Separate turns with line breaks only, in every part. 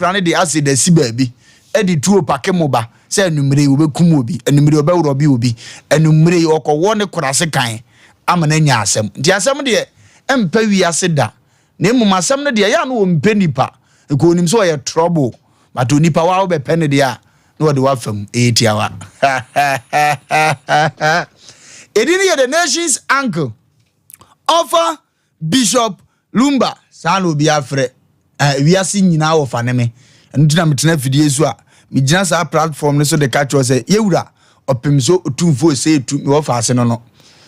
Plane de acid asi baabi de tuo pake mo ba sɛ anwummere yi wɔbɛkum obi, anwummere yi wɔbɛworɔbe obi, anwummere yi ɔkɔwɔ ne korase kan ama no anya asɛm. Nti asɛm deɛ ɛmpɛ wiase da, na mmom asɛm no deɛ ɛyɛ a na ɔmpɛ nipa, nka ɔnim sɛ ɔyɛ trouble, but onipa waa wobɛpɛ no deɛ a na ɔde wafa mu, ɛyɛ tiawa. Ɛdi no yɛ the nation's uncle, Ɔfa Bishop Lumba, saa na obiara frɛ eh, wiase nyinaa wɔfa ne me. Ɛno nti na metena afidie so a megyina saa platform no so de ka kyerɛ sɛ yɛwura ɔpem so otumfoɔ sɛ etu me wɔfa ase no no.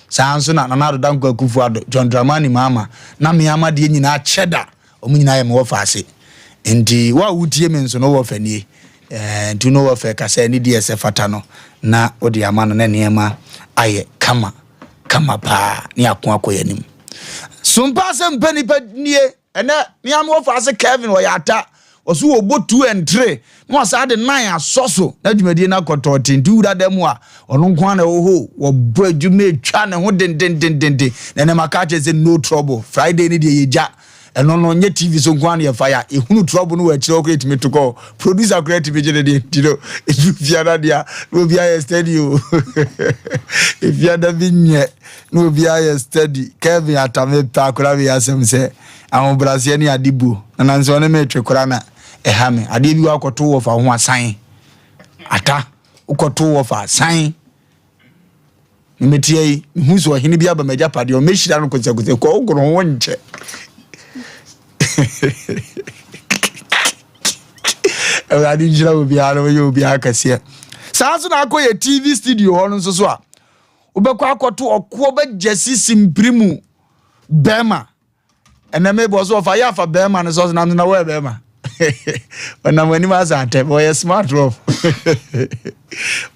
Saa nso na Nana Addo Dankwa Akufo-Addo, John Dramani Mahama, na me ama deɛ nyinaa kyɛ da. Wɔn nyinaa yɛ me wɔfa ase. Nti wo a wotie me nso no wɔfa nie. Eh, nti no wɔfa kasa ne deɛ ɛsɛ fata no na wode ama no na nneɛma ayɛ kama. Kama paa ne ako akɔ yɛn anim. Sompa sɛ mpɛ nipa nie ɛnɛ mea me wɔfa ase Kevin ɔyɛ ata ɔso wɔbɔ 2 and 3 na wasan de 9 asɔ so na dwumadie no akɔtɔ te nti wura da mu a ɔno nko ara na ɛwɔ hɔ wɔbɔ adwuma atwa ne ho dendendendenden na ɛnɛ maka akyerɛ sɛ no trouble Friday ne deɛ yɛgya Ɛno no nyɛ TV so nko ara na yɛfa ya ehunu trouble no wɔ akyire hɔ koraa etumi to kɔ producer koraa etumi gye ne deɛ nti no edu fiada deɛ na obi ayɛ steady o efiada bi nyɛ na obi ayɛ steady Kevin Atame pɛ akora bi asɛm sɛ ahobraseɛ ne ade buo na nanso ɔne me twe koraa na ɛha me adeɛ bi wɔ akɔto wɔ fa ho asan ata wokɔto wɔ fa asan. Meteɛ yi, mehu sɛ ɔhene bi aba m'agyapadeɛ, ɔmɛhyira no kosɛkosɛ, kɔ wogoro ho nkyɛ. Awurade nhyira obiara na ɔyɛ obiara kɛseɛ. Saa nso na akɔ yɛ TV studio hɔ no nso so a, wobɛkɔ akɔto ɔkoɔ bɛgya sisi mpiri mu bɛrima. Ɛnɛ mebɔ so ɔfa yɛ afa bɛrima no sɛ ɔsɛ na wɔyɛ bɛrima. Ɔnam anim asa atɛ, ɔyɛ smart rough.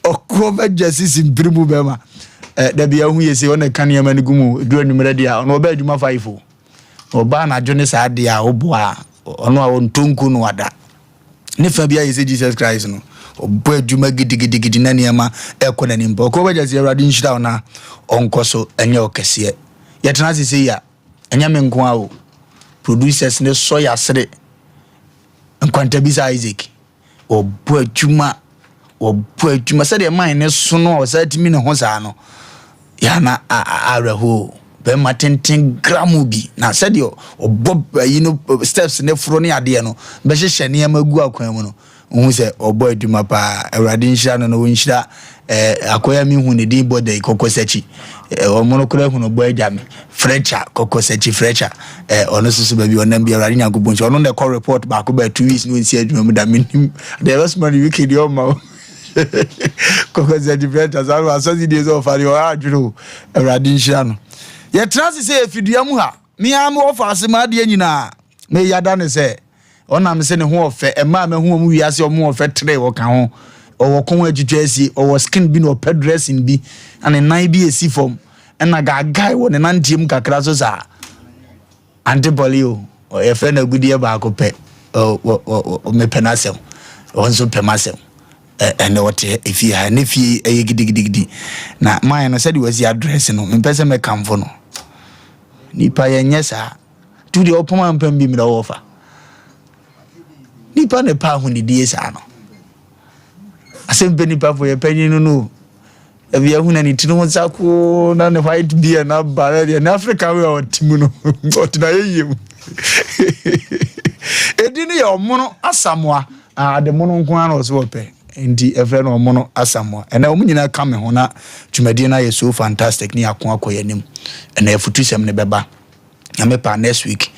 Ɔkoɔ bɛgya sisi mpiri mu bɛrima. Eh, dabi ahu yɛ sɛ ɔna ɛka nneɛma no gu mu duru anwummerɛ deɛ a ɔno ɔbɛ adwuma faifo. Ɔba anadwo ne saa deɛ a ɔboa ɔno a ɔntɔ nku no ada. Ne fa bi ayɛ sɛ Jesus Christ no ɔbɔ adwuma gidigidigidi na nneɛma ɛkɔ n'anim pa. Ɔkoɔ bɛgya sɛ Awurade nhyira wo na ɔnkɔ so ɛnyɛ ɔkɛseɛ. Yɛtena ase sɛ yi a Ɛnyɛ me nko ara o. Producers no sɔ yasere. Nkwantabisa Isaac. Wɔbɔ adwuma. Wɔbɔ adwuma. Sɛdeɛ man ne so no a ɔsan tumi ne ho saa no. Yana awerɛhoɔ. Bɛrima tenten gramu bi. Na sɛdeɛ ɔbɔ ayi no steps ne foro ne adeɛ no bɛhyehyɛ nneɛma gu akwan mu no. Wohu sɛ ɔbɔ adwuma paa. Awurade nhyira no na ɔnhyira eh, akoya me hu ne din bɔ da yi kɔkɔsakyi. Eh, ɔmo no koraa hu no bɔ agya me. Frɛkya, kɔkɔsakyi frɛkya. Eh, ɔno nso so baabi ɔnam bi Awurade Nyankopɔn nhyira. Ɔno na ɛkɔ report baako baa 2 weeks na ɔnsi adwuma mu da menim. Deɛ ɛbɛsoma no UK deɛ ɔmma o. Kɔkɔsakyi frɛkya saa no asɔse deɛ sɛ ɔfa deɛ ɔyɛ adwene o. Awurade nhyira no. Yɛtena ase sɛ yɛfidua mu ha. Me ara mewɔ faase m'adeɛ nyinaa. Meyada ne sɛ Ɔnam sɛ ne ho ɔfɛ, mmaa a mahu wɔn wiase a wɔn ho ɔfɛ tere ɔka ho. Ɔwɔ kɔn a atwitwa asie, ɔwɔ skin bi na ɔpɛ dressing bi, na ne nan bi esi fam, ɛna gaagae wɔ ne nanteɛ mu kakra so saa. Ante Pɔli o, yɛfrɛ no agudeɛ baako pɛ, mepɛ n'asɛm, wɔn nso pɛ m'asɛm. Ɛnɛ ɔte efie ha, ne fie ɛyɛ gidigidigidi. Na man no sɛdeɛ wasi adrɛse no, mempɛ sɛ mɛkamfo no. Nipa yɛnyɛ saa. Tu deɛ ɔpɔn ampam bi mmerɛ wɔfa. Nipa na ɛpɛ ahonidie saa no. Asɛm pɛ nipa fo yɛ panyin no no. Ebi ahu na ne tiri ho sakoo na ne white beard na ba na deɛ ne Africa wei a ɔte mu no ɔte na yɛ yie mu. Edi no yɛ ɔmono asamoa. Ade mono nko ara na ɔsɛ ɔpɛ. Nti ɛfrɛ no ɔmono asamoa. Ɛnɛ wɔn nyinaa ka me ho na dwumadie no ayɛ so fantastic ne yɛako akɔ yɛn anim. Ɛnɛ afutusɛm no bɛba. Nyame pɛ a next week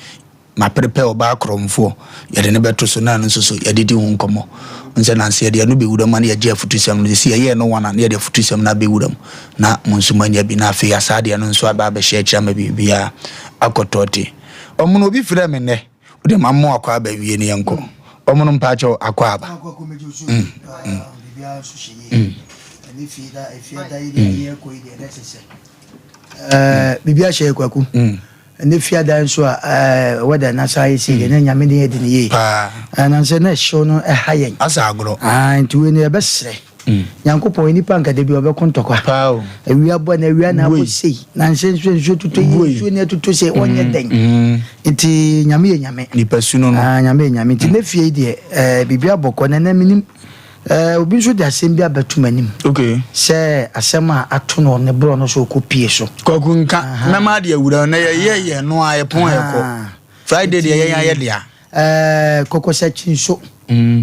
maprepare ɔbaa korɔmfoɔ yɛde no bɛto so na ɛno nso so yɛdedi ho nkɔmmɔ. Nsɛ nanse yɛde ɛno bɛwura mu a na yɛgye afutusɛm no sɛ yɛyɛɛ no one a na yɛde afutusɛm no abɛwura mu na mo nso moanya bi na afei asaa deɛ no nso aba abɛhyɛ akyiri ama biribiara akɔ tɔɔte. Ɔmono obi frɛɛ me nnɛ wode ma mo akɔ aba wie no yɛnkɔ. Ɔmono mpaakyɛw akɔ aba. Mm, mm, mm.
Eh, biribi ahyɛ yɛ kwaku mm. ɛnɛ fiada nso a eh, wɛda no asa ayɛ sei deɛ na nyame de yɛ de ne yie nansɛ na ɛhyew no ɛha yɛn
asa agorɔ
ah, nti wei no yɛbɛserɛ mm. Nyankopɔn nipa nka da bi ɔbɛko ntɔkwa.
Paa o.
Awia bɔ na awia na
Wei.
abɔ sei. Na nhyɛ nsuo nsuo tutɔ yi
Wei.
nsuo ne atuto sei ɔnyɛ dɛn. Nti Nyame yɛ Nyame.
Nipa su no no.
Ah, Nyame yɛ Nyame. Nti ne fie yi deɛ biribi abɔkɔ na ɛnɛ menim obi nso de asɛm bi abɛto m'anim. Sɛ asɛm a ato no ne borɔ no so ɔkɔ pie so.
Kwaku nka mɛma adeɛ awura na yɛyɛ yɛ no a yɛpɔn yɛkɔ. Friday deɛ yɛn ayɛ dea.
Kɔkɔsɛ kyinso.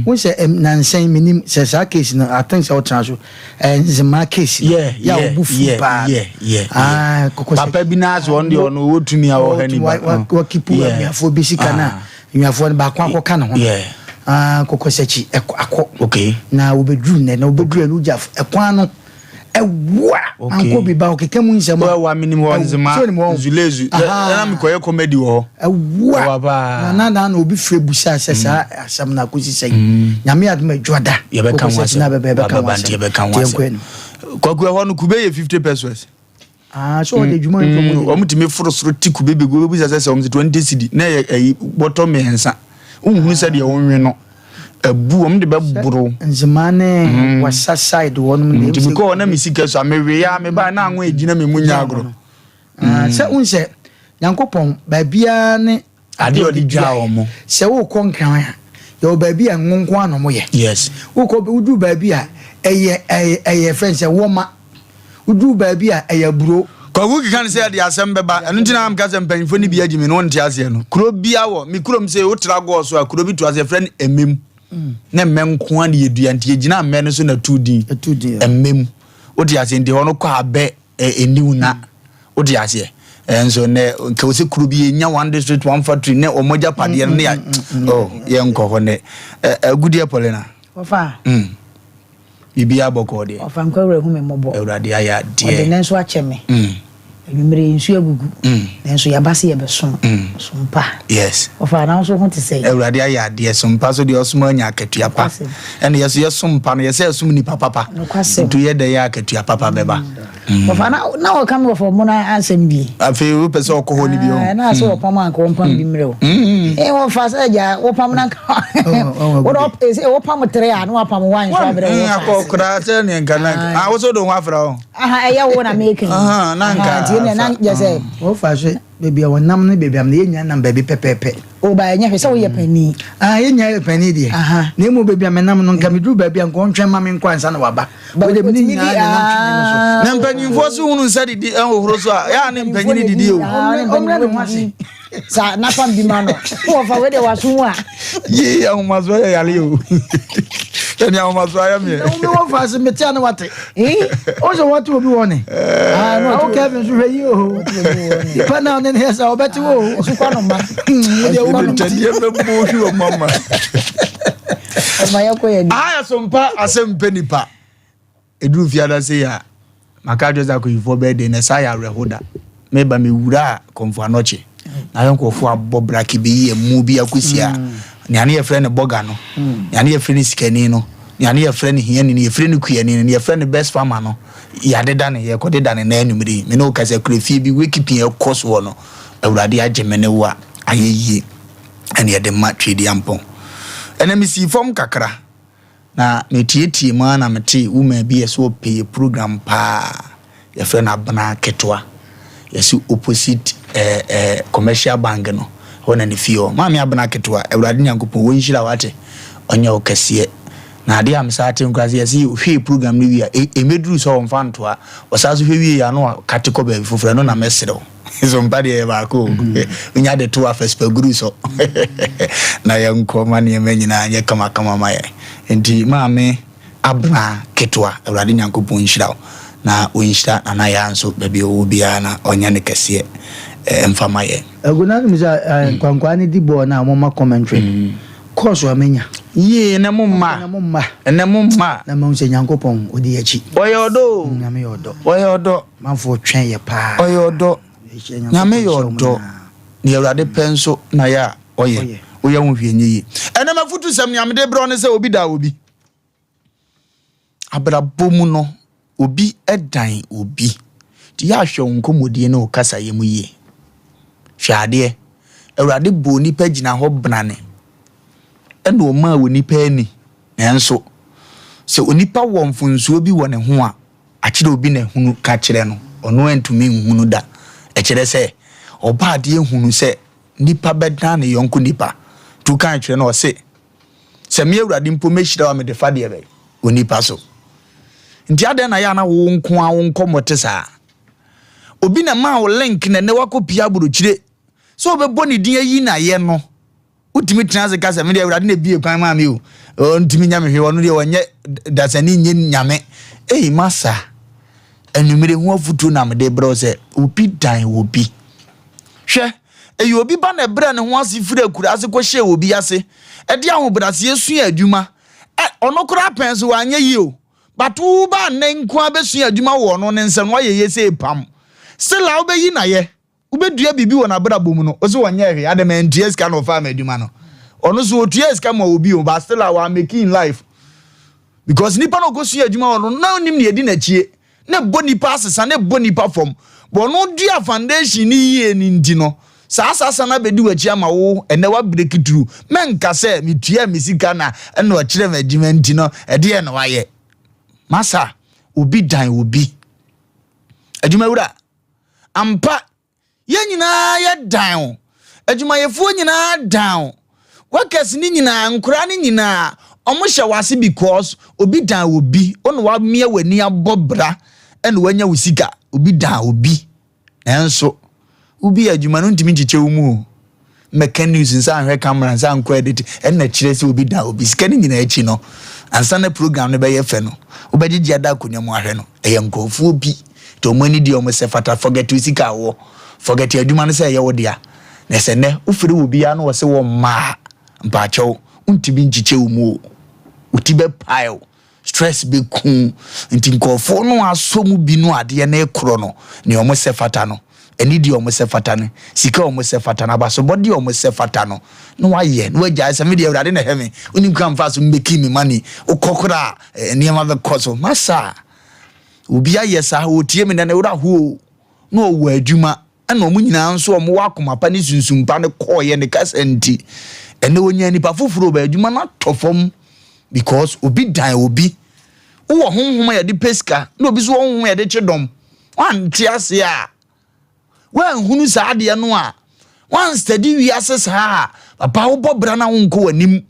Wo sɛ nansɛn menim sɛ saa case no, I think sɛ wotena so Nzema case no. Yɛ a wobu fu paa. Ah, Kɔkɔsɛ
Papa bi naa so ɔno deɛ ɔno ɔwɔ tumi a ɔha nipa.
Wakipu anuafoɔ bi sika no a anuafoɔ no baako akɔka ne ho no. Ah, Kɔkɔsɛ kyi akɔ. Na wobɛduru nnɛ na wobɛduru ɛno wogya ɛkwan no ɛwa ankɔ bi ba ɔkeka mu nsɛm a.
Wa menim hɔ Nzema
Sɛ onim hɔ?
Nzulezu. Ɛna mekɔyɛ comedy wɔ hɔ.
Ɛwa
Ɛwa paa.
na obi firi busa sɛ saa asɛm no akɔsi sɛn. Nyame adom adwada.
Yɛbɛka ho
Kɔkɔsɛ kyi na
asɛm.
bɛbɛ yɛbɛka ho
Baba nti
asɛm.
yɛbɛka ho
Nti yɛnkɔ
asɛm.
anim.
Kwaku ɛhɔ no kube yɛ 50 pesos.
Ah, so ɔde adwuma no to
Wɔn tumi foro soro ti kube begu obi sɛ sɛ wɔn ti 20 cedi na ɛyɛ ɛyi bɔtɔ 3. Nhunu sɛ deɛ wɔnwe no. Ɛbu wɔn de bɛboro.
Nzema ne wasa side hɔ nom deɛ
Nti
ɛmu sɛ
mekɔ hɔ na me sika so a mewe ya meba na anwo egyina me mu nya agorɔ.
Ah, sɛ wohu sɛ Nyankopɔn baabiara ne
Adeɛ a ɔde dwa wɔn mo.
Sɛ wokɔ Nkran a, yɛwɔ baabi a ngo nko ara na wɔyɛ. Wokɔ woduru baabi a ɛyɛ ɛyɛ ɛyɛ fɛn sɛ wɔma. Woduru baabi a ɛyɛ aburo.
Kwaku keka no sɛ ɛde asɛm bɛba. Ɛno nti na meka sɛ mpanyinfoɔ no bi agye me no wonte aseɛ no. Kuro bia wɔ me kurom sɛ wotra gɔɔ so a kuro bi to ase yɛfrɛ no Ɛmɛm. Na mmɛ nko ara na yɛdua nti yɛgyina mmɛ no so na tu din.
Ɛtu din.
Ɛmɛm. Wote aseɛ nti hɔ no kɔ abɛ ɛni wo na. Wote aseɛ. Ɛnso nɛ nka wɔ sɛ kuro bi yɛnya one district one factory ne wɔn agyapadeɛ no ne yɛ oh yɛnkɔ hɔ nɛ. Agudeɛ Paulina.
Wɔfa.
Biribiara bɔkɔɔ deɛ.
Ɔfa nkwa wura hu me mmɔbɔ.
Awurade ayɛ adeɛ.
Ɔde ne nso akyɛ me. Anwummere yi nsuo agugu. Nanso yɛaba sɛ yɛbɛsom. Som pa.
Yes.
Ɔfa na nso ho te sɛ.
Awurade ayɛ adeɛ. Som pa so deɛ ɔsom anya akatua pa. Ɛna yɛso yɛsom pa no yɛsɛ yɛsom nipa papa.
Nokwasɛm.
Nti yɛ dɛ yɛ akatua papa bɛba.
Ɔfa na ɔka me wɔfa ɔmo na asɛm bi.
Afei wopɛ sɛ ɔkɔ hɔ no bi ɔ.
Na sɛ wɔpam anka wɔmpam bi mmerɛ o. Wɔfa sɛ agya wɔpam na nka wode wɔpam tere a na wapam wan so abrɛ wo
akɔ koraa sɛ neɛ nka na nka ah wo so de ho afra o.
Aha ɛyɛ wo na meka yi.
Na nka
nti ne na yɛ sɛ
wɔfa so baabi a wɔnam ne baabi a yɛn nyinaa nam baabi pɛpɛɛpɛ.
O ba ɛnyɛ hwɛ sɛ woyɛ panin.
Ah, yɛn nyinaa yɛ panin deɛ. Na emu baabi a menam no nka meduru baabi a nka ɔntwɛn ma me nkɔ ansa na waba. Wode me nyinaa nenam twene no so.
Na mpanyinfoɔ so hunu nsa didi ɛhohoro so a yɛa ne mpanyini didi o.
Ɔmmrɛ ne ho ase.
Sa napam bi ma no. Wɔfa wei deɛ waso mu a.
Yee ahomasoɔ yɛ yare o. Ɛne ahomasoɔ ayɛ meɛ.
Na wo wɔfa ase mete a na wate. O sɛ wɔte obi wɔ ne. Ah, wo Kevin so hwɛ yi o. Nipa na ne ne sɛ ɔbɛte wo o.
Sukwa no ma.
Wo deɛ wo no.
Ntɛdeɛ bɛbɔ hwi wɔ mama.
Ɛma yɛkɔ yɛ ni.
Aha yɛ so mpa asɛm pɛ nipa. Ɛduru fiada sei a, maka akyerɛ sɛ akɔyifoɔ bɛyɛ den na ɛsa yɛ awerɛho da. Meba mewura a Kɔmfo Anɔkye. Na yɛ nkurɔfoɔ abɔ brake bi yi ɛmu bi akɔsi a nea ne yɛfrɛ no bɔga no, nea ne yɛfrɛ no sikani no, nea ne yɛfrɛ no hiani no, yɛfrɛ no kuani no, nea yɛfrɛ no best farmer no, yɛadeda no, yɛkɔdeda no na anwummere yi. Me ne wo kasa kura fie bi wakeeping ɛkɔ soɔ no, Awurade agye me ne wo a ayɛ yie ɛne yɛde ma Tweediampɔn. Ɛnɛ mesii fam kakra. Na metiatia mu ara na metee woman bi yɛsɛ ɔpɛ yɛ program paa yɛfrɛ no Abena Ketewa yɛse opposite eh, eh, commercial bank no hɔ na ne fie hɔ. Maame Abena Ketewa, Awurade Nyankopɔn wɔnhyira wo ate, ɔnyɛ wo kɛseɛ. Na adeɛ a mesaa te nkora sɛ yɛse ɔhwɛ yɛ program no wie a, ɛmɛduru sɛ ɔmfa ntoa, ɔsaa so hwɛ wie a na wakate kɔ baabi foforɔ, ɛno na mɛserɛ wo. So mpa deɛ yɛ baako o. Wonya de to afɛsipaguru so na yɛnkɔ ma nneɛma nyinaa nyɛ kamakama ma yɛn. Nti maame Abena ketewa, Awurade Nyankopɔn nhyira wo na ɔnhyira Nana Yaa nso baabi a ɔwɔ biara na ɔnyɛ no kɛseɛ mfa ma yɛn.
Agu na nim sɛ nkwankwaa no di bɔɔl no a wɔma commentary no course a menya.
Yie ɛnɛ mo mma.
Ɛnɛ mo mma.
Ɛnɛ mo mma.
Na mahu sɛ Nyankopɔn ɔdi akyi.
Ɔyɛ ɔdɔ o.
Nyame yɛ ɔdɔ.
Ɔyɛ ɔdɔ.
Manfoɔ twɛn yɛ paa.
Ɔyɛ ɔdɔ. Nyame yɛ ɔdɔ. Nea Awurade pɛ nso na yɛ a ɔyɛ. Woyɛ ho hwee nyɛ yie. Ɛnɛ m'afutusɛm nea mede brɛ wo ne sɛ obi da obi. Abrabɔ mu no obi dan obi. Nti yɛ a hwɛ wo nkɔmmɔdie ne wo kasayɛ mu yie. Hwɛ adeɛ. Awurade bɔɔ nipa gyina hɔ brane. Ɛna ɔmaa onipa ani. Nanso. Sɛ onipa wɔ mfonsuo bi wɔ ne ho a, akyerɛ obi na ehunu ka kyerɛ no, ɔno antumi nhunu da. Ɛkyerɛ sɛ, Ɔbɔadeɛ hunu sɛ nipa bɛdan ne yɔnko nipa. Nti wokan twerɛ no ɔse, Sɛ me Awurade mpo mɛhyira wo a mede fa deɛ bɛn? Onipa so. Nti adɛn na yɛ a na wo nko ara wo nkɔmmɔ te saa? Obi na ɛmaa wo link na ɛnɛ wakɔpie aburokyire sɛ ɔbɛbɔ ne din ayi no ayɛ no. Wotumi tena ase ka sɛ, me deɛ Awurade na ebie kwan maa me o. Ɔntumi nya me hwee, ɔno deɛ ɔnyɛ dasani nyɛ nyame. Ei masa, anwummere ho afutuo na mede brɛ wo sɛ obi dan obi. Hwɛ, ɛyɛ obi ba na ɛbrɛ ne ho ase firi akuraase kɔhyɛɛ obi ase, ɛde ahobrɛaseɛ sua adwuma. Ɛ, ɔno koraa pɛn so wanyɛ yie o. But wo ba nnɛ nko ara bɛsua adwuma wɔ ɔno ne nsam no, wayɛ yie sɛ pam. Still a wobɛyi no ayɛ. Wobɛdua biribi wɔ n'abrabɔ mu no, ɔse ɔnyɛɛ hwee, adɛn mantua sika na ɔfaa m'adwuma no. Ɔno so ɔtuaa sika ma obi o, but still a wa make in life. Because nipa na ɔkɔsua adwuma wɔ no, na ɔnim nea ɛdi n'akyie. Na ɛbɔ nipa asesa, na ɛbɔ nipa fam. But ɔno dua foundation no yie no nti no, saa asasa no abɛdi w'akyi ama wo, ɛnɛ wa break through. Mɛnka sɛ metuaa me sika na ɛna ɔkyerɛ me adwuma nti no, ɛdeɛn na wayɛ. Masa, obi dan obi. Adwumawura. Ampa, yɛn nyinaa yɛ dan o. Adwumayɛfoɔ nyinaa dan o. Workers no nyinaa, nkoraa no nyinaa, wɔn hyɛ w'ase because obi dan obi. Wo na wamia w'ani abɔ bra ɛna wanya wo sika. Obi dan obi. Nanso, wobi adwuma no ntumi nkyekyɛ wo mu o. Mmɛka news nsa nhwɛ camera nsa nkɔ edit ɛna kyerɛ sɛ obi da obi sika no nyinaa akyi no ansa na program no bɛyɛ fɛ no wobɛgyegye ada akonnwa mu ahwɛ no ɛyɛ nkurɔfoɔ bi nti wɔn ani deɛ wɔn sɛ fata forget wo sika wɔ forget adwuma no sɛ ɛyɛ wo dea na sɛ nnɛ wofiri wɔ biara na wɔse wɔ mmaa mpaakyɛw wontumi nkyekyɛ wo mu o wo ti bɛpae o Stress bɛku nti nkurɔfoɔ no asɔ mu bi no adeɛ no rekorɔ no nea wɔn sɛ fata no, anidie a wɔn sɛ fata no, sika a wɔn sɛ fata no, abasobɔdeɛ a wɔn sɛ fata no na wayɛ na wagyae sɛ me deɛ Awurade na ɛhwɛ me, wonim kwan mfa so mbɛki me money, wokɔ koraa a nneɛma bɛkɔ so. Masa, obi ayɛ saa, ɔtie me nɛ ne werɛ aho o, na ɔwɔ adwuma. Ɛna wɔn nyinaa nso a wɔwɔ akoma pa ne sunsum pa no kɔɔeɛ ne kasa nti, ɛnɛ wɔnya nipa foforɔ ba adwuma no atɔ fam because obi dan obi. Wowɔ honhom a yɛde pɛ sika na obi nso wɔ honhom a yɛde kye dɔm. Woante ase a, woanhunu saa adeɛ no a, woanstadi wiase saa a, papa wobɔ bra na wonkɔ w'anim.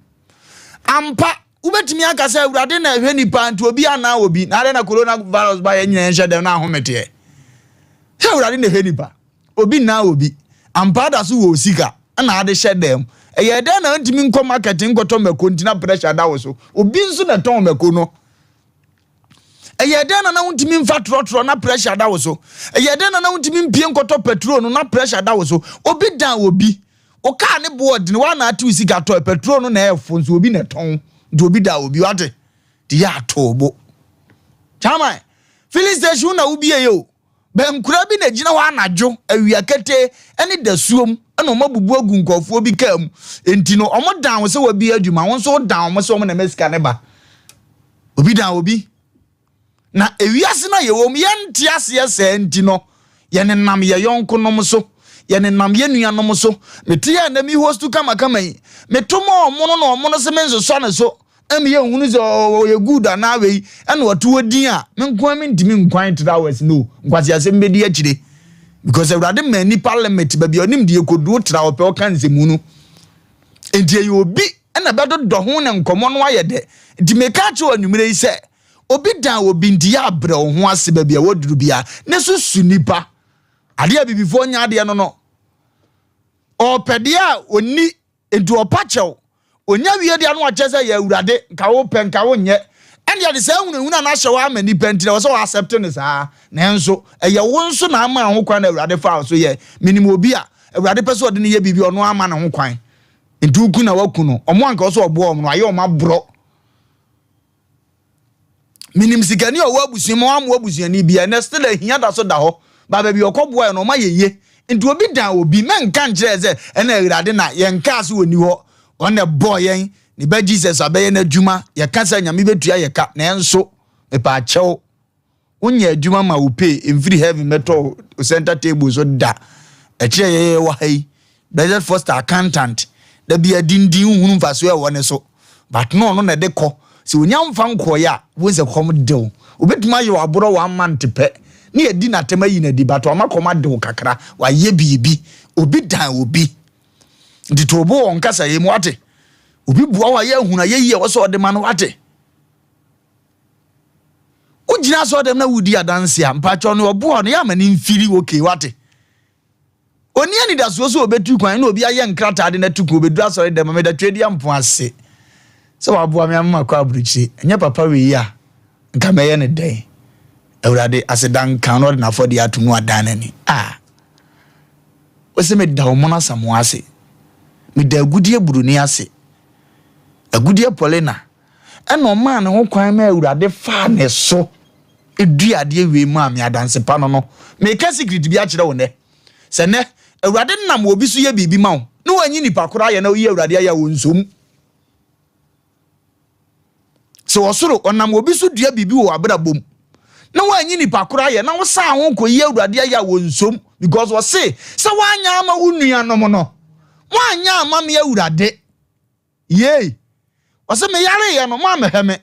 Ampa, wobɛtumi aka sɛ Awurade na ɛhwɛ nipa nti obi anaa obi. Na adɛn na coronavirus ba yɛn nyinaa yɛnhyɛ dɛm na ahometeɛ. Sɛ Awurade na ɛhwɛ nipa, obi nna obi. Ampa da so wɔ sika na ade hyɛ dɛm. Ɛyɛ dɛn na ntumi nkɔ market nkɔtɔ mako nti na pressure da wo so. Obi nso na ɛtɔn mako no. Ɛyɛ dɛn na na wontumi mfa trɔtrɔ na pressure da wo so. Ɛyɛ dɛn na na wontumi mpie nkɔtɔ petrol no na pressure da wo so. Obi dan obi. Wo kaa ne boɔ dene wa na ate wo sika tɔ petrol no na ɛfo nso obi na ɛtɔn. Nti obi da obi wate. Nti yɛ ato bo. Chairman, filling station na wobie yɛ o. Bɛnkura bi na egyina hɔ anadwo, awia ketee, ne dasuom, na wɔabubu agu nkurɔfoɔ bi kaa mu. Enti no, wɔdan wo sɛ wabie adwuma, wo nso wodan wɔn sɛ wɔn na ɛma sika no ba. Obi dan obi. Na ewiase no a yɛwɔ mu, yɛnte aseɛ saa nti no, yɛnenam yɛn yɔnkonom so, yɛnenam yɛn nuanom so. Mete yɛ na mi host kamakama yi, meto ma ɔmono na ɔmono se mensosɔ ne so. Ɛma yɛnhunu sɛ ɔyɛ good anaa wei ɛna ɔte hɔ din a me nko ara mentumi nkwan 3 hours no nkwaseasɛm bɛdi akyire because Awurade ma nipa limit baabi a ɔnim deɛ kɔduro tra ɔpɛ ɔka nsɛmu no nti ɛyɛ obi ɛna bɛdodɔ ho ne nkɔmmɔ no ayɛ dɛ nti meka akyerɛ anwummerɛ yi sɛ obi dan obi nti yɛ abrɛ wo ho ase baabi a wɔduru bia ne so su nipa adeɛ a bibifoɔ nya adeɛ no no ɔpɛ deɛ a ɔni Enti ɔpa kyɛw. Onya wie deɛ na wakyerɛ sɛ yɛ Awurade, nka wo pɛ, nka wo nyɛ. Ɛnde ɛde saa ahunahuna no ahyɛ hɔ ama nnipa nti na ɛwɔ sɛ wɔ accept no saa. Nanso ɛyɛ wo nso na ama ho kwan na Awurade faa wo so yɛe. Menim obi a Awurade pɛ sɛ ɔde no yɛ biribi a ɔno ara ama ne ho kwan. Nti woku na waku no. Wɔn a nka ɛwɔ sɛ ɔboa wɔn no, wayɛ wɔn aborɔ. Menim sikani a ɔwɔ abusua mu, wammoa abusuani biara. Ɛnɛ still ahia da so da hɔ. Ba baabi a ɔkɔboaeɛ no, ɔma yɛ ye. Nti obi dan obi, mɛnka nkyerɛ sɛ ɛna Awurade na yɛnkaa sɛ ɔnni hɔ. Ɔno na ɛbɔɔ yɛn, ne ba Jesus abɛyɛ n'adwuma. Yɛka sɛ Nyame bɛtua yɛ ka, nanso mepaakyɛw, Wonyɛ adwuma ma wo pay mfiri heaven bɛtɔ wo center table so da. Ɛkyerɛ yɛyɛ wɔ ha yi. Blessed Foster accountant. Da bi adindin wohunu mfasoɔ ɛwɔ ne so. But no ɔno na ɛde kɔ. Sɛ onya mfa nkɔɔeɛ a, wohu sɛ kɔm de wo. Obɛtumi ayɛ wo aborɔ one month pɛ ne yɛdi n'atɛm ayi no adi but wama kɔm ade wo kakra. Wayɛ biribi. Obi dan obi. Nti to wo bo wɔ nkasayɛ mu wate. Obi boa wo a yɛ ahunu ayɛyie a ɛwɔ sɛ ɔde ma no wate. Wogyina asɔre dɛm na wodi adanse a, mpakyɛw nea ɔboa wo no yɛ ama no mfiri okay wate. Onni anidasoɔ sɛ ɔbɛtu kwan na obi ayɛ nkrataa de no atu kwan, ɔbɛduru asɔre dɛm a, meda Tweaduampɔn ase sɛ waboa me ama makɔ aburokyire. Ɛnyɛ papa wei a, nka mɛyɛ no dɛn? Awurade, aseda nka wo na ɔde n'afɔdeɛ atom na wadan n'ani. Ah! Wose meda Ɔmono Asamoah ase. Meda Agudeɛ Buroni ase. Agudeɛ Paulina, ɛna ɔmaa ne ho kwan ma Awurade faa ne so dua adeɛ wei maa me adanse pa no no. Meka secret bi akyerɛ wo nnɛ. Sɛ nnɛ, Awurade nam obi so yɛ biribi ma wo, na wanyi nipa koro ayɛ na oyi Awurade ayɛ a, ɔnsom. Sɛ ɔsoro, ɔnam obi so dua biribi wɔ w'abrabɔ mu, na wanyi nipa koro ayɛ, na wosan ho kɔyi Awurade ayɛ a, ɔnsom. Because ɔse, sɛ woanyɛ ama wo nuanom no, woanyɛ ama me Awurade. Yei! Ɔse, Meyareeɛ no, moammɛhwɛ me.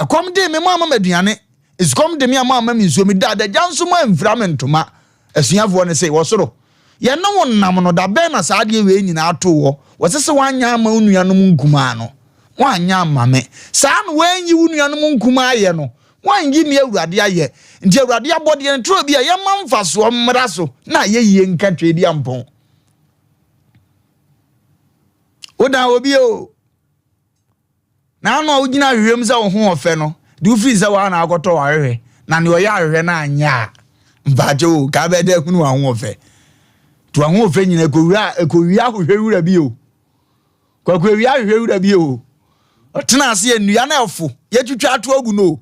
Ɛkɔm dee me, moamma me aduane. Esukɔm de me a, moamma me nsuo. Medaa adagya nso, moamfira me ntoma. Asuafoɔ no se, Wɔ soro, yɛne wo nam no, da bɛn na saa adeɛ wei nyinaa too woɔ? Wɔse, Sɛ woanyɛ amma wo nuanom nkumaa no, woanyɛ amma me. Saa na woanyi wo nuanom nkumaa ayɛ no, woanyi me Awurade ayɛ. Nti Awurade abɔdeɛ no, turo bi a yɛmma mfasoɔ mmra so na ayɛyie nka Tweaduampɔn. Wodan obi o. Na ano a wogyina ahwehwɛ mu sɛ wo ho ɔfɛ no, de wofiri sɛ woa na akɔtɔ w'ahwehwɛ, na nea ɔyɛ ahwehwɛ no anyɛ a, mpakyɛ o, ka bɛyɛ dɛ hunu w'ahoɔfɛ. To w'ahoɔfɛ nyina ɛkɔwura ɛkɔwia ahwehwɛ wura bi o. Kwaku awia ahwehwɛ wura bi o. Ɔtena ase yɛ nnua na ɛfo, yɛtwitwa ato agu no o.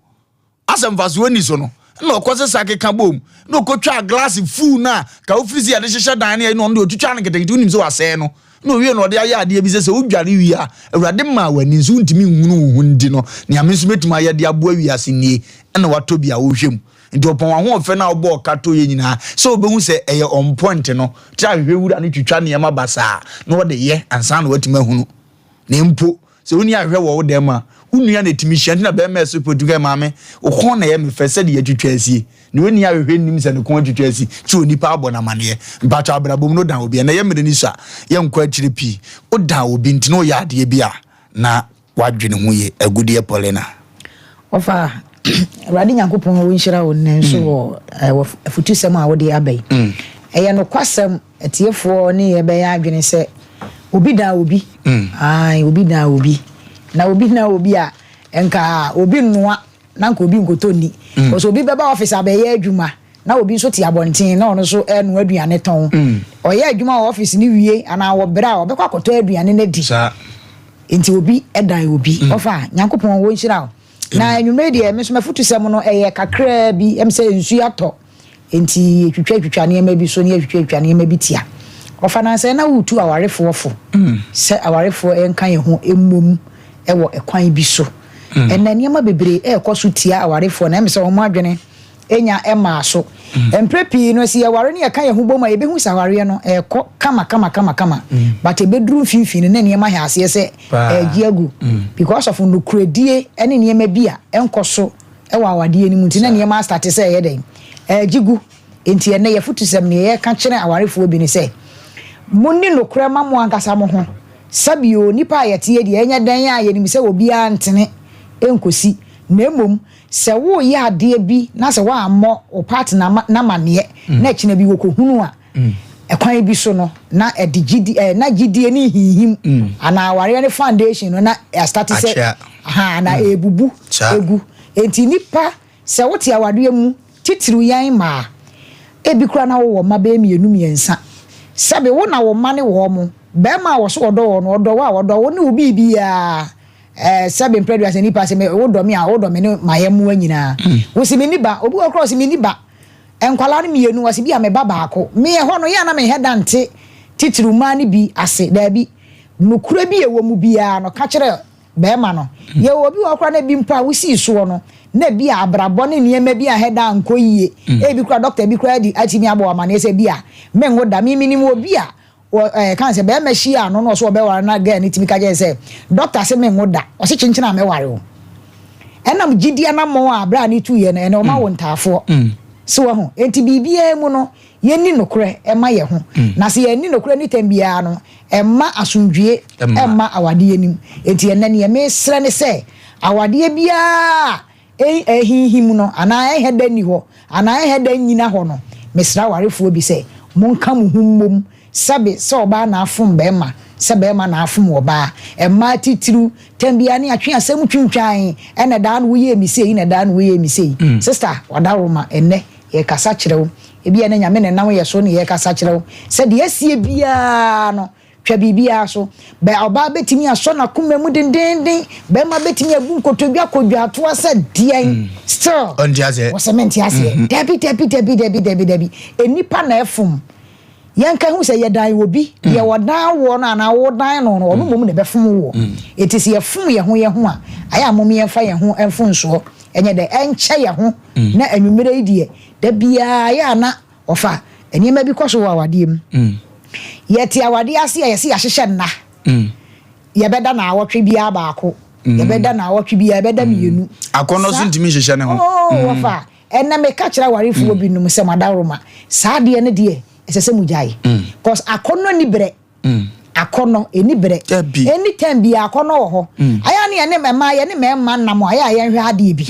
Asɛ mfasoɔ nni so no, na ɔkɔ sesa keka bom, na ɔkɔtwaa glass fuu no a ka wofiri sɛ yɛde hyehyɛ dan no yɛ no, ɔno deɛ ɔtwitwaa no nketenkete, wonim sɛ wasɛe no, na ɔwie no ɔde ayɛ adeɛ bi sɛ sɛ wodware wie a, Awurade maa w'ani nso wontumi nhunu wo ho nti no, nea me nso mɛtumi ayɛ de aboa wiase nie, ɛna watɔ bi a wohwɛ mu. Nti ɔpɔn w'ahoɔfɛ no a wobɔɔ ka tɔeɛ nyinaa sɛ wobɛhu sɛ ɛyɛ on point no, tra ahwehwɛ wura no twitwa nneɛma basaa na ɔde yɛ ansa na watumi ahunu. Na mpo Sɛ wonni ahwehwɛ wɔ wo dan mu a, wo nua na etumi hyia. Nti na bɛrima a ɛso pɛ ka maame, wo kɔn na ɛyɛ me fɛ sɛdeɛ yɛatwitwa asie. Nea onni ahwehwɛ nnim sɛ ne kɔn atwitwa asi. Kyerɛ onipa abɔ no amaneɛ. Mpakyɛw abrabɔ mu no wodan obi a, na ɛyɛ mmerɛ no sua. Yɛnkɔ akyire pii. Wodan obi nti na woyɛ adeɛ bi a na woadwene ho yie. Agudeɛ Paulina.
Ɔfa, Awurade Nyankopɔn ɔnhyira wo nnɛ nso wɔ wɔ afutusɛm a wode aba yi. Ɛyɛ nokwasɛm Atiefoɔ ne yɛ bɛyɛ adwene sɛ obi dan obi, ae, obi dan obi. Na obi dan obi a, nka obi nnoa na nka obi nkɔtɔ nni. Because obi bɛba office abɛyɛ adwuma na obi nso te abɔnten na ɔno nso ɛrenoa aduane tɔn. Ɔyɛ adwuma wɔ office no wie anaa wɔ berɛ a ɔbɛkɔ akɔtɔ aduane no adi. Nti obi dan obi. Ɔfa, Nyankopɔn ɔnhyira wo. Na anwummerɛ yi deɛ, me nso m'afutusɛm no ɛyɛ kakraa bi, ɛm sɛ nsuo atɔ. Enti yɛtwitwatwitwa nneɛma bi so na yɛtwitwatwitwa nneɛma bi tia. Ɔfa no sɛ na woretu awarefoɔ fo sɛ awarefoɔ nka yɛn ho mmom wɔ ɛkwan bi so. Ɛnnɛ nneɛma bebree rekɔ so tia awarefoɔ na ɛmɛ sɛ wɔn adwene nya mmaa so. Mprɛ pii no sɛ yɛware na yɛka yɛn ho bom a yɛbɛhu sɛ awareɛ no ɛrekɔ kama kama kama kama but ɛbɛduru mfimfini no na nneɛma ahyɛ aseɛ sɛ ɛregye agu because of nokorɛdie ne nneɛma bi a ɛnkɔ so wɔ awadeɛ no mu nti na nneɛma astate sɛ ɛyɛ dɛn? Ɛregye gu. Enti ɛnnɛ yɛafotusɛm neɛ yɛreka kyerɛ awarefoɔ bi ne sɛ, monni nokorɛ ma mo ankasa mo ho. Sɛbio nnipa a yɛteɛ deɛ ɛnyɛ dɛn a yɛnim sɛ obiara ntene nkɔsi na mmom sɛ woreyɛ adeɛ bi na sɛ woammɔ wo partner no amaneɛ na ɛkyena bi wɔkɔhunu a, ɛkwan bi so no na ɛde gyidi ɛɛ na gyidie ne nhinhim mm. anaa awareɛ ne foundation no na astate sɛ ha na mm. ebubu egu nti nipa sɛ wote awareɛ mu titiriw yɛn mmaa ebi kura na wowɔ mma bɛyɛ mmienu mmiɛnsa sɛbi wo na wo mma ne wɔn mo bɛrima a wɔso ɔdɔ wɔn no ɔdɔ wo a ɔdɔ wo ne wo biribiara ɛɛ sɛbi mpɛdua sɛ nipa sɛ wodɔ me a wodɔ me ne ma yɛ mmoa nyinaa mm. wosi me ni ba obi wɔ kora ɔsi me ni ba. Nkwadaa no mmienu, ɔse bi a me ba baako. Me ɛhɔ no, yɛ a na menhɛ da nte titiriw mmaa no bi ase. Daabi. Nokorɛ bi a ɛwɔ mu biara no, ka kyerɛ barima no. Yɛwɔ obi wɔ hɔ koraa na ebi mpo a wosii soɔ no, na ebi a abrabɔ ne nneɛma bi anhɛ da ankɔ yie. Ebi koraa dɔkta bi koraa adi atumi abɔ wo amaneɛ sɛ bi a menwo da. Me menim obi a wɔ ɛɛ kan sɛ barima hyia ano na ɔse ɔbɛware na girl no tumi ka kyerɛ no sɛ dɔkta se menwo da. Ɔse kyenkyen a mɛware wo. Ɛnam gyidi anammɔn a berɛ a ne tuiɛ no, ɛnɛ ɔma wo ntaafoɔ. So wahu? Enti biribiara mu no, yɛnni nokorɛ ɛma yɛn ho. Na sɛ yɛnni nokorɛ ne tɛm biara no, ɛmma asomdwie ɛmma awadeɛ no mu. Enti ɛnɛ neɛ mesrɛ ne sɛ, awadeɛ biara a ɛhinhim no, anaa ɛnhɛ da nni hɔ, anaa ɛnhɛ da nnyina hɔ no, mesrɛ awarefoɔ bi sɛ, monka mo ho mmom, sɛbe sɛ ɔbaa na afom bɛrima, sɛ bɛrima na afom ɔbaa. Mmaa titiriw, tɛm biara ne atwe asɛm twintwan, ɛna daa no woyɛɛ me sei, na daa no woyɛɛ me sei. Sister, wadaworo ɛnnɛ, yɛkasa kyerɛ wo. Ebi ɛnɛ Nyame ne nam yɛ so ne yɛkasa kyerɛ wo. Sɛ deɛ asie biara no, twa biribiara so. Bɛ ɔbaa bɛtumi asɔ n'akoma mu dendenden, bɛrima bɛtumi abu nkotodwe akɔdwa atoa sɛ deɛn. Still,
Ɔnte aseɛ.
Wɔsɛ mente aseɛ. Dabi, dabi, dabi, dabi, dabi, dabi. Enipa na ɛfom. Yɛnka hu sɛ yɛdan wɔ bi, deɛ wɔdan wɔ no anaa wɔdan no, ɔno mmom na ɛbɛfom wɔ. Eti sɛ yɛfom yɛn ho yɛn ho a, ayɛ a mom yɛmfa yɛn ho mfonsoɔ. Ɛnyɛ dɛ, ɛnkyɛ yɛn ho. Na anwummerɛ yi deɛ, da biara yɛ ana ɔfa nneɛma bi kɔ so wɔ awadeɛ mu. Yɛte awadeɛ ase a yɛsɛ yɛahyehyɛ nna. Yɛbɛda na awɔtwe biara baako. Yɛbɛda na awɔtwe biara, yɛbɛda mmienu.
Akɔnnɔ so ntumi nhyehyɛ ne ho.
Oh, wɔfa. Ɛnna meka kyerɛ awarefoɔ binom sɛ madaworoma, saa adeɛ no deɛ, ɛsɛ sɛ mo gyae. Cause akɔnnɔ ni berɛ. Akɔnnɔ ɛni berɛ.
Dabi.
Anytime bi akɔnnɔ wɔ hɔ. Ayɛ ne yɛne mmaa, yɛne mmarima nam a, ayɛ a yɛnhwɛ adeɛ bi.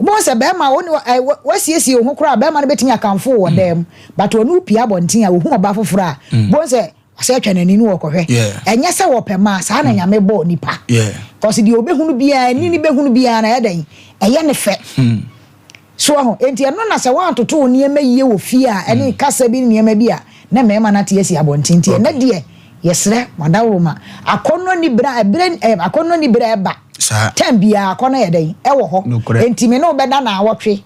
Wobɛhu sɛ bɛrima wo ne wasiesie wo ho koraa, bɛrima no bɛtumi akamfo wɔ dan mu. But ɔne wo pie abɔnten a, wohu ɔbaa foforɔ a, wobɛhu sɛ ɔsɛ atwa n'ani no wɔkɔhwɛ. Ɛnyɛ sɛ wɔpɛ maa, saa na Nyame bɔɔ nipa. Cause deɛ obɛhunu biara, ani ne bɛhunu biara na ɛyɛ dɛn? Ɛyɛ ne fɛ. So ɛho, enti ɛno na sɛ woantoto wo nneɛma yie wɔ fie a, ɛne kasa bi ne nneɛma bi a, na mmarima no ate asi abɔnten. Nti ɛnɛ deɛ, yɛsrɛ madaworoma. Akɔnnɔ ni berɛ a, ɛberɛ, akɔnnɔ ni berɛ ɛba. Time biara akɔnnɔ yɛ dɛn? Ɛwɔ hɔ. Enti me ne wo bɛda na awɔtwe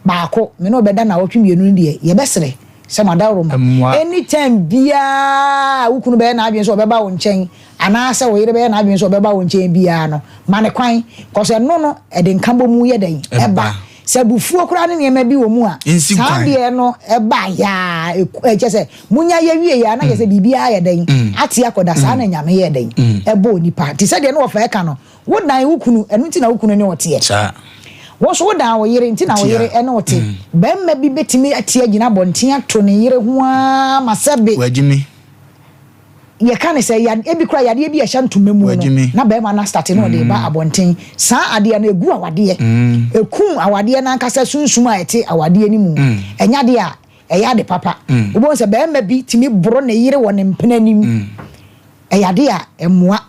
baako, me ne wo bɛda na awɔtwe mmienu no deɛ, yɛbɛsrɛ sɛ madaworoma. Anytime biara wo kunu bɛyɛ n'adwene sɛ ɔbɛba wo nkyɛn, anaasɛ wo yere bɛyɛ n'adwene sɛ ɔbɛba wo nkyɛn biara no, ma ne kwan. Cause ɛno no, ɛde nkabɔ mu yɛ dɛn? Ɛba. Sɛ abufuo koraa ne nneɛma bi wɔ mu a, saa deɛ no ɛba yaa, ɛkyɛ sɛ munya yɛ wie yaa na kyɛ sɛ biribiara yɛ dɛn? Ate akɔda. Saa na Nyame yɛ dɛn? Ɛbɔ nipa. Nti sɛdeɛ no wɔfa ɛka no, wodan wo kunu, ɛno nti na wo kunu ne ɔteɛ. Wo nso wodan wo yere, nti na wo yere ɛne ɔte. Bɛrima bi bɛtumi ate agyina abɔnten ato ne yere ho ara ma sɛbe.
Wagyimi.
Yɛka ne sɛ ebi kora yadeɛ bi a ɛhyɛ ntoma mu no, na bɛrima no astate na ɔde ba abɔnten. Saa adeɛ no egu awadeɛ. Ekum awadeɛ n'ankasa sunsum a ɛte awadeɛ no mu. Ɛnyɛ adeɛ a ɛyɛ ade papa. Wobɛhu sɛ bɛrima bi tumi boro ne yere wɔ ne mpena anim. Ɛyɛ adeɛ a ɛmmoa.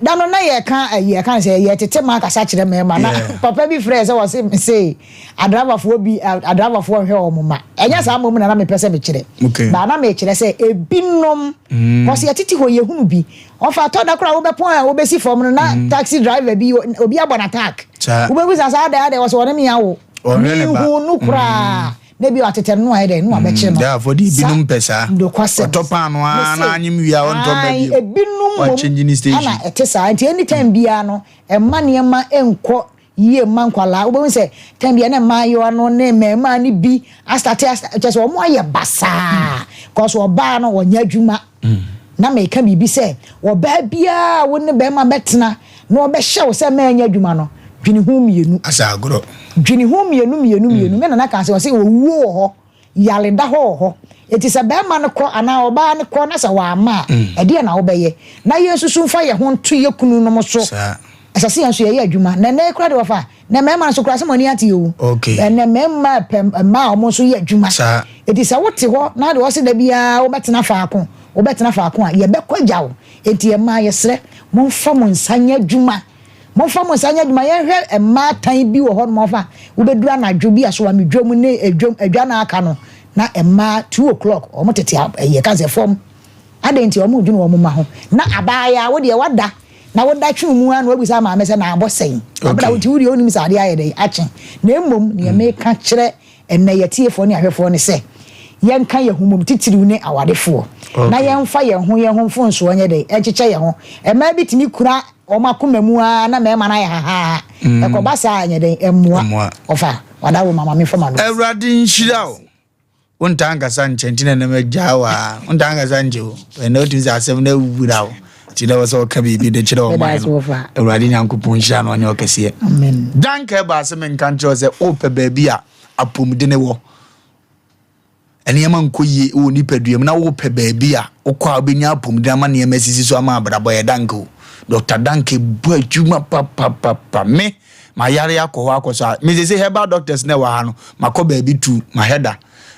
Da no na yɛka yɛka sɛ yɛtete ma akasa kyerɛ mmarima na papa bi frɛ sɛ wɔse se adravafoɔ bi, adravafoɔ nhwɛ wɔn ma. Ɛnyɛ saa mmom na na mepɛ sɛ mekyerɛ. Baa na mekyerɛ sɛ ebinom kɔsi yɛtete hɔ yɛhunu bi. Ɔfa atɔ da koraa wobɛpɔn a wobɛsi fam no na taxi driver bi obi abɔ n'attack. Wobɛbu sa saa da da wɔsɛ wɔne me awo. Mehu no koraa. Na bi atete no ayɛ dɛ no abɛkye no.
Therefore de ebinom pɛ saa. Ɔtɔ paano a na anyim wie a ɔntɔ mma bio.
Ebinom mom ana ɛte saa. Nti anytime biara no ɛma nneɛma nkɔ yie mma nkwalaa. Wobɛhu sɛ time biara na mmaayewa no ne mmarima no bi asate kyerɛ sɛ wɔn ayɛ basaa. Cause ɔbaa no ɔnyɛ adwuma. Na meka biribi sɛ ɔbaa biara wo ne bɛrima bɛtena na ɔbɛhyɛ wo sɛ mɛnyɛ adwuma no, dwene ho mmienu.
Asa agorɔ.
Dwene ho mmienu mmienu mmienu. Me nana ka sɛ ɔsɛ owuo wɔ hɔ, yareda hɔ wɔ hɔ. Eti sɛ bɛrima no kɔ anaa ɔbaa no kɔ na sɛ wama a, ɛdeɛ na wobɛyɛ. Na yɛn nso so mfa yɛn ho nto yɛ kunu nom so. Ɛsɛ sɛ yɛn nso yɛyɛ adwuma. Na ɛnɛ kora de wɔfa, na mmarima nso kora sɛ mo ani ate o. Ɛnɛ mmarima pɛ mmaa a wɔn nso yɛ adwuma. Eti sɛ wote hɔ na de wɔsi da biara wobɛtena faako, wobɛtena faako a yɛbɛkɔ agya wo. Eti mmaa yɛsrɛ momfa mo nsa nyɛ adwuma. Momfa mo nsa nyɛ adwuma. Yɛnhwɛ mmaa tan bi wɔ hɔ nom ɔfa wobɛduru anadwo bi a so wame dwom ne edwom adwa na aka no na mmaa 2 o'clock wɔn tete ɛyɛ ka sɛ fam. Adɛn nti wɔn dwene wɔn mma ho. Na abaayewa wo deɛ wada na woda twe mu a na wabisa maame sɛ na abɔ sɛn. Abra wo ti wo deɛ wonim sɛ adeɛ ayɛ dɛn akye. Na mmom nea meka kyerɛ ɛnnɛ yɛtiefoɔ ne ahwɛfoɔ ne sɛ yɛnka yɛn ho mmom titiriw ne awadefoɔ. Na yɛmfa yɛn ho yɛn ho mfonsoɔ nyɛ dɛn ɛnkyekyɛ yɛn ho. Mmaa bi tumi kura wɔn akoma mu ara na mmarima no ayɛ hahaa. Ɛkɔba saa nyɛ dɛn ɛmmoa. Ɔfa wada wo mama me fama no.
Awurade nhyira wo. Wontaa nkasa nkyɛ nti na ɛnam agyaa wo a. Wontaa nkasa nkyɛ o. Ɛnna wotumi sɛ asɛm no awura wo. Nti na wɔ sɛ ɔka biribi de kyerɛ ɔman no. Awurade Nyankopɔn nhyira no, ɔnyɛ ɔkɛseɛ. Danka ɛba ase, menka nkyerɛ sɛ wopɛ baabi a apɔmuden wɔ, nneɛma nkɔ yie wɔ nipadua mu, na wopɛ baabi a wokɔ a wobɛnya apɔmuden ama nneɛma asisi so ama abrabɔ, yɛ Danke o. Dr Danke bɔ adwuma papapapa. Me mayare akɔ hɔ akɔ so a me sɛ herbal doctors na ɛwɔ ha no, makɔ baabi tu mahɛ da.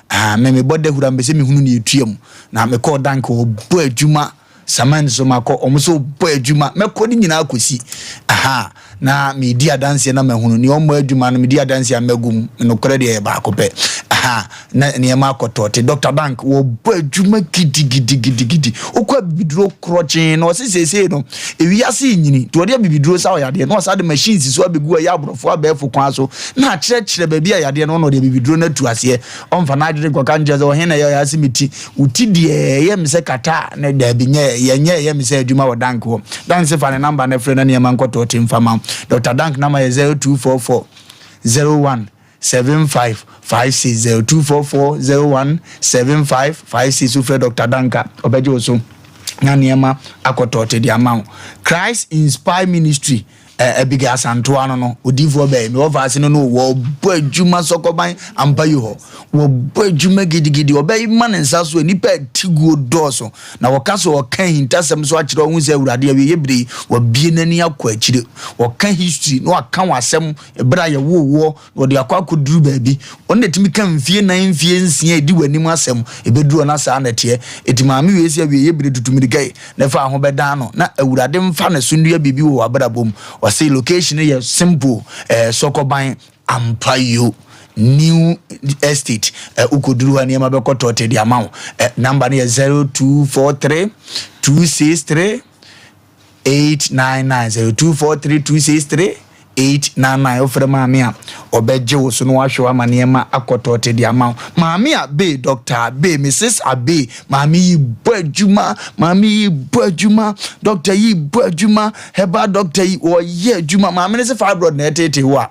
Ah, me mebɔ dahura mbɛ sɛ mehunu ne ɛtua mu na mekɔɔ Danke, ɔbɔ adwuma. Saman so makɔ, ɔmo so bɔ adwuma. Mɛkɔ ne nyinaa kɔsi aha na medi adanseɛ na mahunu nea ɔmmɔ adwuma no. Medi adanseɛ a mɛgu mu nokorɛ deɛ yɛ baako pɛ aha na nneɛma akɔtɔɔte. Dr Dank wɔbɔ adwuma gidigidigidigidi. Wokɔ abibiduro korɔkyee na ɔse seesei no ewiase nyini, nti ɔde abibiduro sa ɔyadeɛ na ɔsa de machines so abɛgu a ɛyɛ aborɔfo abɛɛfo kwan so na akyerɛkyerɛ baabi a yadeɛ no, ɔna ɔde abibiduro no atu aseɛ. Ɔmfa n'adwene kɔka nkyerɛ sɛ ɔhe na ɛyɛ ɔyɛ ase me ti, wo ti deɛ ɛyɛ me sɛ kata a, na daabi, nyɛ yɛnyɛ ɛyɛ me sɛ adwuma wɔ Dank hɔ. Dank sɛ fa ne number no frɛ na nneɛma nkɔtɔɔte mfa ma wo. Dr Dank number yɛ 0244 01 75 56, 0244 01 75 56. Wofrɛ Dr Danka, ɔbɛgye wo so na nneɛma akɔtɔɔte de ama wo. Christ Inspire Ministry, Abigail Asantoa no odiifoɔ bɛyɛ me wɔfa ase no, wɔbɔ adwuma sɔkɔban ampa yi hɔ. Wɔbɔ adwuma gidigidi. Ɔbɛyi ma ne nsa so a nipa ati guo dɔɔso na wɔka so, wɔka ahintasɛm so akyerɛ ɔho sɛ Awurade awieyɛ bere yi wɔbie n'ani akɔ akyire. Wɔka history na waka w'asɛm ɛberɛ a yɛwoo woɔ na wɔde akɔ akɔduru baabi. Ɔno na tumi ka mfie 4, mfie 6 ɛdi w'anim asɛm ɛbɛduru ɔna saa na ɛteɛ. Ɛti maame wei sɛ awieyɛ bere tutu mmirika yi na ɛfa ho bɛdan no na Awurade mfa ne so nnua biribi wɔ w'abrabɔ mu. Ɔse location yɛ simple, Sɔkɔban Ampayo New Estate. Wokɔduru hɔ a nneɛma bɛkɔ tɔɔte de ama wo. Number no yɛ 0243 263 899, 0243 263 899. Wofrɛ maame a, ɔbɛgye wo so na wahwɛ wo ama nneɛma akɔtɔɔte de ama wo. Maame a be Dr Abe, Mrs Abe, maame yi bɔ adwuma, maame yi bɔ adwuma, doctor yi bɔ adwuma, herbal doctor yi wɔyɛ adwuma. Maame no sɛ fibroid na ɛtete wo a,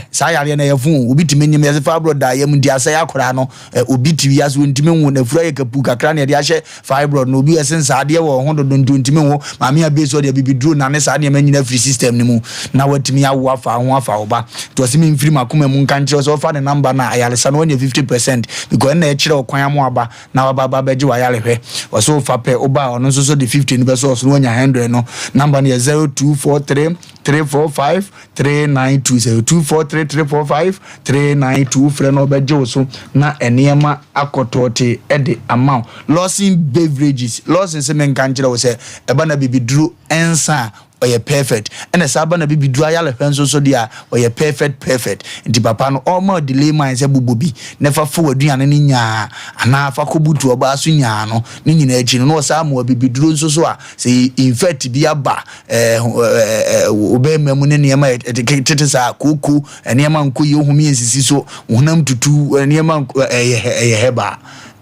saa yareɛ no ɛyɛ fo. Obi tumi nyim yɛsɛ fibroid da yam nti asɛe akwaraa no. Obi te wiase ɔntumi nwo, n'afura yɛ kapu kakra na yɛde ahyɛ fibroid no. Obi ɛsen saa adeɛ wɔ ho dodo nti ɔntumi nwo. Maame Abe so ɔde abibiduro nane saa nneɛma nyina firi system no mu na watumi awo afa ho afa wo ba. Nti ɔsɛ memfiri makoma mu nka nkyerɛ sɛ ɔfa ne number no a, ayaresa no wanya 50% because ɛnna ɛkyerɛ ɔkwan ama aba na waba ba bɛgye wayarehwɛ. Ɔsɛ wofa pɛ woba a, ɔno nso so de 50 no bɛsɛ ɔso no wanya 100 no. Number no yɛ 0243 345 392, 0243 345 392. Frɛ no, ɔbɛgye wo so na nneɛma akɔtɔɔte ɛde ama wo. Lawson Beverages, Lawson sɛ menka nkyerɛ wo sɛ ɛba na bibiduro ɛnsa a, ɔyɛ perfect. Ɛna saa ba na bibiduro ayarehwɛ nso so deɛ a, ɔyɛ perfect perfect. Nti papa no ɔma delay mind sɛ bobɔ bi na fa fa w'aduane no nyaa anaa fa kɔbutu ɔbaa so nyaa no ne nyinaa akyi no, na ɔsaa ma bibiduro nso so a sɛ infect bi aba ɛɛ ɛɛ ɔbɛrima mu ne nneɛma tete saa kooko, nneɛma nkɔ yie, ohun nsisi so, honam tutu, nneɛma ɛyɛ herbal,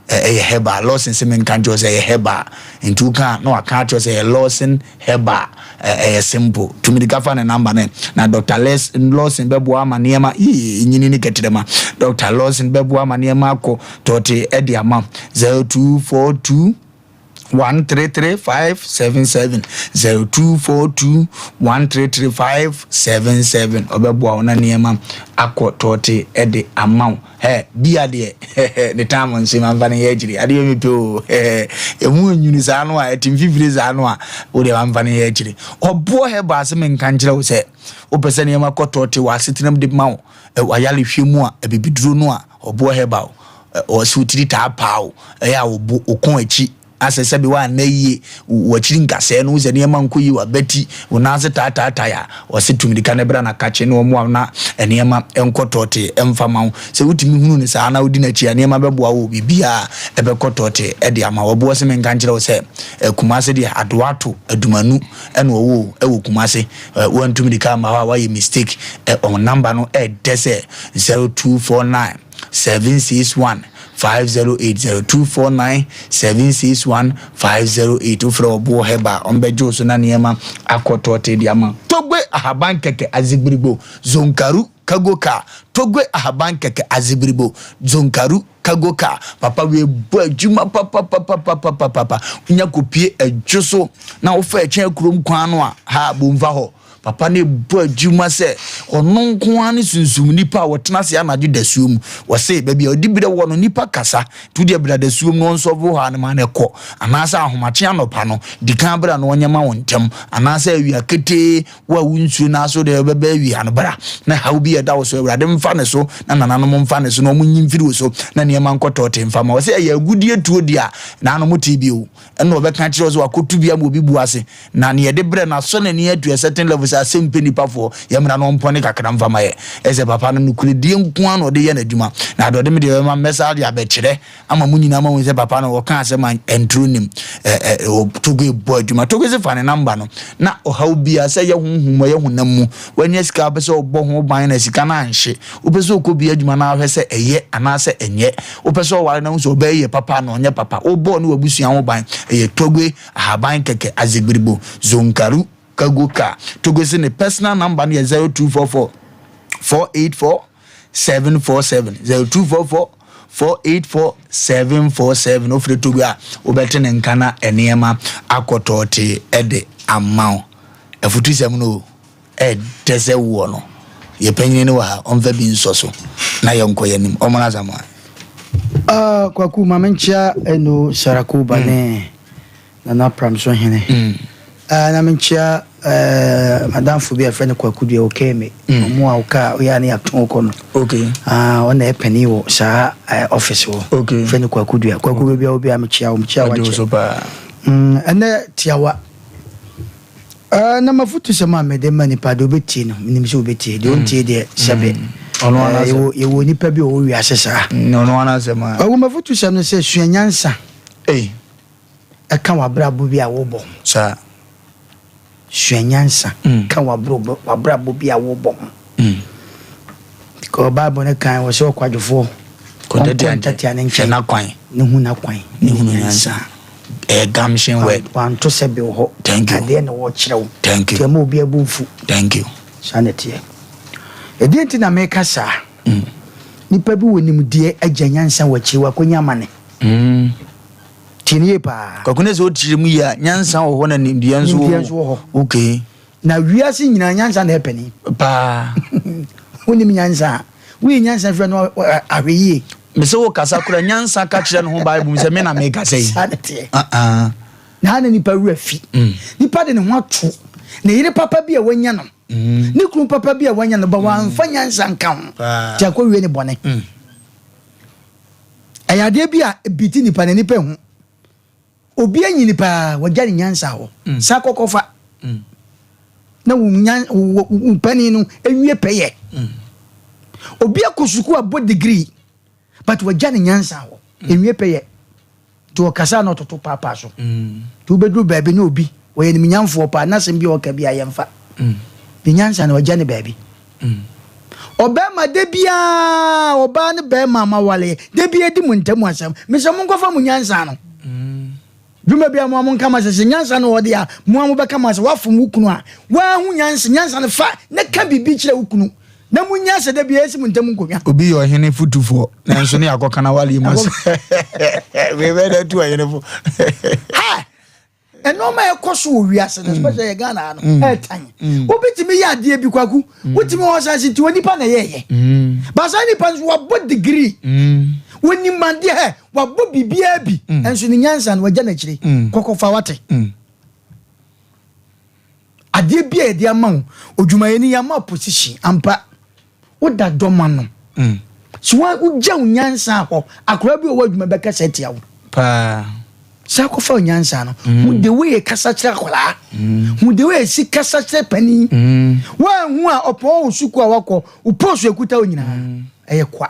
ɛyɛ herbal. Lawson sɛ menka nkyerɛ sɛ ɛyɛ herbal, nti woka na waka akyerɛ sɛ ɛyɛ Lawson Herbal. Ɛyɛ simple. Tumi de kafa ne number ne na Dr Les Lawson bɛboa ama nneɛma yii nyini ne kɛtɛrɛma. Dr Lawson bɛboa ama nneɛma akɔ tɔɔte ɛde ama. 0242 133577, 0242 133577. Ɔbɛboa wo na nneɛma akɔ tɔɔte ɛde ama wo. Ɛ bia deɛ ne tam nso mamfa no yɛ akyiri adeɛ mepɛ o. Ɛmu nwunu saa no a ɛte mfifire saa no a, wodeɛ mamfa no yɛ akyiri. Ɔboɔ hɛba ase, menka nkyerɛ wo sɛ wopɛ sɛ nneɛma kɔ tɔɔte wɔ asetenam de ma wo wayale hwɛ mu a, abibiduro no a ɔboɔ hɛba o. Ɔsɛ wo tiri taa paa o, ɛyɛ a wo kɔn akyi asɛ sɛbi wa yie, wakyiri nkasɛɛ no sɛ nneɛma nkɔ yie, wabɛti wo nan ase taataatae a, ɔsɛ tumirika ne bra na kakye ne ɔmo a na nneɛma nkɔ tɔɔte mfa ma wo. Sɛ wotumi hunu ne saa na wodi n'akyi a, nneɛma bɛboa wo, biribiaa ɛbɛkɔ tɔɔte ɛde ama wɔboɔ. Sɛ menka nkyerɛ wo sɛ Kumase deɛ, Adoato Adumanu ɛna ɔwɔ ɛwɔ Kumase. Wantumi de ka ama hɔ a, wayɛ mistake. Ɔmo number no ɛdɛ sɛ 0249 761. 508 0249 761 508. Wofrɛ Ɔboɔ Herbal, ɔmbɛgye wo so na nneɛma akɔ tɔɔte de ama. Togbe Ahaban Kɛkɛ Azigbirigbo Zonkaru Kagoka. Togbe Ahaban Kɛkɛ Azigbirigbo Zonkaru Kagoka. Papa wei bɔ adwuma papapapapapapa. Wonya kɔpie adwo so na wofa ɛkyɛn kurom kwan no a, ha bomfa hɔ. Papa no bɔ adwuma sɛ ɔno nko ara ne sunsum nipa a wɔtena ase anadwo dasuo mu. Wɔse baabi a ɔde berɛ wɔ no, nipa kasa nti wodeɛ bra dasuo mu na ɔnsɔvo hɔ a no ma no kɔ, anaasɛ ahomakye anɔpa no di kan bra na ɔnyɛ ma wo ntɛm, anaasɛ awia ketee wo a wo nsuo no aso deɛ wobɛba awia no bra na haw bi a ɛda wo so Awurade mfa ne so na nananom mfa ne so na ɔmo nyi mfiri wo so na nneɛma nkɔ tɔɔte mfa ma. Wɔse ɛyɛ agudie tuo deɛ a naano mo tee bio ɛna ɔbɛka kyerɛ wo sɛ wakɔtu bi ama obi bu ase na nea yɛde brɛ no asɔ n'ani atu a certain level sɛ asɛm pɛ nipa foɔ yɛmmra na ɔmpɔne kakra mfa ma yɛ. Ɛsɛ papa no nokorɛdie nko ara na ɔde yɛ n'adwuma na adeɛ ɔde me deɛ bɛma mmɛsa de abɛkyerɛ ama mo nyinaa mahu sɛ papa no ɔka asɛm a ɛntoro nim. Togo bɔ adwuma. Togo se fa ne namba no na ɔhaw biara sɛ ɛyɛ honhom mu ɛyɛ honam mu wanya sika wopɛ sɛ ɔbɔ ho ban na sika no anhye wopɛ sɛ ɔkɔ bi adwuma na ahwɛ sɛ ɛyɛ anaasɛ ɛnyɛ wopɛ sɛ ɔware na wo sɛ ɔbɛyɛ papa na ɔnyɛ papa wobɔɔ ne wabusua ho ban. Ɛyɛ Togbe Ahaban Kɛkɛ Azegbirigbo Zonkaru Kago Ka. Togbe se ne personal number no yɛ 0244 484 747 0244 484 747. Wofrɛ Togbe a wobɛte ne nka na nneɛma akɔtɔɔte de ama wo. Afutusɛm no o, ɛdɛ sɛ woɔ no. Yɛ panyini no wɔ ha, ɔmfa bi nsɔ so na yɛnkɔ yɛn anim. Ɔmmra Asamoah.
Kwaku, ma menkyea Eno Sarakoba ne Nana Pramso Hene. Na menkyea madamfo bi a yɛfrɛ no Kwaku Dua Okeme. Ɔmo a woka woyɛ a ne yɛatɔn kɔ no.
Okay.
Ɔna yɛ panin wɔ saa office hɔ.
Okay.
Frɛ no Kwaku Dua. Kwaku baabi a wo biara mekyea wo, mekyea wo akyɛ.
So paa.
Ɛnɛ tiawa. Na mafotusɛm a mede ma nipa deɛ ɔbɛtie no, menim sɛ ɔbɛtie. Deɛ ɔntie deɛ sɛbe.
Ɔno ara asɛm.
Yɛwɔ nipa bi a ɔwɔ wiase saa.
Ɔno ara asɛm a.
Kwaku mafotusɛm no sɛ sua nyansa.
Ei.
Ɛka w'abrabɔ bi a wobɔ ho.
Saa.
Sua nyansa ka w'abrabɔ bi a wobɔ ho. Because Bible no kan wɔ sɛ ɔkwadwofoɔ ɔnkɔ ntatea ne nkyɛn
n'akwan
ne hu n'akwan
ne hunu nyansa. Ɛyɛ gumption word.
Wanto sɛ bi wɔ hɔ.
Thank you.
Adeɛ na wɔkyerɛ wo.
Thank you.
Nti ɛma obi abu mfu.
Thank you.
Saa na ɛteɛ. Ɛdeɛ nti na meka saa. Nipa bi wɔ nimdeɛ agya nyansa wɔ akyiri wakɔnya amane. Tie no yie paa.
Kwaku ne sɛ wokyerɛ mu yie a, nyansa wɔ hɔ na nimdeɛ nso
wɔ hɔ. Nimdeɛ nso wɔ hɔ.
Okay.
Na wiase nyinaa nyansa na ɛpɛ ni.
Paa.
Wonim nyansa a, woyi nyansa firi no ahwɛ yie.
Me sɛ wo kasa kora nyansa ka kyerɛ ne ho Bible mu sɛ me na mekasa yi.
Saa na teɛ. Uh-uh. Na na nipa wura fi. Nipa de ne ho ato ne yere papa bi a wanya no. Ne kunu papa bi a wanya no ba wamfa nyansa nka ho. Ti akɔwie ne bɔne. Ɛyɛ adeɛ bi a ebiti nipa na nipa ehu. Obi anyini paa, wagya ne nyansa hɔ. San kɔ kɔfa. Na wo nyan wo wo panin no ewie pɛyɛ. Obi akɔ sukuu abɔ degree but wagya ne nyansa hɔ. Ewie pɛyɛ. Nti ɔkasa na ɔtoto paapaa so. Nti wobɛduru baabi na obi ɔyɛ nimnyamfoɔ paa n'asɛm bi a ɔka bi a yɛmfa. Ne nyansa no wagya ne baabi. Ɔbɛrima da biara ɔbaa ne bɛrima a mawale da biara di mo ntam asɛm. Mesɛ monkɔfa mo nyansa no. Dwuma bi a mo a monka ma sɛ sɛ nyansa no ɔde a mo a mobɛka ma sɛ woafom wo kunu a woahu nyansa nyansa no fa na ka biribi kyerɛ wo kunu na munya sɛ da biara esi mo ntam nkonnwa.
Obi yɛ ɔhene fotufoɔ nanso ne akɔka na wale mu ase. Wei bɛyɛ dɛ tu ɔhene fo.
Ha! Nneɛma a ɛkɔ so wɔ wiase no, especially yɛ Ghana ha no, ɛɛtan. Obi tumi yɛ adeɛ bi kwaku, wotumi wɔ sase nti onipa na ɛyɛɛyɛ. Ba saa nipa nso wabɔ degree, wɔnim adeɛ hɛ, wabɔ biribiara bi, nso ne nyansa no wagya n'akyire. Kɔkɔfa wate. Adeɛ bi a yɛde ama wo, odwumayɛni yɛama wo position ampa. Woda dɔm ano. So wogya wo nyansa hɔ, akwadaa bi a ɔwɔ adwuma bɛkasa atia wo.
Paa.
Saa kɔfa wo nyansa no. Hu the way kasa kyerɛ akwadaa. Hu the way esi kasa kyerɛ panin. Woanhu a ɔpɔn wo sukuu a wakɔ, wo post ekuta wo nyinaa. Ɛyɛ kwa.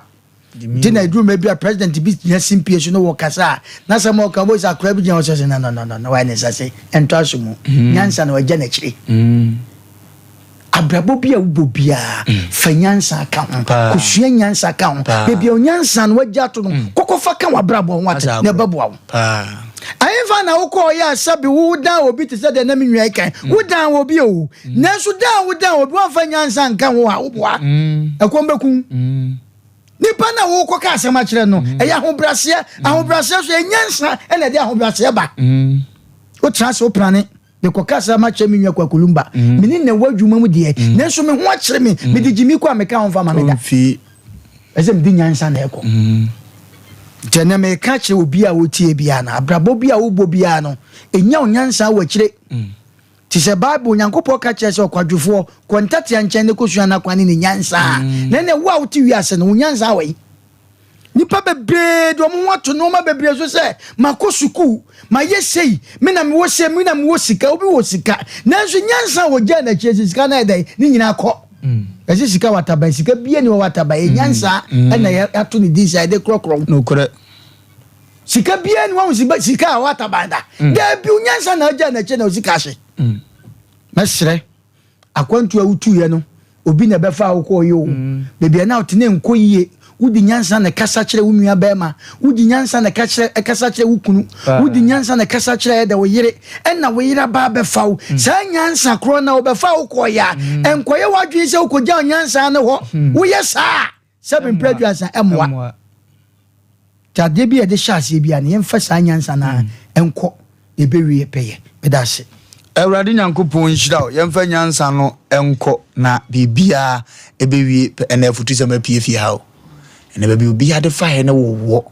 Nti na eduru mmerɛ bi a president bi gyina simpie so na wɔkasa a, n'asɛm a ɔka wobɛhu sɛ akwadaa bi gyina hɔ sɛ sɛ no no no no wayɛ ne nsa se ɛntɔ aso mu. Nyansa na wagya n'akyire. Abrabɔ bi a wobɔ biara fa nyansa ka ho. Kosua nyansa ka ho. Baabi a onyansa no wagya ato no, kɔkɔ. Kɔkɔfa ka w'abrabɔ ho ate na ɛbɛboa wo. Ɛhefa na wokɔɔ yɛ a sɛbe wodan obi te sɛ deɛ na me nua yi kan? Mm. Wodan obi o. Mm. Nanso dan a wodan obi woamfa nyansa nka ho a woboa. Mm. Ɛkɔm bɛku. Nipa na wokɔka asɛm akyerɛ no ɛyɛ ahobrɛaseɛ. Ahobrɛaseɛ so ɛyɛ nyansa ɛna ɛde ahobrɛaseɛ ba. Wotena ase woprane. Mekɔka asɛm akyerɛ me nua Kwaku Lumba. Me ne na ɛwɔ adwuma mu deɛ, nanso me ho akyere me. Mede gyimi kɔ a meka ho mfa ma me da. Ɛsɛ mede nyansa na ɛkɔ. Nti ɛnɛ meka kyerɛ obi a ɔtie biara no, abrabɔ bi a wobɔ biara no, ɛnya wo nyansa wɔ akyire. Te sɛ Bible, Onyankopɔn ka kyerɛ sɛ ɔkwadwofoɔ, kɔ ntatea nkyɛn ne kɔsua n'akwan ne ne nyansa. Na ɛnɛ wo a wote wiase no, wo nyansa wɔ yi. Nnipa bebree de wɔn ho ato nneɛma bebree so sɛ, Makɔ sukuu, mayɛ sei, me na mewɔ sei, me na mewɔ sika. Obi wɔ sika, nanso nyansa a wɔgyaa n'akyi akyi, sika no ayɛ dɛn? Ne nyinaa kɔ. Ɛsɛ sika wɔ ataban, sika bia ni wɔ ataban. Ɛyɛ nyansa ɛna yɛato ne din sɛ yɛde korɔkorɔ wo.
Nokorɛ.
Sika bia ni wɔn sika a wɔ ataban da. Daabi, nyansa na agyaa n'akyi na osika ahye. Mɛsrɛ. Akwantu a wotuiɛ no, obi na ɛbɛfaa wo kɔeɛ o. Baabi a na wote no ɛnkɔ yie. Wode nyansa na ɛkasa kyerɛ wo nua barima. Wode nyansa na ɛka kyerɛ ɛkasa kyerɛ wo kunu. Wode nyansa na ɛkasa kyerɛ ɛdɛ wo yere. Ɛna wo yere aba abɛfa wo. Saa nyansa korɔ na wɔbɛfa wo kɔeɛ a, ɛnkɔyɛ w'adwene sɛ wokɔgya wo nyansa no hɔ. Woyɛ saa a, Sɛbe mprɛ aduasa ɛmmoa. Nti adeɛ bi a yɛde hyɛ aseɛ biara no yɛmfa saa nyansa no ara nkɔ na ɛbɛwie pɛyɛ. Meda ase.
Awurade Nyankopɔn nhyira wo. Yɛmfa nyansa no nkɔ na biribiara ɛbɛwie pɛ. Ɛnɛ afutusɛm apue fie ha o. Ɛnɛ baabi obiara de faeɛ no wowɔ.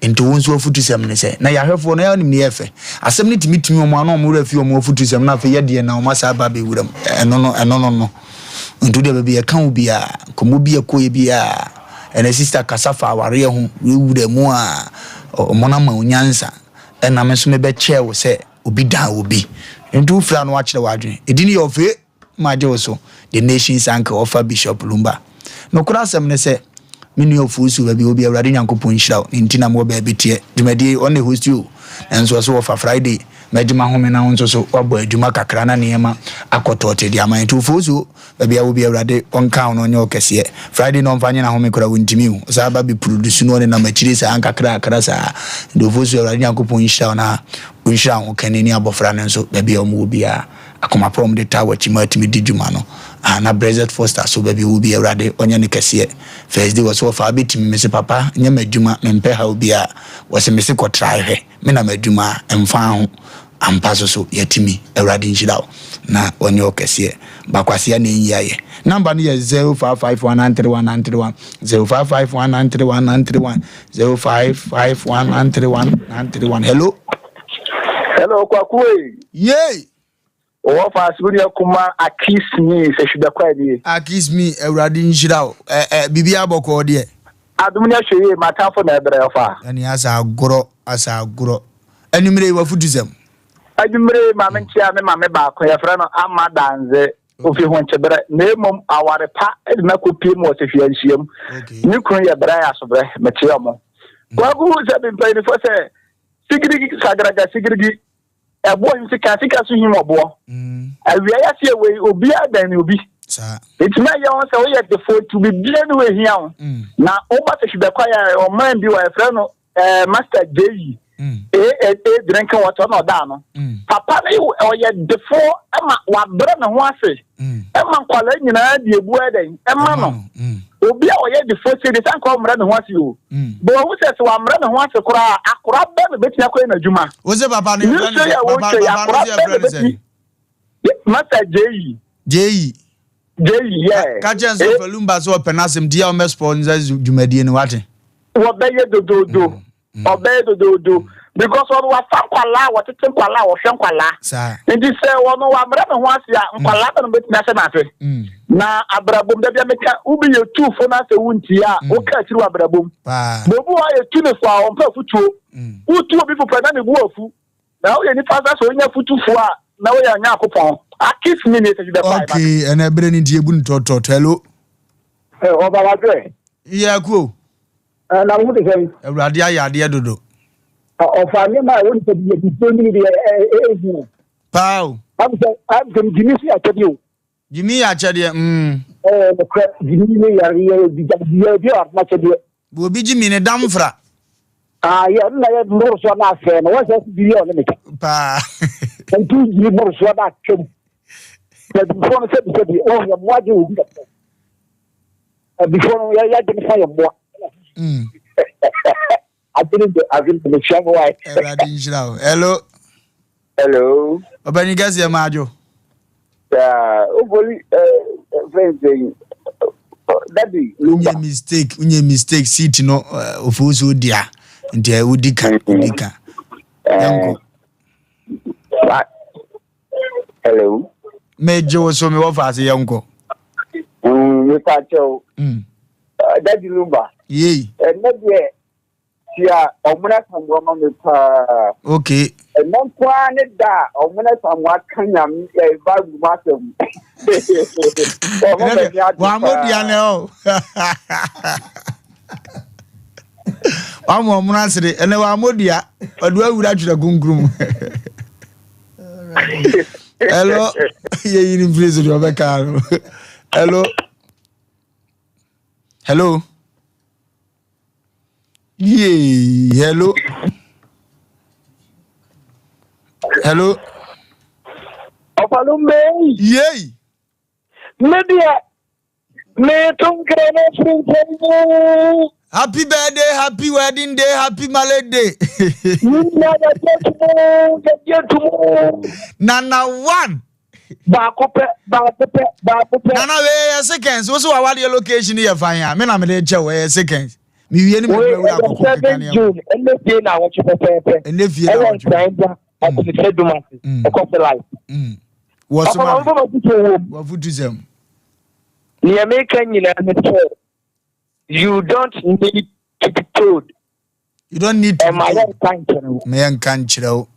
Nti wo nso afutusɛm ne sɛ, na yɛahwɛfoɔ no, yɛnim ne yɛ fɛ. Asɛm no tumi tumi wɔn ano, wɔn werɛ fi wɔn afutusɛm na afei yɛdeɛ na wɔn asa aba abɛwura mu. Ɛno no, ɛno no no. Nti wodeɛ baabi yɛka wo biara, nkɔmmɔ bi ɛkɔɛ biara, ɛnɛ sista kasa fa awareɛ ho, wura mu a, wɔn ama wo nyansa. Ɛna me nso mebɛkyɛɛ wo sɛ obi dan obi. Nti wofiri ano akyerɛ w'adwene. Ɛdin yɛ ɔfee. Magye wo so, The Nation's Uncle ɔfa Bishop Lumba. Nokorɛ asɛm ne sɛ, me nua Ofosu baabi wɔ bi Awurade Nyankopɔn nhyira wo, ne nti na mewɔ baabi teɛ. Dwumadie yi, ɔno na ɛhosti o, nanso ɔse wɔfa Friday, mɛgye m'ahome na wo nso so woabɔ adwuma kakra na nneɛma akɔ tɔɔte de ama yɛn. Nti Ofosu, baabi a wɔ bi Awurade ɔnka wo na ɔnyɛ wo kɛseɛ. Friday na ɔmfa nye n'ahome koraa, ɔntumi o, ɔsan ba bɛproduce na ɔnenam akyire saa nkakrakra saa. Nti Ofosu, Awurade Nyankopɔn nhyira wo na ɔnhyira wo ho kani ne abɔfra no nso baabi a wɔwɔ biara. Akoma pa a wɔde taa w'akyi ma atumi di dwuma no ah na Brexit Foster so baabi ɔwɔ bi Awurade ɔnyɛ no kɛseɛ First day wɔse wɔfa abɛtumi mese papa nyɛ m'adwuma mempɛ haw biara wɔse mese kɔ try hwɛ me na m'adwuma a ɛmfa ho ampa so so yɛatumi Awurade nhyira wo na ɔnyɛ wo kɛseɛ Bakwasea na ɛnyi ayɛ Number no yɛ 0551931931 0551931931 0551931931 Hello.
Hello Kwaku ei.
Yay!
Ɔwɔ fa ase wo kuma akis me sɛ hwibɛkɔ adie.
Akis me awurade nhyira wo. Ɛ ɛ biribi abɔkɔɔ deɛ.
Adom ne ahwɛ yie m'atamfo na ɛbrɛ ɔfa.
Ɛne asa agorɔ asa agorɔ. Anwummere yi wafutusɛm.
Anwummere yi maame nkyia me maame baako yɛfrɛ no Ama Danze ofi Honkyebere na mmom aware pa de no akɔpie mu wɔ Sehwia nhyiam. Ne kunu yɛ Brɛ Asobrɛ mekyea ɔmo. Kwaku sɛ bi mpanyinfoɔ sɛ Sigirigi sagraga sigirigi ɛboɔ him sika sika so him ɔboɔ. Mm. Awia yɛ aseɛ wei obiara dan ne obi. Ɛtumi ayɛ wɔn sɛ woyɛ defoɔ nti biribiara ne wɔahia wo. Mm. Na woba sɛ hwibɛkwa yɛ ɔman bi wɔ yɛfrɛ no eh, Master J. Mm. AAA drinking water ɔna ɔdaa no. Mm. Papa no ɔyɛ defoɔ ma wabrɛ ne ho ase. Ɛma nkwadaa nyinaa de ebu ɛdɛn ɛma no. Obi a ɔyɛ defoɔ sei de sɛ anka ɔmmrɛ ne ho ase o. Bɛ wahu sɛ sɛ wammrɛ ne ho ase koraa akora bɛn na obetumi akɔyɛ n'adwuma.
Wo sɛ papa no yɛfrɛ no sɛ papa papa no sɛ yɛfrɛ no sɛ.
Master Jeyi.
Jeyi.
Jeyi yɛ.
Ka kyerɛ sɛ Falumba sɛ ɔpɛ n'asɛm ti a ɔmmɛ sponsor dwumadie no wate.
Wɔbɛyɛ dodoodo. Ɔbɛyɛ dodoodo because ɔno wafa nkwalaa a wɔtete nkwalaa a wɔhwɛ nkwalaa. Nti sɛ ɔno wammerɛ ne ho ase a mm. nkwalaa bɛ no bɛtumi ahyɛ n'ase. Mm. Na abrabom da bia meka wobi yɛ tuufo no asɛ wontie a mm. woka akyiri wɔ abrabom. Bobi hɔ a yɛtu ne fo a ɔmpɛ afotuo. Wotu obi fo pɛ na ne bu afu. Na woyɛ nipa sɛ sɛ wonya fotufoɔ a na woyɛ Onyankopɔn. Akis mi ne sɛ bɛfa.
Okay, ɛnɛ berɛ no nti yɛbu no tɔtɔtɔ. Hello.
Ɔba wadwerɛ.
Yɛ kuo.
Eh, na wo ho te sɛn?
Awurade ayɛ adeɛ dodo.
Ɔfa nneɛma a ɛwɔ nipa bi yɛ bi nyini deɛ ɛhu.
Paa o.
Am sɛ am sɛ gyimi so yɛ akyɛdeɛ o.
Gyimi yɛ akyɛdeɛ mm.
Ɛɛ nokorɛ gyimi ne yare yɛ bi yɛ bi a akyɛdeɛ.
Obi gyimi ne dam fra.
Ah, yɛ nna yɛ mmorosoɔ no asɛe no, wɔn sɛ bi yɛ ɔne me ka.
Paa.
Nti gyiri mmorosoɔ no atwam. Na abibifoɔ no sɛbi sɛbi, wɔn yɛ mmoa gye obi kakra. Abibifoɔ no yɛ yɛadwene fa yɛ mmoa. Adwene de adwene de mehyia mo wae.
Awurade nhyira wo. Hello.
Hello.
Ɔbɛnyin kɛseɛ ma adwo.
Yeah, oboli eh friend saying daddy
lumba. Unye mistake, unye mistake seat no ofu so dia. Nti eh, wodi ka, wodi ka. Yanko.
Hello.
Me gye wo so me wɔ faase yɛnkɔ.
Me pa kyɛw. Daddy Lumba.
Yei.
Ɛnɛ deɛ tia ɔmona samoa ma me paa.
Okay.
Ɛnɛ nko ara ne da a ɔmona samoa ka nyame ɛ Bible mu asɛm. Ɔmo bɛ ni adi paa.
Wàá dua nɛ o. Wàá mu ɔmona sere ɛnɛ wàá mo dua ɔde awura twerɛ kunkun mu. Hello yɛ yiri nfiri so deɛ ɔbɛka no. Hello. Hello. Yee, hello. Hello.
Ɔfalumbe.
Yei.
Me deɛ, meto nkra no afiri nsɛm mu.
Happy birthday, happy wedding day, happy marriage day.
Nyina yɛgye tumu, yɛgye tumu.
Nana one.
Baako pɛ, baako pɛ, baako pɛ.
Nana wei yɛ seconds. Wo so wawadeɛ location yɛ fan a, me na mede kyɛ wo ɛyɛ seconds. Mewie ne mede wura akɔkɔ keka ne
June, ɛnɛ fie na awɔtwe pɛpɛɛpɛ.
Ɛnɛ fie na
awɔtwe. Ɛwɔ nkran gya, akunifɛ dum ase, ɛkɔ fɛ life.
Wɔ so ma me. Wafutu sɛm.
Nea meka nyinaa ne sɛ, you don't need to be told.
You don't need to.
Ɛma yɛ nka nkyerɛ wo.
Ma yɛ nka nkyerɛ wo.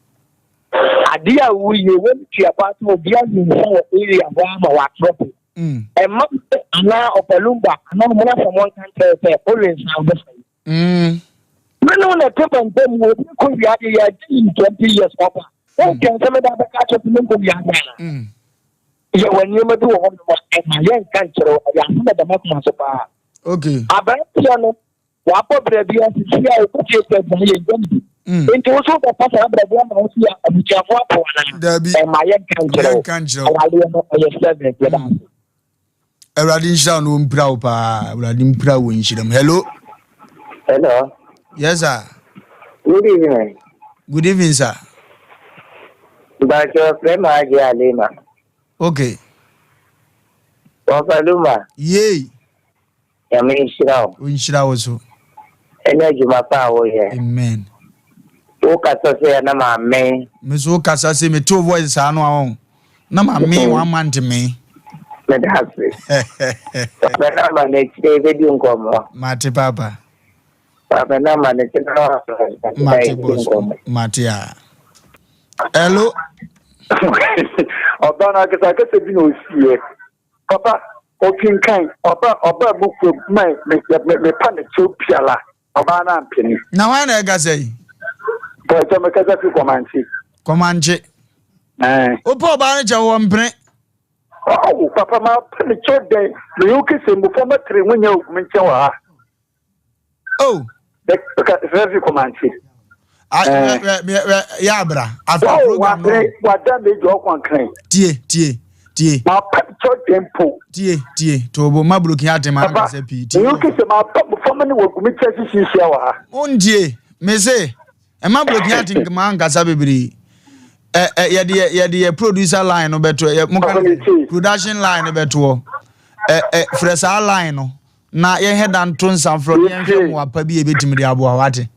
Adeɛ a woyɛ wɔn tua paa sɛ obi ayi nsa wɔ area hɔ ama wɔatrɔpo. Ɛma sɛ anaa ɔpɛlumba anaa ɔmo asɛm wɔn nka nkyerɛ sɛ ɔwe nsa ɔbɛfa yi. Me ne wo na ɛte mantam mu obi kɔ wia adeɛ yɛ agye yi 20 years ɔba. Wɔn nkyɛn sɛ meda bɛka akyerɛ sɛ menkɔ wia adeɛ anaa. Yɛwɔ nneɛma bi wɔ hɔ nom a ɛma yɛ nka nkyerɛ wo ɛyɛ asɛm ɛda m'akoma so paa.
Okay.
Aberanteɛ no Wabɔ bra bi asisi a ɔkɔtie sɛ agya yɛ ngya ne bi. Nti wo so wobɛfa saa bra bi ama wo si a abusuafo apo anaa?
Dabi.
Ɛma yɛnka nkyerɛ wo.
Yɛnka nkyerɛ wo.
Awareɛ no ɛyɛ seven yɛda ase.
Awurade nhyira wo na ɔmpira wo paa. Awurade mpira wo nhyira mu. Hello.
Hello.
Yes sir.
Good evening.
Good evening sir.
Bacho Frema Aje Alima.
Okay.
Wɔfa Luma.
Yay.
Nyame nhyira wo.
Ɔnhyira wo so.
Ɛne adwuma pa a woyɛ.
Amen.
Wo kasa sɛ na ma men.
Me so wo kasa sɛ me te wo voice saa no a wɔn. Na ma men one month me.
Me da ase. Papa na ma na akyire bɛdi nkɔmmɔ.
Mate papa.
Papa na ma na akyire na
Mate boss. Mate a. Hello.
Ɔba no akasa akasa bi na ɔsiiɛ. Papa, ɔkenkan, ɔba, ɔba mu kurom, ma me, me, mepa ne kyɛw biara, ɔbaa no ampene.
Na hwan na ɛkasa yi?
Pɔtɔ, mekasa fi Kɔmankye.
Kɔmankye.
Ɛɛ.
Wopɛ ɔbaa no kyɛw wɔ mpene?
Ɔwɔ, papa, ma pa ne kyɛw dɛn? Meyɛ wo kese, mmofra mɛtere ho nyɛ ogu me nkyɛn wɔ ha.
Oh.
Mekasa fi Kɔmankye.
Yɛ abra after program no.
Wada me jɔ kwan kan.
Tie tie tie.
Ma pa kyɛw dɛn po.
Tie tie tobo ma broken heart ma nkasa pii. Tie.
Meyɛ wo kese ma pa mmofra ne wɔ gu me kyɛn sisi hyia wɔ ha.
Wontie me se ɛma broken heart ma nkasa bebree. Ɛ ɛ yɛde yɛ yɛde yɛ producer line no bɛto yɛ mo ka production line no bɛtoɔ. Ɛ ɛ frɛ saa line no na yɛnhɛ da nto nsa mfrɛ no yɛnhwɛ mmoa pa bi a yɛbɛtumi de aboa wate.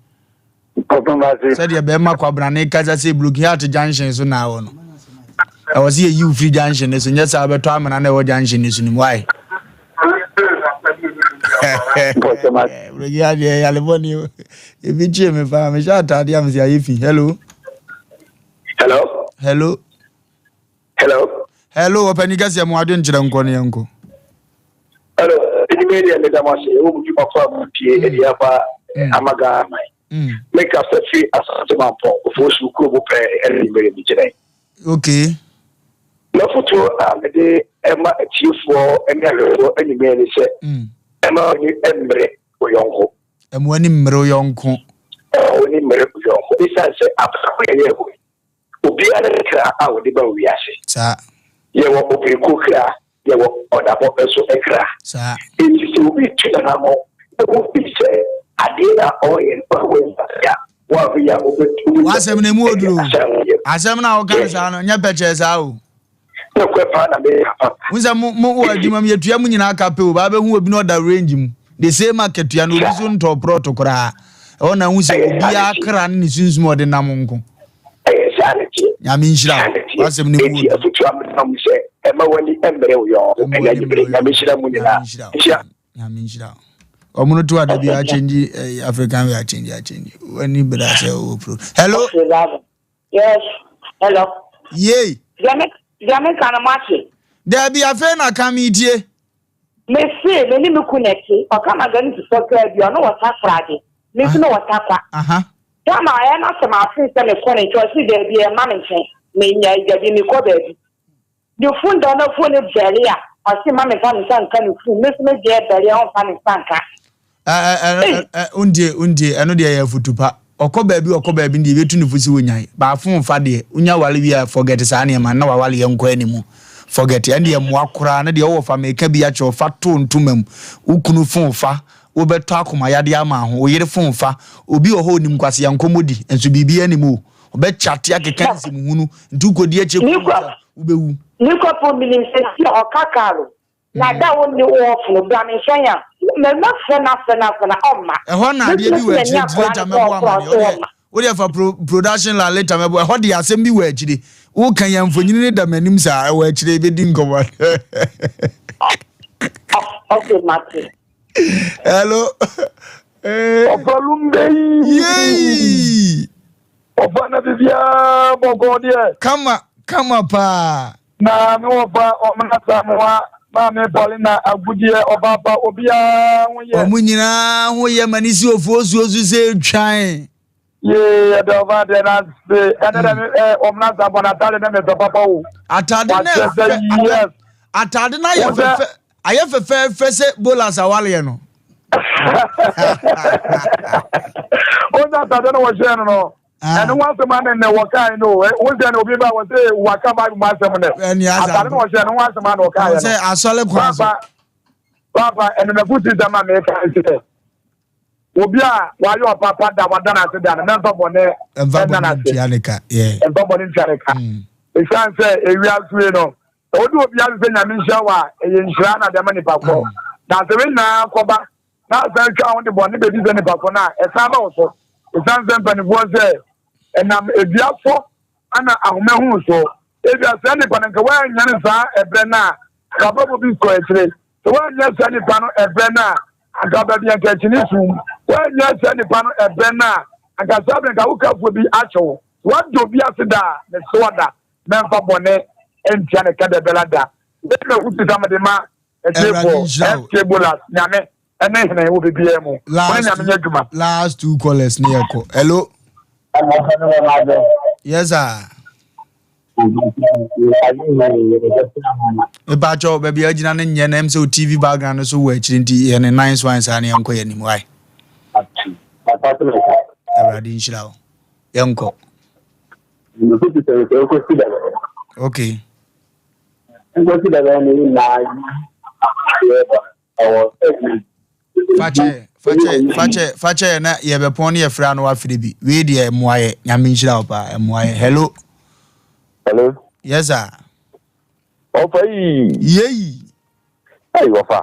Sɛdeɛ bɛrima kwabrane kasa sɛ Broken Heart junction so na awɔ no. Ɛwɔ sɛ yɛyi wo firi junction no so nyɛ saa bɛtɔ amena na ɛwɔ junction no so no mu wae. Broken Heart yɛ yalebɔne o. Ebi kyee me paa mehyɛ ataadeɛ a mesɛ ayɛ fi. Hello.
Hello.
Hello.
Hello.
Hello, ɔpɛni kɛseɛ mu adwe nkyerɛ nkɔ ne yɛnkɔ.
Hello, enyimɛ deɛ meda mo ase ɛwɔ mu dwuma kɔ a mo pie ɛde aba ama Ghana man. Meka sɛ firi Asante Mampɔn Ofosu kuro mu pɛɛ ɛne enyimɛ mi gyina yi.
Okay.
M'afotuo a mede ɛma atiefoɔ ne ahwɛfoɔ enyimɛ ne sɛ ɛma w'ani mmere wo yɔnko.
Ɛma w'ani mmere wo yɔnko.
Ɛma w'ani mmere wo yɔnko esiane sɛ abrabɔ a yɛyɛ wɔ yi, obiara ne ne kra a ɔde ba wiase.
Saa.
Yɛwɔ obirikuo kra, yɛwɔ ɔdabɔ nso kra.
Saa.
Enti sɛ obi retu n'anammɔn na ofi sɛ adeɛ no a ɔreyɛ no ɔrewɔ nkwagye a, woanhwɛ yie a wobɛtumi
W'asɛm no emu
de
oduro o.
ahyɛ wo yam.
Asɛm no a woka no saa no, nyɛ pɛkyɛɛ saa o.
Nokorɛ paa na meka papa.
Wohu sɛ mo mo wɔ adwuma mu yɛtua mo nyinaa ka pɛ o, baa bɛhu obi na ɔda range mu. The same akatua no obi so ntɔɔ prɔto koraa. Ɛhɔ na wohu sɛ obiara kra ne ne sunsum a ɔde nam nko.
Ɛyɛ saa na ɛteɛ.
Nyame nhyira wo. W'asɛm no mu
Enti
odu.
afotu a mede ma mo sɛ ɛmma w'ani mmere wo yɔnko
Ɛmma
ɛna
w'ani
anibere.
mmere wo
Nyame
yɔnko.
nhyira mo
Nyame
nyinaa.
nhyira wo.
Nhyira.
Nyame nhyira wo. Ɔmo no to ada bi akyɛngye eh, African way akyɛngye akyɛngye. W'ani bere asɛ wɔ pro. Hello.
Yes. Hello.
Yei.
Deɛ me deɛ me ka no mo ate.
Dabi afei na ka me tie.
Me se me ne me ku na ɛte ɔka magani te sɛ kaa bi ɔno wɔ takoradi me nso me wɔ takwa. Tam a ɛyɛ na sɛ mafe sɛ mekɔ ne nkyɛn ɔse daabi ɛmma me nkyɛn menya dabi mekɔ baabi. Ne fon da na fon no bɛle a ɔse mma memfa me nsa nka ne fon me nso me deɛ bɛle a ɔmfa ne nsa nka.
Wontie wontie ɛno deɛ yɛ afutu pa ɔkɔ baabi ɔkɔ baabi deɛ yɛbɛtu ne fo sɛ wɔnyae baafo fa deɛ wonya wale wie a forget saa nneɛma na wawale yɛ nkɔ anim forget ɛne deɛ mmoa koraa ne deɛ wowɔ fa meka bi akyerɛ fa to ntoma mu wo kunu fon fa wobɛtɔ akoma yadeɛ ama ho wo yere fon fa obi wɔ hɔ onim kwasea nkɔmmɔdi nso biribi anim o ɔbɛkyate akeka nsɛm hunu nti wokɔdi akyire kɔ wobɛwu.
Ne kɔpɔ menim sɛ si ɔka kaa no Na da a onni wo off no, bra me nkyɛn a, mɛ mɛfrɛ no afrɛ no afrɛ no a, ɔmma.
Ɛhɔ na adeɛ bi
Mɛtumi
wɔ
nso
akyire
manya
nti
akwadaa
later
no
mɛbɔ
sɛ ɔkɔ a,
amaneɛ.
ɔse
Wodeɛ
ɔmma.
wodeɛ fa pro production line later mɛbɔ. Ɛhɔ deɛ asɛm bi wɔ akyire. Woka yi a mfonini no da m'anim saa ɛwɔ akyire yɛbɛdi nkɔmmɔ.
Okay, mate.
Hello.
Ɔfalumbe yi.
Yay!
Ɔfa na biribiara bɔkɔɔ deɛ.
Kama kama paa.
Na me wɔfa Ɔmena Samoa, Maame Paulina Agudeɛ, ɔbaapa obiara ho yɛ.
Wɔn nyinaa ho yɛ ma ne si ofuo suo so sɛ twan.
Yee yɛda ɔba adeɛ no ase. Ɛnɛ dɛ me ɛ Ɔmena Samoa n'ataade no mepɛ papa o.
Ataade no
Wakyerɛ sɛ
ɛfɛ
yes.
ataade no ayɛ
Wo sɛ
fɛfɛ ayɛ fɛfɛɛfɛ sɛ bolas awaleɛ no.
Wo sɛ ataade no wɔhyɛɛ no no. Ɛno ho asɛm a ne nnɛ wɔkae no wo sɛ no obi ba wɔ sɛ waka Bible mu asɛm nɛ atade na ɔhyɛ no ho asɛm a na ɔkaeɛ no
sɛ asɔre kwan so
papa ɛno na futi sɛm a meka sɛ obi a wayɛ ɔpapa da wada no ase da no mɛmfa bɔne
ɛnna no ase
ɛmfa bɔne ntua ne ka ɛsiane sɛ ewia sue no sɛ wode obi ase sɛ nyame nhyira wo a ɛyɛ nhyira na de ama nipa korɔ na sɛ wei nyinaa kɔba na asan twa ho de bɔne bɛdi sɛ nipa ko no a, ɛsan ba wo so. Ɛsiane sɛ mpanimfoɔ sɛ ɛnam edua so ana ahoma hu so. Ebia saa nipa no nka woannya no saa ɛberɛ no a, anka abrabɔ bi kɔ akyire. Sɛ woannya saa nipa no ɛberɛ no a, anka baabi anka akyini sum. Woannya saa nipa no ɛberɛ no a, anka saa berɛ nka wo kafoɔ bi akyɛ wo. Woada obi ase da a, mese wo da, mɛmfa bɔne ntua ne ka dabɛla da. Wei na afutusɛm a mede ma
Awurade
Ɛtiefo,
nhyira wo.
SK Bolas, Nyame ɛne hene wɔ biribiara mu. Wo ne
Last
Nyame
two,
nyɛ adwuma.
last two callers ne yɛkɔ. Hello. Yes sir. Mepakyɛw baabi a agyina no nyɛ na ɛm sɛ wo TV background no so wɔ akyiri nti yɛ ne nice one saa ne yɛnkɔ yɛn anim wae. Awurade nhyira wo. Yɛnkɔ. Okay.
Nkosi dɛ bɛyɛ ne nyinaa ɛwɔ
Fakyɛ fakyɛ fakyɛ fakyɛ na yɛbɛpɔn ne yɛfrɛ ano wafrɛ bi wei deɛ mmoa yɛ nyame nhyira wo paa mmoa yɛ hello
hello
yes sir
ɔfa yi
yeyi
ayi ɔfa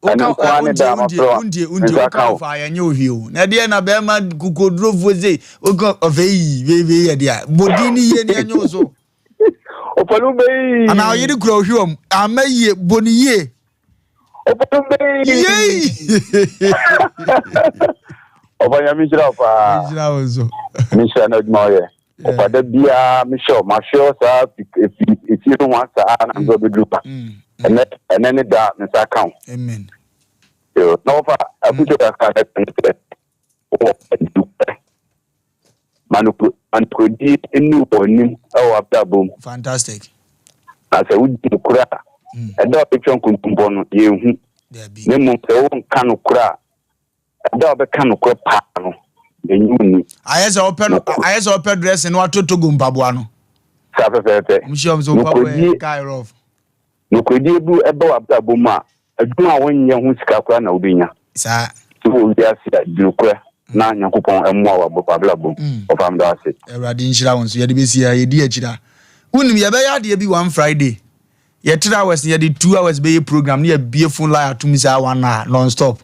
woka wontie wontie wontie wontie woka ɔfa yɛnyɛ ohwie o na ɛdeɛ na bɛrima kokodurofoɔ sei woka ɔfa yi wei wei yɛ deɛ bɔdin ne yie ne ɛnyɛ wo so
Ɔpɔlu bɛyi.
Anaa ɔyere kura ohwi wɔm. Ama yie, bɔ ne yie.
Ɔpɔlu bɛyi.
Yei.
Ɔfa nyame nhyira wo paa.
Nhyira wo nso.
Me nhyira na adwuma ɔyɛ. Ɔfa da biara mehyɛ wo mahwɛ wo saa efi efie no ho asaa na nso ɔbɛduru pa. Ɛnɛ ɛnɛ ne da me nsa ka wo.
Amen.
Yo, na wɔfa afutuo kakra bɛka ne sɛ wɔ adwuma Ma nokorɛdie nni wɔn anim wɔ w'abrabɔ mu.
Fantastic.
Na sɛ wodi nokorɛ a, mm. ɛda a wobɛtwa nkontompɔ no, yɛnhu.
Dabi.
Na mmom sɛ wonka nokorɛ a, ɛda a wobɛka nokorɛ paa no, Mennye wo nni.
Ayɛ sɛ ɔpɛ no, ayɛ sɛ ɔpɛ dressing na wato Togo mpaboa no.
Saa pɛpɛɛpɛ.
Wɔn hyia wɔn sɛ mpaboa yɛ guy rough.
Nokorɛdie bu ba w'abrabɔ mu a, adwuma a wonyɛ ho sika koraa na wobɛnya.
Saa.
Sɛ wɔ wiase a, di nokorɛ na Nyankopɔn mmoa wo w'abrabɔ mu. Ɔfa meda wo ase.
Awurade nhyira wo nso. Yɛde bɛsi ha, yɛdi akyire a. Wonim, yɛbɛyɛ adeɛ bi one Friday. Yɛ 3 hours no, yɛde 2 hours bɛyɛ program na yɛabue phone line atom saa one hour non stop.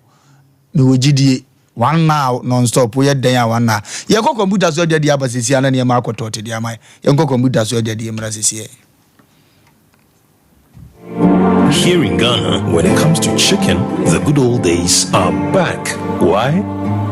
Mewɔ gyidie. One hour non stop. Woyɛ dɛn a one hour. Yɛkɔ kɔmputa so adwadie aba sesie a na nneɛma akɔ tɔɔte de ama yɛn. Yɛnkɔ kɔmputa so adwadie mmra sesie.
Here in Ghana, when it comes to chicken, the good old days are back. Why?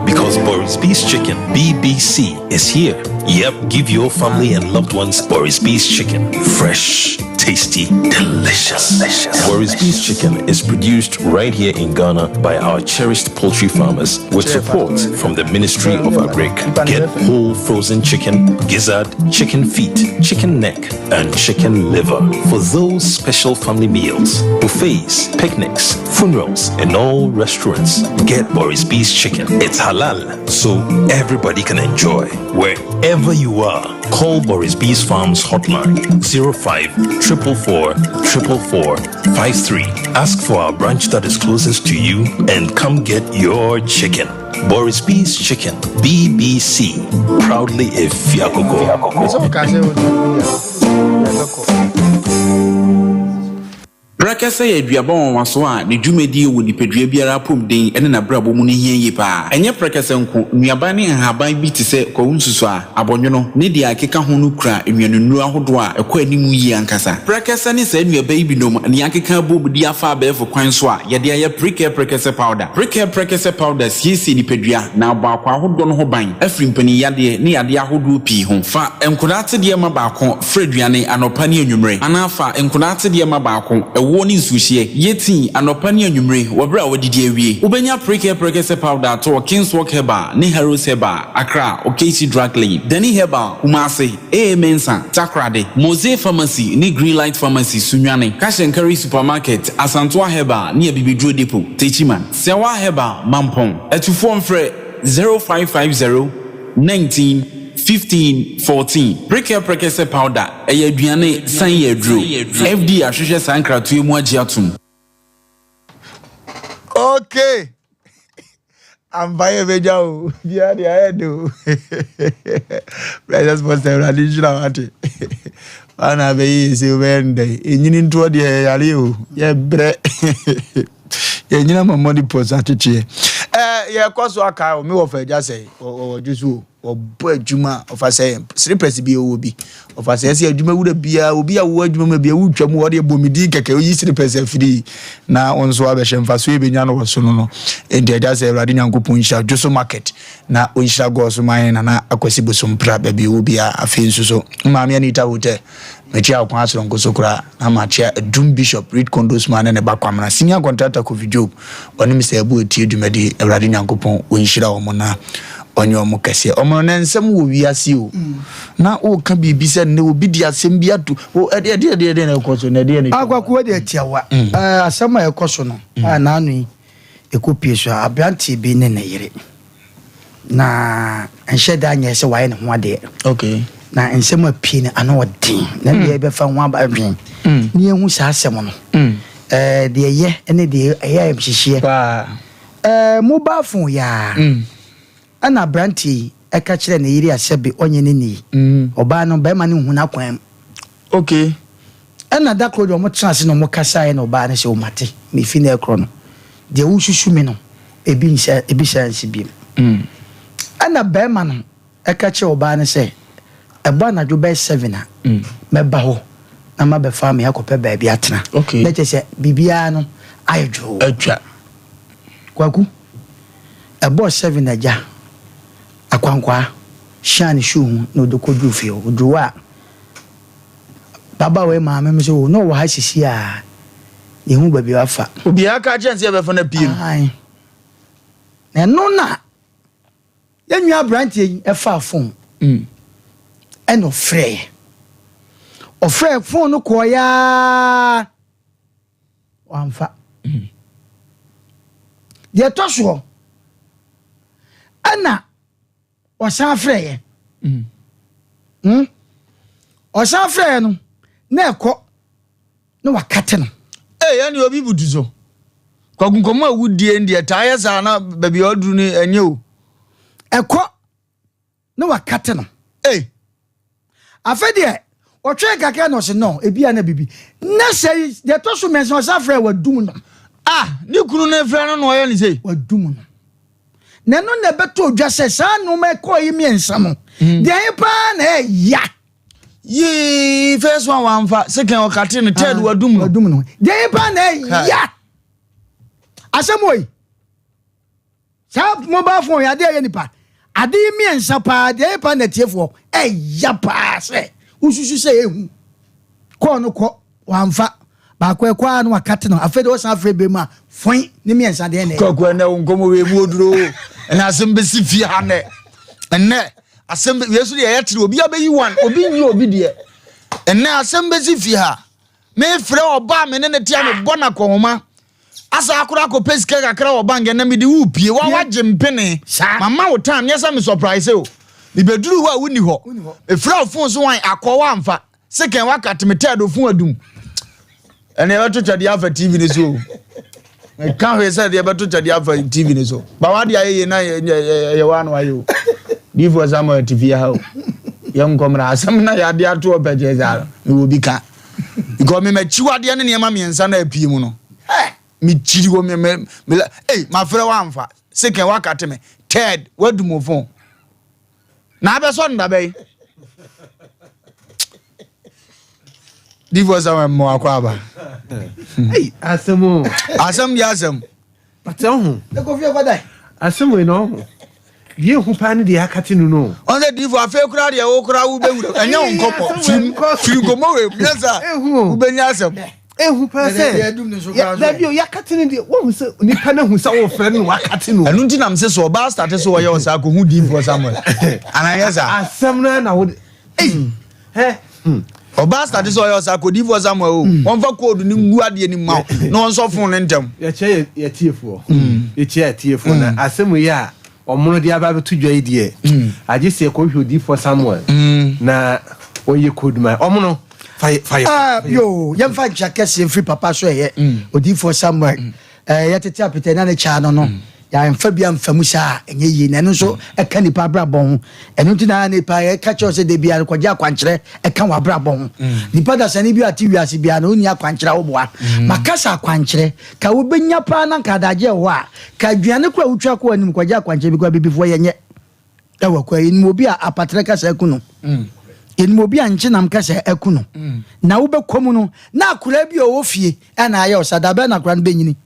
Because Boris B's Chicken, BBC, is here. Yep, give your family and loved ones Boris B's Chicken. Fresh, tasty, delicious. delicious. Boris B's Chicken is produced right here in Ghana by our cherished poultry farmers with support from the Ministry of Agric. Get whole frozen chicken, gizzard, chicken feet, chicken neck, and chicken liver for those special family meals, buffets, picnics, funerals, and all restaurants. Get Boris B's chicken. It's halal, so everybody can enjoy. Wherever you are, call Boris B's Farms hotline 05 444 444 53. Ask for our branch that is closest to you and come get your chicken. Boris B's Chicken, BBC, proudly a Fiakoko.
Prɛkɛsɛ yɛ aduaba nwanwaso a ne dwumadie wɔ nipadua biara apɔmuden ne n'abrabɔ mu no hia yie pa ara. Ɛnyɛ prɛkɛsɛ nko, nnuaba ne nhaban bi te sɛ kwawu nsusuaa, abɔnwono, ne deɛ ɛkeka ho no kura nnuanennuro ahodoɔ a ɛkɔ anim yie ankasa. Prɛkɛsɛ ne saa nnuaba yi binom na yɛakeka abom de afa abɛɛfo kwan so a yɛde ayɛ Prekɛ Prɛkɛsɛ Powder. Prekɛ Prɛkɛsɛ Powder siesie nipadua na abɔ akwaa ahodoɔ no ho ban afiri mpanin yadeɛ ne yadeɛ ahodoɔ pii ho. Fa nkodaa atedeɛ ma baako fra aduane anɔpa ne anwummere anaa fa nkodaa atedeɛ ma baako, ɛwoɔ ne nsuohyeɛ, yɛ tii anɔpa ne anwummere wɔ berɛ a woadidi awie. Wobɛnya Prekɛ Prɛkɛsɛ Powder atɔ wɔ Kingswalk Herbal ne Harrows Herbal, Accra, Okaishie Drug Lane, Dani Herbal, Kumasi, AA Mensah, Takoradi, Mose Pharmacy ne Greenlight Pharmacy, Sunyani, Cash and Carry Supermarket, Asantoa Herbal ne Abibiduro Depot, Techiman, Sɛwa Herbal, Mampong. Atufoɔ mfrɛ 0550 19 15 14. Prekɛ Prɛkɛsɛ Powder, ɛyɛ aduane san yɛ aduro. FDA ahwehwɛ saa nkratoɔ yi mu agye atom.
Okay. Ampa yɛ bɛgya o. Bia deɛ ayɛ de o. Precious Pastor Awurade nhyira wate. Wana abɛyɛ yɛ sɛ wobɛyɛ no dɛn. Ɛnyini ntoɔ deɛ yɛyare o. Yɛbrɛ. Yɛnyina ma mmɔde pɔ so akyekyeɛ. Ɛɛ yɛkɔ so aka o. Me wɔ fa agya sɛ wɔwɔ dwo so o. Wɔbɔ adwuma ɔfa sɛ slippers bi ɔwɔ bi ɔfa sɛ ɛsɛ adwuma wura biara obi a wowɔ adwuma mu bia wotwa mu ɔde bɔ me din kɛkɛ oyi slippers afiri na wɔn nso abɛhyɛ mfaso ebenya no wɔ so no no nti agya sɛ awurade nyankopɔn nhyira dwoso market na ɔnhyira gɔɔ so man nana akwasi bosompra baabi ɔwɔ biara afei nso so maame anita hotel Mekyea ɔkwan soronko so koraa na makyea Adum Bishop Reed Kondo Suma ne ne ba Kwamena, Senior Contractor Kofi Job, ɔne Mister Abu Atie dwumadi, Awurade Nyankopɔn ɔnhyira wɔn na ɔnyɛ wɔn kɛseɛ. Ɔmono nɛ nsɛm wɔ wiase o, na woka biribi sɛ nnɛ obi de asɛm bi ato, o ɛdeɛ ɛdeɛ ɛdeɛ ɛdeɛ na ɛkɔ so, na ɛdeɛ na ɛtwa.
Akwaku ɛdeɛ tiawa, ɛɛ asɛm a ɛkɔ so no, a n'ano yi ɛkɔ pie so a, aberanteɛ bi ne ne yere. Na nhyɛ da nyɛ sɛ wayɛ ne ho adeɛ.
Okay.
Na nsɛm a pie no ano ɔden. Na deɛ ɛbɛfa ho aba adwen. Mm. Ne yɛhu saa asɛm no. Mm. Ɛɛ deɛ ɛyɛ ne deɛ ɛyɛ ayamhyehyeɛ.
Paa.
Ɛɛ mobile phone yaa.
Mm.
Ɛna aberanteɛ yi ɛka kyerɛ ne yere a sɛbe ɔnyɛ ne ni.
Mm.
Ɔbaa no bɛrima no nhu n'akwan mu.
Okay.
Ɛna da koro deɛ wɔn tena ase na wɔn kasaeɛ na ɔbaa no sɛ o mate mefi na ɛkorɔ no deɛ wosusu me no ebi nsa ebi saa nsi biem. Ɛna bɛrima no ɛka kyerɛ ɔbaa no sɛ ɛbɔ anadwo bɛyɛ seven a mɛba hɔ na mabɛfa me akɔpɛ baabi atena.
Okay.
Na kyerɛ sɛ biribiara no ayɛ dwoo.
Atwa.
Kwaku, ɛbɔɔ seven agya akwankwaa hyɛn ne shoe ho na ɔde kɔduru fie hɔ. Ɔduru hɔ a Ababaawa yi maame me sɛ o na ɔwɔ ha sisi a yɛhu baabi wafa.
Obiara ka kyerɛ no sɛ yɛbɛfa no apue no.
Ae. Na ɛno na yɛn nua aberanteɛ yi ɛfaa fon ɛna ɔfrɛɛ. Ɔfrɛɛ fon no kɔɔ yaa wamfa. Deɛ ɛtɔ soɔ ɛna. Ɔsan frɛeɛ. Mm. Ɔsan frɛeɛ no, na ɛkɔ na wakate no.
Ee, ɛne obi butu so. Kwaku nkɔmmɔ a wodie deɛ taa yɛ saa na baabi a ɔduru no ɛnyɛ o.
Ɛkɔ na wakate no.
Ei!
Afei deɛ ɔtwɛn kakra na ɔse no ebia na bibi. Na sɛ deɛ ɛtɔ so mmiɛnsa ɔsan frɛ wadum no.
Ah! Ne kunu no frɛ no na ɔyɛ no sei.
Wadum no. Na ɛno na ɛbɛtɔ odwa sɛ saa nneɛma ɛkɔɔ yi mmiɛnsa no, mm. deɛ ɛhe paa na ɛya.
Yee, first one wamfa, second ɔkate no, third ah, wadum no.
Wadum no. Deɛ ɛhe paa na ɛya. Asɛm wɔ yi. Saa mobile phone yi adeɛ ɛyɛ nipa ade yi mmiɛnsa paa deɛ ɛyɛ paa na atiefoɔ ɛya paa sɛ wosusu sɛ ehu kɔɔ no kɔ wamfa baako ɛkɔ a na wakate no afei deɛ ɔsan afrɛ bɛ mu a fɔn ne mmiɛnsa deɛ na ɛyɛ.
Kwaku ɛnɛ wo nkɔmɔ wei mu oduro ɛnɛ asɛm bɛsi fie ha nɛ ɛnɛ asɛm bɛ wei so deɛ ɛyɛ tiri obi abɛyi wan obi nyi obi deɛ ɛnɛ asɛm bɛsi fie ha mefrɛ ɔbaa me ne ne tea mebɔ no akɔnhoma Asa akora akɔpɛ sika kakra wɔ bank ɛnɛ mede wo pie wa wagye mpene mama wo time nyɛ sɛ me surprise o mebɛduru hɔ a wonni hɔ mefrɛ wo phone so wan akɔ wamfa second wakate me third ofun adum ɛne ɛbɛto twɛdeɛ afa tv ne so o meka hwee sɛ deɛ ɛbɛto twɛdeɛ afa tv ne so ba wade ayɛ yie na ɛyɛ wa no ayɛ o difoɔ samuel te fie ha o yɛnkɔmmra asɛm na yɛade ato ɔpɛkyɛ saa no mewɔ bi ka because me m'akyiwadeɛ ne nneɛma mmiɛnsa na apue mu no mekyiri wɔ me me me ei mafrɛ wamfa second wakate me third wadu mo phone na abɛsɔ no dabɛ yi difoɔ sɛ mmoa akɔ aba
asɛm o
asɛm deɛ asɛm
But ɔho. Asɛm wei na ɔho. Deɛ ehu paa ne deɛ akate no no.
Ɔn sɛ diifo afei koraa deɛ wo koraa wo bɛwura ɛnyɛ wo nkɔmɔ firi firi nkɔmɔ wei mu nyɛ saa wobɛnya asɛm.
Ehu paa sɛ dabi o yakate no deɛ wɔhu sɛ nipa no hu sɛ wɔfrɛ no wakate no.
Ɛno nti nam sɛ sɛ ɔbaa starte sɛ ɔyɛ ɔsaa kɔhu diifoɔ Samuel anaa nyɛ saa.
Asɛm no na wode ei hɛ.
Ɔbaa starte sɛ ɔyɛ ɔsaa kɔ diifoɔ Samuel o wɔmfa code no ngu adeɛ no mu ma wo na wɔnsɔ phone no ntɛm.
Yɛkyɛ yɛtiefoɔ yɛkyɛ yɛtiefoɔ na asɛm yi a ɔmono de aba abɛto dwa yi deɛ agye sɛ yɛkɔhwɛ odiifoɔ Samuel na ɔyɛ code ma ɔmono fa yɛ fa yɛ.
Yoo yɛmfa nkyɛ kɛseɛ mfiri papa so ɛyɛ odiifoɔ Samuel Yɛtete apete na ne kyaa no no, yɛamfa bi amfa mu saa a, ɛnyɛ yie. Na ɛno nso ɛka nipa abrabɔ ho. Ɛno nti na nipa yɛka kyerɛ sɛ da biara kɔgye akwankyerɛ ɛka w'abrabɔ ho. Nipa dasani bi a ɔte wiase biara no, ɔnni akwankyerɛ a woboa. Maka sɛ akwankyerɛ, ka wobɛnya paa na nka adagyeɛ wɔ hɔ a, ka aduane koraa a wotwa kɔ w'anim kɔgye akwankyerɛ bi koraa abibifoɔ yɛnyɛ. Ɛwɔ kwa yɛnim obi a apatrɛ kasa aku no. Yɛnim obi a nkyenam kasa aku no. Na wobɛkɔ mu no, na akoraa bi a ɔwɔ fie ɛna ayɛ ɔsa da bɛn na akora no bɛnyini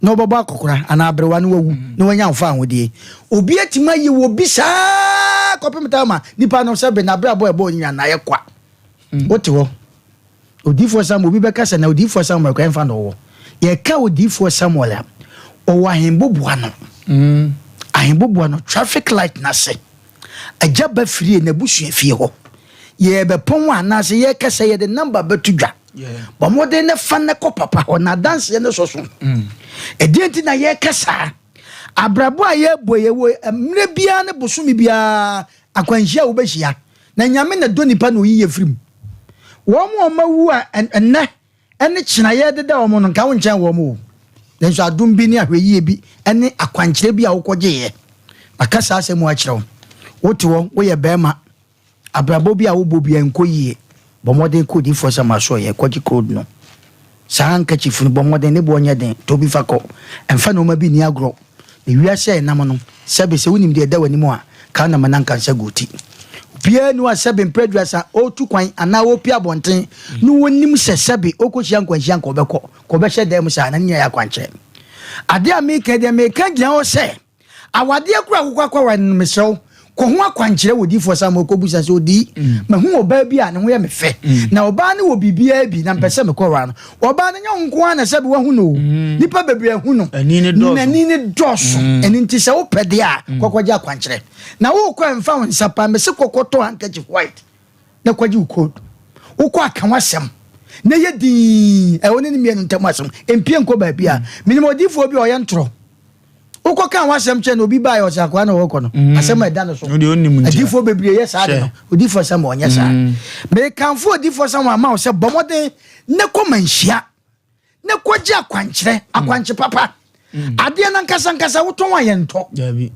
na ɔbɛbɔ akɔkora anaa aberewa no wawu na wanya ahofa ahodie. Obi atumi ayɛ wɔ bi saa kɔpem taa ma nipa no sɛ be n'abrabɔ ɛbɔ nyina na ayɛ kwa. Wote hɔ Odiyifoɔ Samuel, obi bɛka sɛ na odiyifoɔ Samuel koraa ɛmfa na ɔwɔ. Yɛka odiyifoɔ Samuel a, ɔwɔ ahenboboa no. Ahenboboa no, traffic light no ase. Agya ba firie n'abusua fie hɔ. Yɛrebɛpɔn a anaasɛ yɛreka sɛ yɛde number bɛto dwa. Bɔ mmɔden na fa no kɔ papa hɔ na adanseɛ no sɔ so. Ɛdeɛn nti na yɛreka saa? Abrabɔ a yɛrebɔ yi, ɛwɔ mmerɛ biara ne bosome biara akwanhyia a wobɛhyia. Na Nyame na dɔ nipa na oyi yɛ firi mu. Wɔn a wɔn awu a ɛnnɛ ne kyena yɛrededa wɔn no, nka wonkyɛn wɔn o. Nanso adom bi ne ahwɛyie bi ne akwankyerɛ bi a wokɔgyeeɛ. Maka saa asɛm yi akyerɛ wo. Wote hɔ, woyɛ barima, abrabɔ bi a wobɔ biara nkɔ yie. Bɔ mmɔden kɔ odiyifoɔ Samuel asoɛeɛ kɔgye code no. Saa handkerchief no, bɔ mmɔden, ne boɔ nyɛ den, tɔ bi fa kɔ. Mfa nnoɔma bi nni agorɔ. Na wiase a yɛnam no, sɛbe sɛ wonim deɛ ɛda w'anim a, ka wo nam na nka nsa gu wo ti. Obiara nni hɔ a sɛbe mprɛ aduasa ɔretu kwan anaa ɔrepue abɔnten na ɔnim sɛ sɛbe ɔrekɔhyia nkwanhyia nka ɔbɛkɔ, nka ɔbɛhyɛ dan mu saa, na ne nyinaa yɛ akwankyerɛ. Adeɛ a mereka yi deɛ, mereka gyina hɔ sɛ, Awadeɛ koro a wokɔ akɔware no no, mesrɛ wo, kɔ ho akwankyerɛ wɔ odiyifoɔ Samuel kɔbisa sɛ, Odii, mahu ɔbaa bi a ne ho yɛ me fɛ, na ɔbaa no wɔ biribiara bi, na mepɛ sɛ mekɔware no. Ɔbaa no, nyɛ wo nko ara na sɛbe woahu no o, nnipa bebree ahu no, n'ani no dɔɔso. Ɛno nti sɛ wopɛ deɛ a, kɔkɔgye akwankyerɛ. Na worekɔ a, mfa wo nsa pa, mese kɔkɔtɔ handkerchief white na kɔgye wo code. Wokɔ a, ka w'asɛm na yɛ dinn, ɛwɔ ne ne mmienu ntam asɛm, mpue nkɔ baabiara. Menim odiyifoɔ bi a ɔyɛ ntorɔ. Wokɔ kan w'asɛm kyerɛ no obi baeɛ ɔsɛ akoa na ɔkɔ no mm. asɛm a ɛda no so. Adiifoɔ bebree yɛ saa de no odiifoɔ sɛ ma ɔnyɛ saa. Mm. Mekamfo odiifoɔ sɛ wɔn ama wo sɛ bɔ mmɔden ne kɔ ma nhyia ne kɔgye akwankyerɛ mm. akwankye papa. Adeɛ no ankasa ankasa wotɔn a yɛntɔ.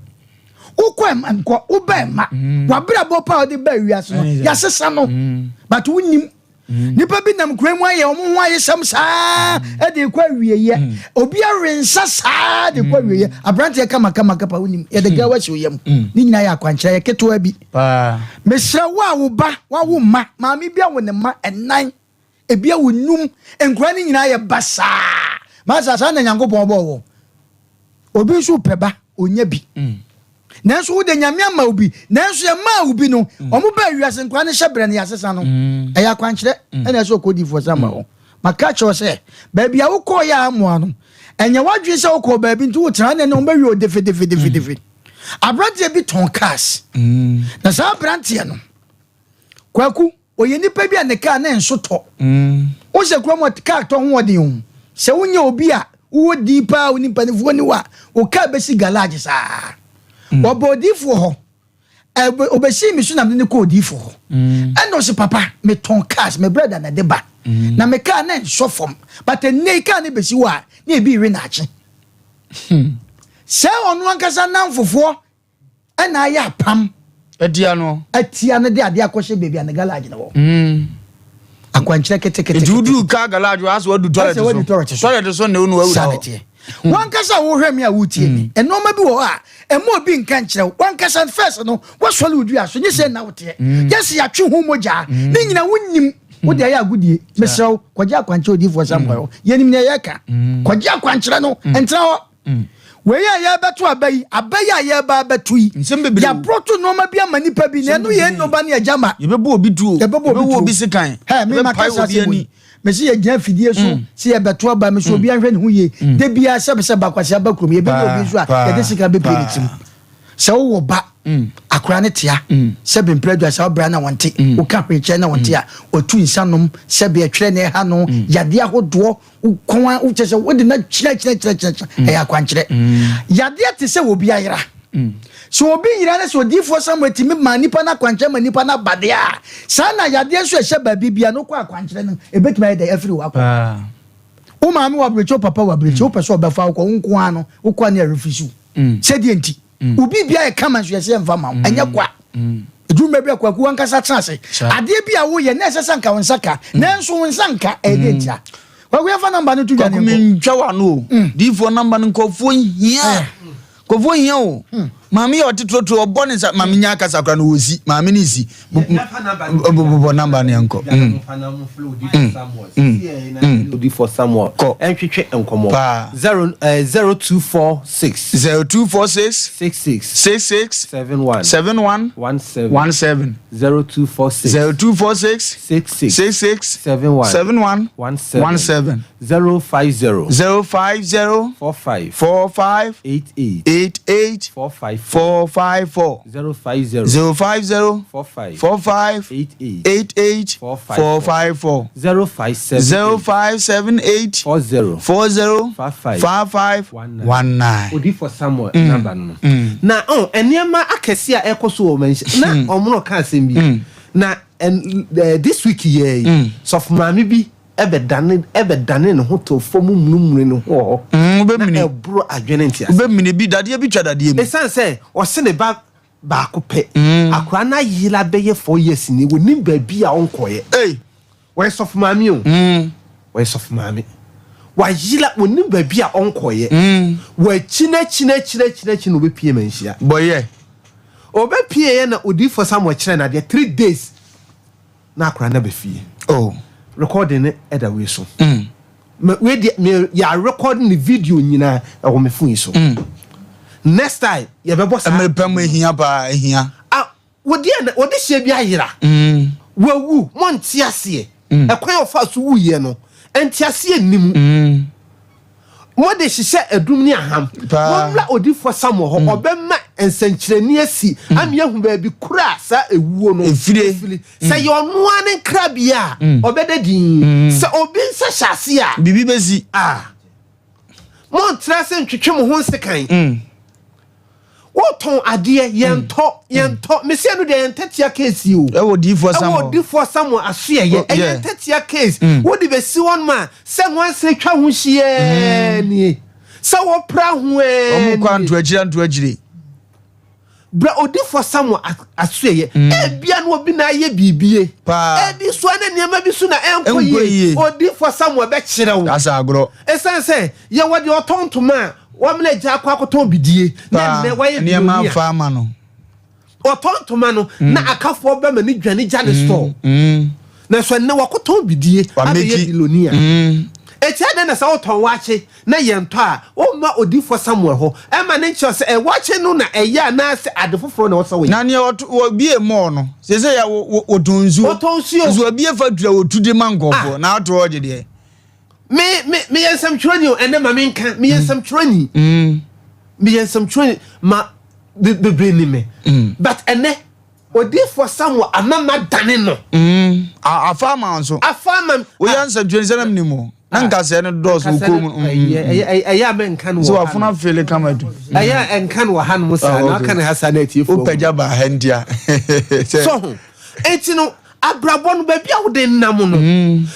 Wokɔ ɛma nkɔ woba ɛma wabrabɔ pa a wɔde ba wiase no yɛasesa no but wonim. Mm. Nipa bi nam kura mu ayɛ wɔn ho ayesɛm saa mm. de kɔ awieɛ. Mm. Obi awe nsa saa de kɔ awieɛ. Aberanteɛ kama kama kapa wonim yɛde gawa si oyam. Ne nyinaa yɛ akwankyerɛ yɛ ketewa bi. Mesrɛ wo a wo ba wawo mma maame bi awo ne mma ɛnan ebi awo num nkura ne nyinaa yɛ basaa. Masa saa na Nyankopɔn bɔɔ wɔn. Obi nso pɛ ba onya bi. Nanso wo de Nyame ama wo bi. Nanso yɛmaa wo bi no, mm. wɔn baa wiase nkwa no hyɛ brɛ no yɛasesa no. Mm. Ɛyɛ akwankyerɛ mm. ɛna ɛsɛ ɔkɔdifoɔ sɛ ama hɔ. Maka kyerɛ sɛ baabi a wokɔɔ yɛ amoa no, ɛnyɛ w'adwene sɛ wokɔɔ baabi nti wotena ne ne wɔn bɛwie o defe defe defe defe. Aberanteɛ bi tɔn cars. Na saa aberanteɛ no, Kwaku, Ɔyɛ nipa bi a ne kaa ne nso tɔ. Wohu sɛ kurom hɔ kaa tɔ ho ɔden o. Sɛ wonyɛ obi a wowɔ din paa wo ne mpanimfoɔ ni hɔ a, wo kaa bɛsi garage saa. Ɔba odiifoɔ hɔ. Ɔbɛsii me so na mede no kɔɔ odiifoɔ hɔ. Ɛna ɔse papa metɔn cars, me brɛda na ɛde ba. Na me kaa no nsɔ fam. But ɛnnɛ yi kaa no bɛsi hɔ a, na ebi rewe naakye. Sɛ ɔno ankasa nnamfofoɔ ɛna ayɛ apam
atia no
atia no de adeɛ akɔhyɛ baabi a ne garage no wɔ mm. akwankyerɛ ketekete
nti woduru kaa garage wɔ asɛ wadu toilet so toilet so ne wo no wawura hɔ
teɛ hmm. wankasa wohwɛ me a wotie me hmm. nneɛma bi wɔ hɔ a ɛma obi nka nkyerɛ wo wankasa first no wasɔre wo dua so nye sɛ nna woteɛ hmm. yɛsɛ yɛatwe ho mogyaa ne nyina wonim wode ayɛ agodie mesrɛ wo kɔgye akwankyerɛ odiifoɔ samuel hɔ yɛnim nea yɛka kɔgye akwankyerɛ no ntena hɔ Wei a yɛrebɛto aba yi, aba yi a yɛreba abɛto yi, yɛaborɔto nneɛma bi ama nnipa bi, na ɛno yɛ nnoba ne agya ma.
Yɛbɛbɔ obi tuo,
yɛbɛbɔ obi tuo,
obi sekan,
Hɛ, me maka
yɛbɛpae
saa
obi
asɛm
ani.
yi. Mese yɛgyina afidie so mm. sɛ yɛbɛto aba, me so mm. obi anhwɛ ne ho yie. Mm. Da biara sɛ sɛ bakwasi aba kurom, yɛbɛnya obi nso a yɛde sekan bɛpie ne tirim. Sɛ wowɔ ba, akora ne tea, sɛ bempere adwa sɛ wobra na wɔnte, woka hwee kyerɛ na wɔnte a, wɔtu nsa nom, sɛ beɛtwerɛ na ɛha no, yadeɛ ahodoɔ, Wo kɔn a wokyɛ sɛ wode no kyerɛkyerɛkyerɛkyerɛ mm. ɛyɛ akwankyerɛ. Mm. Yadeɛ te sɛ obi ayera. Mm. Sɛ obi yera ne sɛ odiyifoɔ Samuel tumi ma nipa no akwankyerɛ ma nipa no aba deɛ a saa na yadeɛ nso ɛhyɛ baabi bia no kɔ akwankyerɛ no ɛbɛtumi ayɛ dɛ afiri hɔ akɔ. Ah. Wo maame wɔ abirekyi wo papa wɔ abirekyi wopɛ sɛ ɔbɛfa wokɔ wo nko ara no wokɔ ne arefisi wo. Sɛdeɛ nti Wo biribi ayɛ kama nso yɛsɛ yɛmfa ma wo. Ɛnyɛ kwa. Ɛduru mmerɛ bi a kwaku wankasa tena ase. Adeɛ bi a woyɛ na ɛsɛ sɛ nka wo nsa ka. Nanso wo nsa nka. Ɛyɛ deɛ ntia. Kwaku yɛmfa namba no to dwa ne
nkɔ. Kwaku mentwa w'ano o. Diifoɔ namba no nkurɔfoɔ hia. Nkurɔfoɔ hia o. Maame yɛ ɔte torotoro ɔbɔ ne nsa. Maame nya akasa koraa no wɔsi. Maame ne si. Bobɔ namba no yɛnkɔ.
Odiyifoɔ Samuel
Kɔ.
ntwetwe nkɔmmɔ.
Paa.
0246.
0246.
66.
66.
71.
71.
17.
17.
0246.
0246.
66.
66.
71.
71.
17.
17.
050.
050.
45.
45.
88.
88.
454.
454.
050.
050.
45.
45.
88.
88.
454.
454.
0578.
0578.
40.
40.
55.
55.
19.
19.
Odiyifoɔ Samuel namba no no. Na oh, nneɛma akɛse a ɛkɔ so wɔ manhyia na ɔmono ka asɛm bi. Na ɛn, eh, this week yɛ yi, sɔfo maame bi ɛbɛdane ɛbɛdane ne ho too fam munumunu ne ho wɔ hɔ. Na ɛboro adwene ntease.
Wobɛmini bi, dadeɛ bi twa dadeɛ mu.
Ɛsiane sɛ ɔse ne ba baako pɛ, akwadaa no ayera bɛyɛ 4 years ni, wɔnim baabi a ɔnkɔeɛ.
Ei!
Wɔyɛ sɔfo maame o. Wɔyɛ sɔfo maame. Wayera, wɔnim baabi a ɔnkɔeɛ. Wɔakyi no akyi no akyi no akyi no akyi na ɔbɛpie manhyia.
Bɔyɛ.
Ɔbɛpieeɛ na odiyifoɔ Samuel kyerɛɛ no adeɛ 3 days na akwadaa no aba fie.
Oh.
Recording no ɛda wei so. Me wei deɛ me yɛ record ne video nyinaa ɛwɔ me phone yi so. Next time yɛbɛbɔ saa.
Mmerɛ pɛ mu ehia paa ehia.
Ah, wɔde ɛna wɔde hyɛ bi ayera. Wawu mo nte aseɛ. Ɛkwan a ɔfa so wuiɛ no nte aseɛ nni mu. Mode hyehyɛ adum ne aham. Mommra odiyifoɔ Samuel hɔ, ɔbɛma nsɛnkyerɛnne asi ama yɛahu baabi koro a saa ewuo no
Efire.
firi. Sɛ ɛyɛ ɔno ara ne nkrabea a, ɔbɛda dinn. Sɛ obi nsa hyɛ ase a,
Biribi bɛsi.
a, montra ase ntwetwe mo ho nsekan. Wotɔn adeɛ, yɛntɔ, yɛntɔ. Mese ɛno deɛ ɛyɛ ntatia case o.
Ɛwɔ Odiyifoɔ Samuel.
Ɛwɔ Odiyifoɔ Samuel asoɛeɛ. Ɛyɛ ntatia case. Wode bɛsi hɔnom a, sɛ nwansena twa ho hyiaa nie. Sɛ wɔpra ho ara nie.
Wɔn kɔ anto akyire anto akyire.
Bra odifoɔ Samuel asoɛeɛ. Mm. Ebia na obi na ayɛ biribie.
Paa.
Ebi so ne nneɛma bi so na ɛnkɔ yie. Odifoɔ Samuel bɛkyerɛ wo.
Kasa agorɔ.
Ɛsiane sɛ yɛwɔ deɛ ɔtɔn ntoma a wɔamena agya akɔ akɔtɔn bidie.
Paa.
Na nnɛ wayɛ
nneɛma afa ama no.
Ɔtɔn ntoma no mm. na akafoɔ bɛma ne dwane gya ne mm. store.
Mm.
Na so nnɛ wakɔtɔn bidie abɛyɛ bilonia. Eti adɛn na sɛ wotɔn wakye na yɛntɔ a, womma odiyifoɔ Samuel hɔ mma no nkyerɛ sɛ ɛwakye no na ɛyɛ anaasɛ ade foforɔ na ɛwɔ sɛ woyɛ.
Na nea ɔto wɔbie mall no seesei yɛ wɔ wɔtɔn nsuo.
Wɔtɔn nsuo.
Nso wɔabie factory a wɔtu de ma nkurɔfoɔ na ato hɔ gye deɛ.
Me me meyɛ nsɛmtwerɛni o ɛnɛ ma menka meyɛ nsɛmtwerɛni. Meyɛ nsɛmtwerɛni ma bebree nim me but ɛnɛ Odiyifoɔ Samuel ama madane no.
Mm, afa ama wo nso.
Afa ama m.
Woyɛ ah. nsɛntwerɛ sɛ na menim o. Na ah. nkasɛɛ no dɔɔso wo kɔn mu. Mm,
mm, mm. Ɛyɛ a menka no wɔ
ha. So wafona fele kama du.
Ɛyɛ a ɛnka no wɔ ha nom saa na aka no ha saa na atiefoɔ.
Wopagya ba ha ntia.
So ho. Enti no abrabɔ no baabi a wode nam no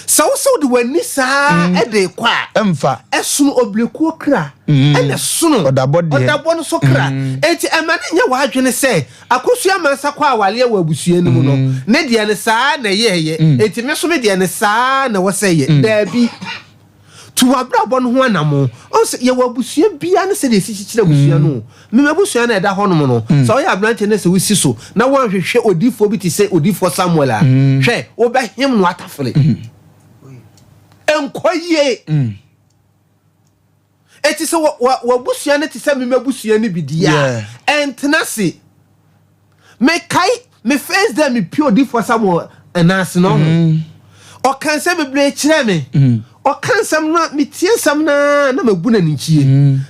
sɛ wo sɛ wode w'ani saa de kɔ a
ɛmfa
ɛsono obrekuo kra ɛna ɛsono
ɔdabɔ deɛ
ɔdabɔ no so kra enti ɛma no nyɛ w'adwene sɛ Akosua Amansa kɔ awareɛ wɔ abusua no mu no, ne deɛ no saa na ɛyɛɛyɛ, enti me nso me deɛ no saa na ɛwɔ sɛ ɛyɛ. Daabi. Tu w'abrabɔ no ho anammɔn. Ɔhu sɛ yɛwɔ abusua biara ne sɛdeɛ ɛsi kyekyere abusua no o. Me m'abusua no a ɛda hɔnom no, sɛ woyɛ aberanteɛ na sɛ wosi so na woanhwehwɛ odiyifoɔ bi te sɛ odiyifoɔ Samuel a, hwɛ, wobɛhem no atafere. Ɛnkɔ yie. Eti sɛ w'abusua no te sɛ me m'abusua no bi deɛ a, ɛntena ase. Mekae me first day mepie odiyifoɔ Samuel nan ase no, ɔho. Ɔka nsɛm bebree kyerɛɛ me. Ɔka nsɛm no a, metie nsɛm no ara na mabu no animtie.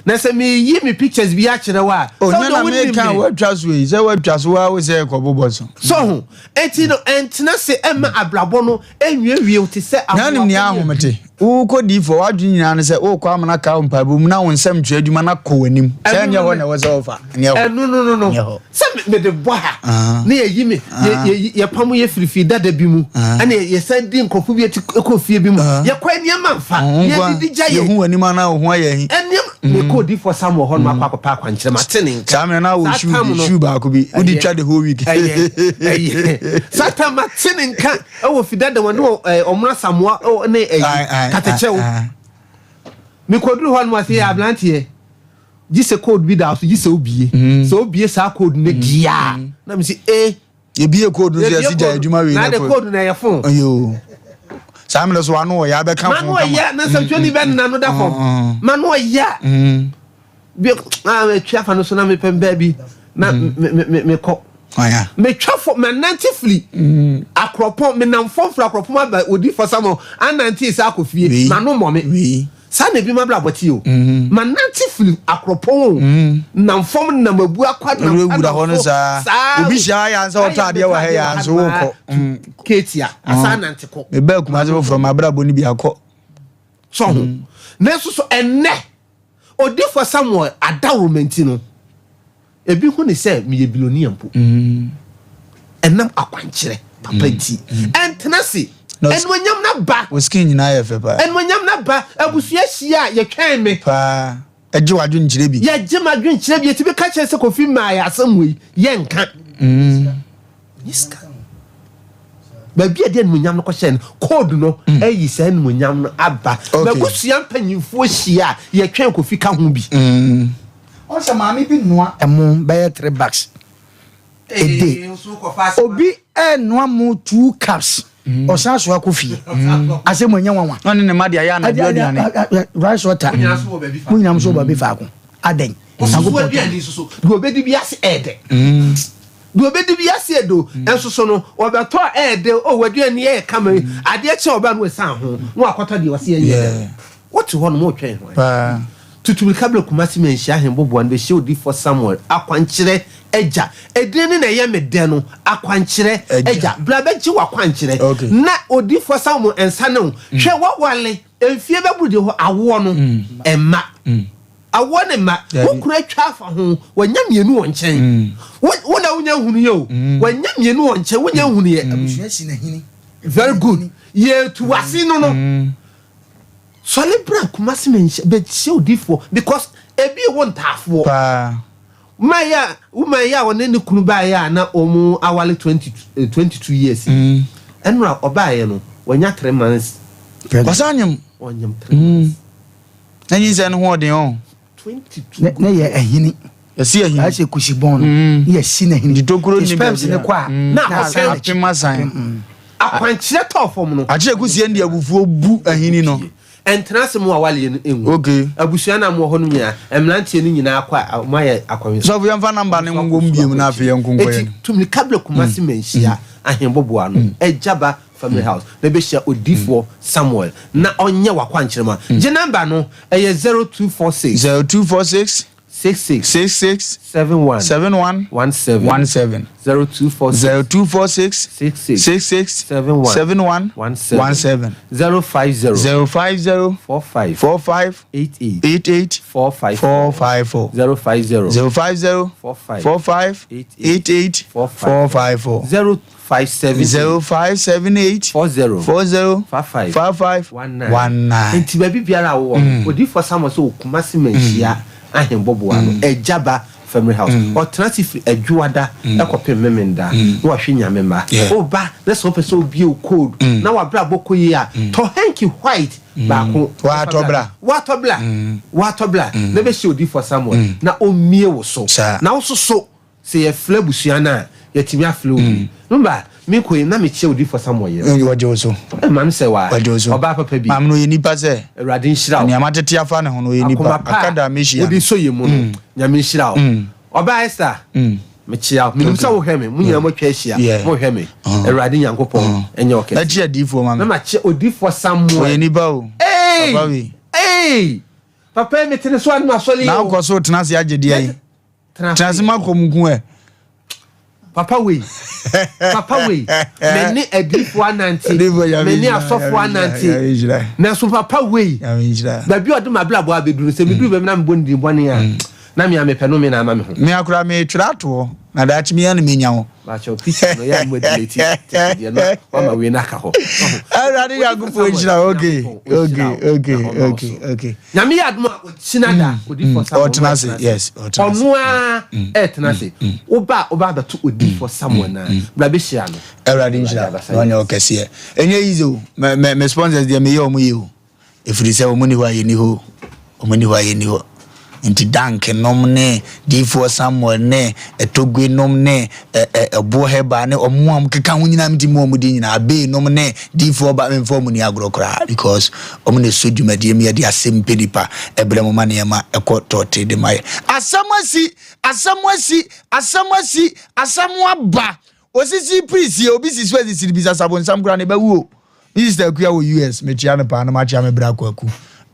Na sɛ meyi me pictures bi akyerɛ wo a, sɛ
Oh,
wo
nyɛ
deɛ
na
wonim
meka
me.
woatwa so yi, sɛ woatwa so woa wo sɛ ɛkɔbobɔ so.
So ho. Enti no, ɛntena ase mma abrabɔ no nwiawie wo te sɛ
Na nim nea
aboa bɔne bi.
ahomete. Wokɔ diifoɔ, w'adwene nyinaa ne sɛ worekɔ amena ka wo mpaebɔ mu na wo nsɛm twerɛ adwuma no akɔ w'anim. Sɛ
Ɛno
ɛnyɛ
no
hɔ
ne
na ɛwɔ sɛ wofa. Ɛnyɛ hɔ.
Ɛno no no no.
Ɛnyɛ hɔ.
Sɛ me mede bɔ ha
Ah.
na yɛyi me yɛ
Ah.
yɛyi yɛpamo yɛ firi fie dada bi mu
Ah.
ɛna yɛ- yɛsan di nkurɔfo bi akyi kɔ fie bi mu.
Ah.
Yɛkɔ nneɛma mfa.
Wo nko a,
Yɛdidi gya yɛ.
yɛhu w'anim anaa wo ho ayɛ ahi.
Nneɛma mekɔ odiifoɔ Samuel hɔ nom akɔ akɔpɛ akwankyerɛ mate ne nka.
Saa mmerɛ na wɔ
Saa
shoe
tam
bi,
no
shoe baako bi, wode
ɛyɛ
twa the whole week.
ɛyɛ ɛyɛ saa tam mate ne nka ɛwɔ fi dada wɔne ɔmono asamoa ne ɛyi katekyɛw. Mekɔduru hɔ nom ase yɛ aberanteɛ gye sɛ code bi da so gye sɛ obie sɛ obie saa code no deɛ a na mesi ee.
Yɛbie code no so yɛsi gya adwuma wei
na de code na ɛyɛ fon.
Ayo. Saa mmerɛ so ano ɔyɛ abɛka fon
kama. Mano ɔyɛ na nsɛmtwerɛni bɛ nna no da fam. Mano ɔyɛ. Bi a metwa afa no so na mepɛ baabi na mekɔ. Metwa fam manante firi akorɔpɔn menam fam firi akorɔpɔn aba odi fasa mo anante sɛ akɔ fie mano mmɔ me. Saa na ebi ma abrabɔ te o. Manante firi akorɔpɔn o nam fam nam abu akwa nam
wurawura hɔ no saa. Obi hyia ayɛ ansa ɔtɔ adeɛ wɔ ha yɛ anso wokɔ.
Keetia asa anante kɔ.
Mebaa Kumase foforɔ m'abrabɔ no bi akɔ.
So ho. Nanso so ɛnnɛ Odiyifoɔ Samuel adaworoma nti no, ebi hu ne sɛ meyɛ bilonia mpo. Ɛnam akwankyerɛ papa nti. Ɛntena ase. Anuonyam no aba.
Wo skin nyinaa yɛ fɛ paa.
Anuonyam no aba. Abusua hyia a, yɛtwɛn me.
Paa. Ɛgye w'adwenkyerɛ bi.
Yɛgye m'adwenkyerɛ bi. Yɛtumi ka kyerɛ sɛ Kofi maa yɛ asɛm wei, yɛnka. Nye sika. Baabi a ɛde animuonyam no kɔhyɛ no, code no mm. ayi saa animuonyam no aba. M'abusua mpanyinfoɔ hyia a, yɛtwɛn Kofi ka ho bi.
Mm.
Ɔn sɛ maame bi noa ɛmo bɛyɛ three bags a day. Obi ɛnoa mo two cups. Mm. Ɔsan so akɔ fie. Mm. Asɛ mo anya nwanwa.
Ɔne ne ma de ayɛ anadwo aduane.
Rice water. Mo nyinaa nso wɔ baabi faako. Adɛn.
Osusu aduane nso so deɛ ɔbɛdi bi ase ɛɛdɛ. Deɛ ɔbɛdi bi ase ɛdɛ o nso so no ɔbɛtɔ a ɛɛdɛ o w'aduane yɛ kama yi adeɛ kye ɔba no ɛsan ho na wakɔtɔ deɛ ɔse ɛnyɛ dɛ. Wote hɔ nom wotwɛn hwan? Tutu mirika bra Kumasi Manhyia Ahenboboa no bɛhyia Odiyifoɔ Samuel akwankyerɛ agya. Edin no na ɛyɛ me dɛ no akwankyerɛ agya. Bra bɛgye w'akwankyerɛ na Odiyifoɔ Samuel nsa ne wo. Hwɛ w'awale mfie bɛboro deɛ hɔ awoɔ no mma. Awoɔ ne mma. Wo kunu atwa afa ho, wanya mmienu wɔ nkyɛn. Wo wo na wonya nhunuiɛ o. Wanya mmienu wɔ nkyɛn, wonya nhunuiɛ.
Abusua si n'ahini.
Very good. Yɛtu w'ase no no. Sɔre bra Kumasi menhyɛ bɛhyɛ odifoɔ because ebi wo ntaafoɔ.
Paa.
Woman yi a woman yi a ɔne ne kunu baeɛ a na wɔn awale 20 22 years yi. Ɛnora ɔbaeɛ no wanya 3 months.
Wasan nyem.
Ɔnyem 3 months.
Na nyinsɛn no ho ɔden ɔn.
Ne ne yɛ ahini.
Yɛsi ahini.
Ayɛ sɛ kusi bɔn no. Ne yɛ si n'ahini.
Nti tokuro nni
sperms
baabi
ne
a.
kɔ a.
Mm.
Na asan n'akyi.
Apem asan.
Akwankyerɛ tɔɔ fam no.
Akyerɛ kusie no de abufuo bu ahini no.
Ɛntena ase mo awaleɛ no ngu.
Okay.
Abusua no a mowɔ hɔ no nyinaa, mmeranteɛ no nyinaa kɔ a moayɛ akɔnwensɛm.
Sɔfo yɛmfa number no nwom biom na afei yɛnko nkɔ
Eti
yɛn.
tu mirika bra Kumasi Manhyia Ahenboboa no, Agyaba Family House, na bɛhyia Odiyifoɔ Samuel na ɔnyɛ w'akwankyerɛ ma. Gye number no, ɛyɛ 0246.
0246.
66.
66.
71.
71.
17.
17.
0246.
0246.
66.
66.
71.
71.
17.
17.
050.
050.
45.
45.
88.
88.
454.
454.
050.
050.
45.
45.
88.
88.
454.
454.
0578.
0578.
40.
40.
55.
55.
19.
19.
Nti baabi biara a wowɔ no, Odiyifoɔ Samuel sɛ wɔ Kumasi Manhyia Ahenboboa no, Agyaba Family House. Ɔtena ase firi Adwoada kɔpem Memenda na wahwɛ Nyame mma. Woba na sɛ wopɛ sɛ wobue wo code na w'abrabɔ kɔ yie a, tɔ hanky white baako fa
Woatɔ bra.
Woatɔ bra. Woatɔ bra na bɛhyia Odiyifoɔ Samuel na ɔmmue wo so. Na wo nso so Sɛ yɛfrɛ abusua no a, yɛatumi afrɛ obi. Numba, mekɔ yi, na mekyia Odiyifoɔ Samuel yere.
Wɔgye wo so.
Eh, maame sɛ waa.
Wɔgye wo so.
Ɔbaa papa bi.
Maame no ɔyɛ nipa sɛ.
Awurade nhyira wo.
Nea matete afa ne ho no, ɔyɛ nipa.
Akoma pa
Aka da a
a
mehyia
wode
no.
sɔ yɛn mu no, Nyame nhyira wo. Ɔbaa Esther, mekyia wo. Menim sɛ wohwɛ me. Mo nyinaa moatwa ahyia.
Yeah.
Mohwɛ me. Awurade Nyankopɔn nyɛ wo kɛse.
Mɛkyia adiyifoɔ ma me.
Na makyia Odiyifoɔ Samuel.
Ɔyɛ nipa o.
Hey!
Papa wei.
Hey! Papa yi, mete ne so a na masɔre yi
Na
o.
wokɔ so tena ase agye deɛ yi.
Tena
ase ma kɔm nko ɛ.
Papa wei, papa wei, me ne adiifoɔ anante, me ne asɔfoɔ anante, nanso papa wei, baabi a ɔde m'abrabɔ abɛduru sɛ meduru baabi na mebɔ ne din bɔne a, na me a mepɛ no me na ama me ho.
Me akora metwerɛ atoɔ na daakye me a na menya wo.
Baakyɛw picture no yɛ a mo delete tete deɛ no wama wei no aka hɔ.
Awurade Nyankopɔn nhyira wo. Okay, okay, okay, okay, okay.
Nyame yɛ adom a ɔkyina da odiyifoɔ Samuel
Ɔtena ase, yes, ɔtena ase.
Ɔno ara ɛtena ase. Woba a woba abɛto odiyifoɔ Samuel no a, bra bɛhyira no.
Awurade nhyira na ɔnyɛ wo kɛseɛ. Ɛnyɛ easy o. Me me me sponsors deɛ meyɛ wɔn yie o. Ɛfiri sɛ wɔn nni hɔ a yɛnni hɔ o. Wɔn nni hɔ a yɛnni hɔ. Nti Dank nom ne Diifoɔ Samuel ne Ɛtogwe nom ne ɛ ɛ Ɛboɔ Herbal ne wɔn a wɔkeka ho nyinaa meti mu wɔn din nyinaa Abey nom ne Diifoɔ ba memfa wɔn ni agorɔ koraa because wɔn na ɛsɔ dwumadie mu yɛde asɛm pɛ nipa ɛbrɛ mo ma nneɛma ɛkɔ tɔɔte de ma yɛ. Asɛm asi! Asɛm asi! Asɛm asi! Asɛm aba! Osisi pirisie obi si so asisiri bisa sabonsam koraa ne ba wu o. Me sister Akua wɔ US mekyia no paa na makyia me bra Kwaku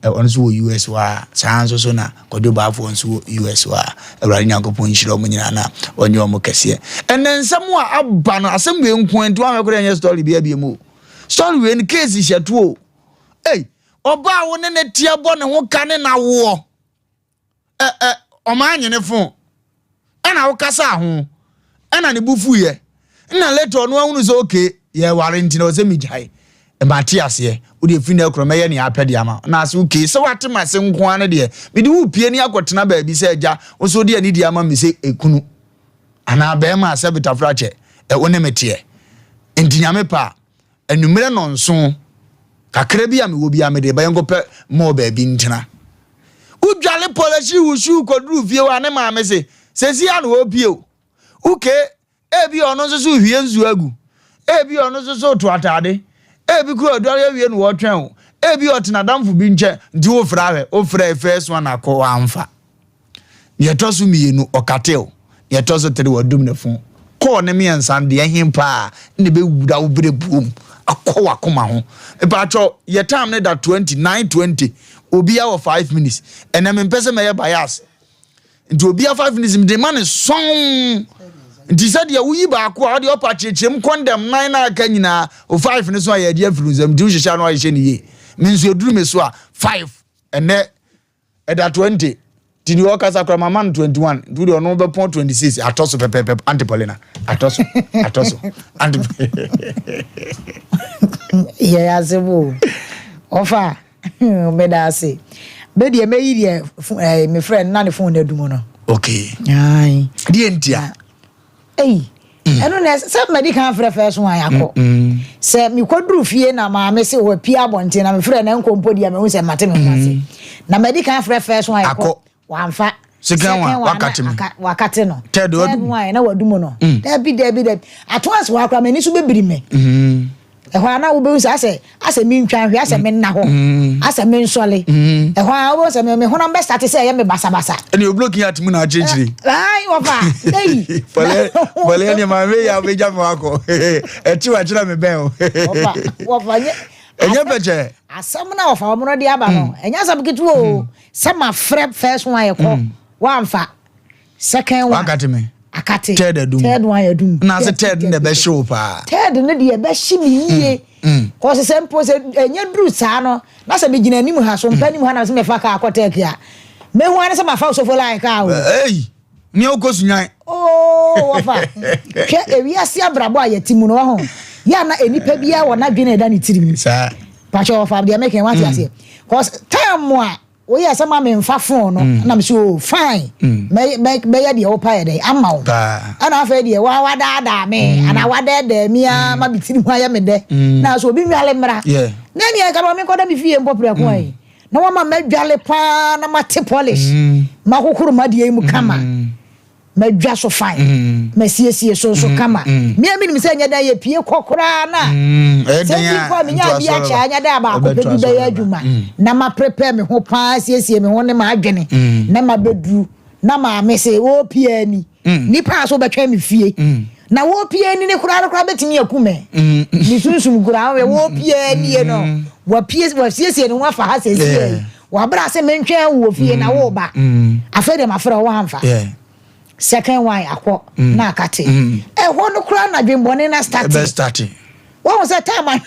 ɔno nso wɔ US hɔ a saa nso so na Kwadwo Baafoɔ nso wɔ US hɔ a Awurade Nyankopɔn nhyira wɔn nyinaa na ɔnyɛ wɔn kɛseɛ. Ɛnɛ nsɛm a aba no asɛm wei nko nti wɔn koraa nyɛ story bi abie mu o. Story wei no case hyɛ to o. Ei ɔbaa wo ne ne teɛ bɔ ne ho ka ne na woɔ. ɛ ɛ ɔmaa nye ne fon ɛna wokasaa ho ɛna ne bo fuiɛ ɛna later ɔno ahunu sɛ okay yɛware nti na ɔsɛ megyae mate aseɛ wode ɛfiri no akorɔ mɛyɛ nea apɛ de ama na ase okay sɛ wate m'ase nko ara no deɛ mede wo pie ne akɔtena baabi sɛ agya wo nso wode anidie ama me sɛ ekunu anaa bɛrima a sɛ betafra kyɛ ɛwo ne meteɛ nti nyame pɛ a Anwummerɛ nnɔnson, kakra bi a mewɔ biara mede reba, yɛnkɔpɛ mall baabi ntena. Wodwale pɔlɛhyi wo shoe kɔduru fie hɔ a ne maame se, sɛsi a na ɔrepie o. Okay, ebi ɔno nso so rehwie nsuo agu, ebi ɔno nso so reto ataade, ebi kura ɔdware awie na ɔretwɛn o, ebi ɔte n'adamfo bi nkyɛn, nti wofrɛ ahwɛ, wofrɛ first one akɔ wamfa. Nea ɛtɔ so mmienu, ɔkatew. Nea ɛtɔ so tere, wadum ne fon. Kɔɔ ne mmiɛnsa no, deɛ ɛhe paa na ɛbɛwura wo berɛbuo mu akɔ w'akoma ho? Mpakyɛw, yɛ time no da 20, 9:20. Obiara wɔ 5 minutes. Ɛnɛ mempɛ sɛ mɛyɛ bias. Nti obiara 5 minutes mede ma no sɔn. Nti sɛdeɛ woyi baako a, wode ɔpa kyerɛkyerɛ mu kɔndɛm nan na aka nyinaa, o 5 no so a yɛde afiri nsam. Nti wohyehyɛ a na wahyehyɛ no yie. Me nso ɛduru me so a, 5. Ɛnɛ ɛda 20. Nti deɛ ɔkasa koraa mama no 21 nti wodeɛ ɔno bɛpɔn 26 atɔ so pɛpɛpɛ Auntie Paulina atɔ so atɔ so Auntie
Yɛ asɛm o ɔfa meda ase me deɛ mɛyi deɛ eh, me frɛ no na ne phone no adum no.
Okay. Ayi. Deɛ ntia.
Ei. Mm. Ɛno na sɛ madi kan frɛ fɛ so a yɛakɔ. Mm, mm. Sɛ mekɔduru fie na maame se wapie abɔnten na mefrɛ na nkɔ mpo deɛ mehu sɛ mate me ho ase. Mm. Na madi kan frɛ fɛ so a yɛakɔ. Wamfa.
Second one wakate me.
Wakate no. Third one na wadum no. Mm. Dabi dabi dabi. Ato ase hɔ akora m'ani so bɛbiri me. Mm. Ɛhɔ a na wobɛhu sɛ asɛ asɛ mentwa nhwɛ asɛ menna hɔ mm. asɛ mensɔle mm. ɛhɔ a wobɛhu sɛ me honam bɛstate sɛ ɛyɛ me basabasa.
Ɛne obloki ate mu na akyerɛkyerɛ.
Ayi wɔfa eyi.
Pɔlɛ pɔlɛ ɛne maame yɛ abɛgya me wakɔ ɛkyi wakyerɛ me bɛn o.
Wɔfa wɔfa nyɛ.
Ɛnyɛ bɛkyɛ.
Asɛm na wɔfa wɔn no de aba no mm. ɛnyɛ asɛm ketewa o sɛ ma frɛ first one yɛ kɔ wɔamfa. Second one.
Wakate me.
Akate.
Third adum.
Third one adum.
Na ase third na ɛbɛhye wo paa.
Third no deɛ ɛbɛhye me yie. Mm, mm. Kɔsi sɛ mpo sɛ ɛnyɛ duru saa no na sɛ megyina anim ha so mpa anim ha na sɛ mefa kaa kɔ tɛki a mehu ane sɛ mafa osofo line kaa o.
Ei nea wokɔ sunyan.
Oo wɔfa hwɛ ewiase abrabɔ a yɛte mu no wɔho yɛ ana nipa biara wɔ n'adwene ɛda ne tirim.
Saa.
Pakyɛ wɔfa deɛ mekɛn wate mm. aseɛ. Cause time a Woyɛɛ sɛ ma memfa phone no mm. na mese o oh, fine mm. mɛyɛ deɛ wopa yɛ dɛn ama wo ɛna afei deɛ wa wadaadaa me mm. anaa wadɛɛdɛɛ me a ma me tiri ho ayɛ me dɛ na so obi nwale mmra na ɛneɛ nka ma menkɔda me fie mpɔ prɛko ayi na wama madwale paa na mate polish mahohoro madeɛ yi mu kama Madwa so fine, masiesie so nso kama. Me a menim sɛ ɛnyɛ dɛn yɛpie kɔ koraa na sɛ bi mpo a menya bi akyɛ a ɛnyɛ dɛn a baako pɛ bi bɛyɛ adwuma na ma prepare me ho paa siesie me ho ne m'adwene na mabɛduru na maame se wɔpie ani nipa a so bɛtwɛn me fie na wɔpie ani ne koraa no koraa bɛtumi aku me ne sunsum koraa wɔpie anie no wapie wasiesie ne ho afa ha siesie Wabra sɛ mentwɛn wo wɔ fie na mm. woba. Mm. Afei deɛ mafrɛ wo woamfa. Second one akɔ mm. na akate. Ɛhɔ no koraa na dwenbɔne na starte. Wɔn sɛ time a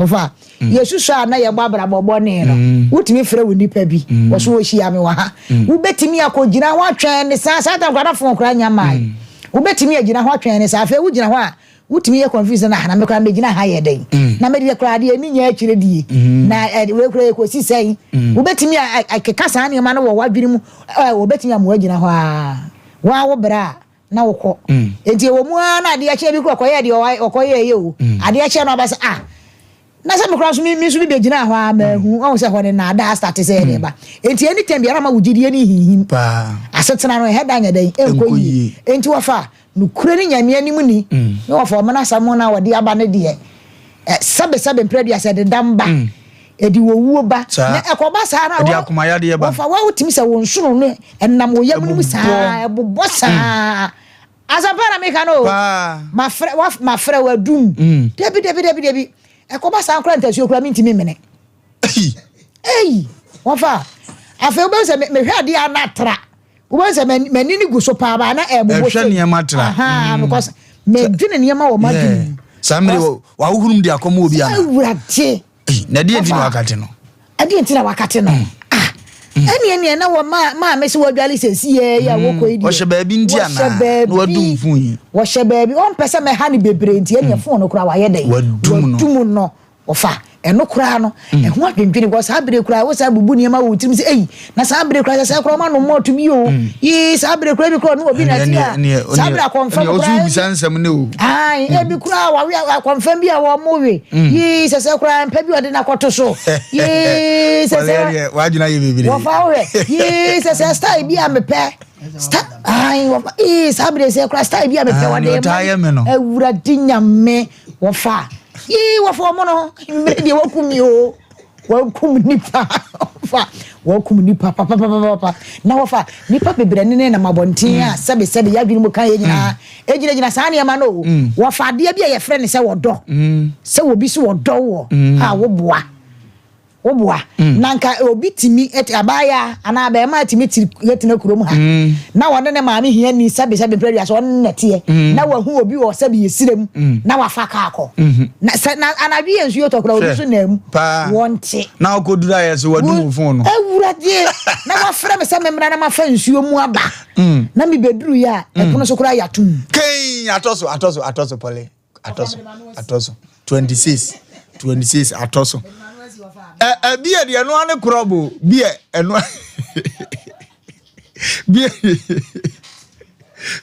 ɔfa yɛsusu a na yɛbɔ abrabɔ bɔne no wotumi frɛ wo nipa bi wɔso wɔhyia me wɔ ha wobɛtumi akɔgyina hɔ atwɛn ne saa saa tam koraa na fon koraa nya mae wobɛtumi agyina hɔ atwɛn ne saa afei wogyina hɔ a Wotumi yɛ confuse na na me koraa megyina ha yɛ dɛn mm. na medeɛ koraa deɛ ɛni nyɛ akyire die mm. na wei koraa ɛkɔsi sɛn mm. wobɛtumi akeka saa nneɛma no wɔ w'adwene mu wɔbɛtumi ama woagyina hɔ a woa wo berɛ a na wokɔ enti ɛwɔ mu ara na adeɛ kyɛ bi kora ɔkɔyɛ deɛ ɔkɔyɛ yɛ o adeɛ kyɛ no aba sɛ ah na sɛ mekora nso me nso bi bɛgyina hɔ a mahu ɔhu sɛ hɔ ne naadaa starte sɛ ɛde ba enti anytime biara ma wo gyidie ne hinhim asetena no ɛhɛ da nyɛ dɛn ɛnkɔ yie enti wɔfa Nokorɛ ne Nyame anim ni, ne wɔfa wɔn asɛm no a wɔde aba no deɛ, sɛbesɛbe mprɛ aduasa ɛde dam ba, ɛde owuo ba, na ɛkɔba saa no a, wɔfa wa wotumi sɛ wo nsono no ɛnam wo yam no mu saa, ɛbobɔ saa. Asɛmpa na meka no o, mafrɛ, mafrɛ wadum. Dabi, dabi, dabi, dabi. Ɛkɔba saa koraa ntasuo koraa mentumi mmene. Ei, wɔfa. Afei wobɛhu sɛ mehwɛ adeɛ a na atra. Wobɛhu sɛ m'ani no gu so paa baa na ɛbobɔ
sei. Ɛhwɛ nneɛma tra.
Ahaa mm. because medwene nneɛma wɔ m'adwene mu.
Saa mmere wɔ wahohoro mu de akɔma obi ana.
Awurade.
Na ɛdeɛ nti na wakate no.
Ɛdeɛ nti na wakate no. Mm. Ah. Mm. Ɛne ɛneɛ na wɔ maa maa me sɛ wɔadwale sɛ si yɛ yɛ wɔkɔ yi deɛ.
Wɔhyɛ baabi nti ana.
Wɔhyɛ baabi.
Na wadum fon yi.
Wɔhyɛ baabi ɔmpɛ sɛ mɛha no bebree nti ɛneɛ fon no koraa wayɛ dɛn.
Wadum no.
Wadum no. Ɔfa, ɛno koraa no, ɛho adwendwene kɔ saa bere koraa wosan bubu nneɛma wɔ wo tirim sɛ ei na saa bere koraa sɛ sɛ koraa ɔma no mɔɔto bi o mm. yee saa bere koraa bi koraa ɔne obi na ti a saa bere akɔnfam koraa
bisa nsɛm ne o
ae mm. ebi koraa wawe akɔnfam bi a wɔn mo we mm. yee sɛ sɛ koraa mpɛ bi ɔde n'akɔto so yee sɛ sɛ
wadwena yɛ bebree
wɔfa wohwɛ yee sɛ sɛ style bi a mepɛ style ae wɔfa yee saa bere sɛ koraa style bi a mepɛ wɔde ma awurade nyame Wɔfa yii wɔfa wɔn no mmiri deɛ wɔkum yi o wɔkum nipa wɔfa wɔkum nipa papapapapa na wɔfa nipa bebree ne ne nam abɔnten a mm. sɛbi sɛbi yadwene mu kan yɛ nyinaa mm. egyinagyina saa nneɛma no o mm. wɔfa adeɛ bi a yɛfrɛ ne sɛ wɔdɔ sɛ obi so wɔdɔ wɔ a woboa. Woboa. Na nka obi tumi te abaayaa anaa abarimaa tumi te tena kurom ha na ɔne ne maame hiani sɛbe sɛbe mpere aduasa ɔne na teɛ na wahu obi wɔ sɛbe yɛsirɛ mu na wafa kaa kɔ na sɛ na anadwo yɛ nsuo tɔ koraa obi so na mu wɔnte
na ɔkɔduru ayɛ so wadum wo fon no
awuradeɛ na wafrɛ me sɛ memmra na mafa nsuo mu aba na mebɛduru yɛ a ɛpono so koraa yɛatom
kei atɔ so atɔ so atɔ so pɔle atɔ so atɔ so 26 26 atɔ so ɛ ɛ bi yɛ deɛ ɛnoa ne korɔ bo bi yɛ ɛnoa bi yɛ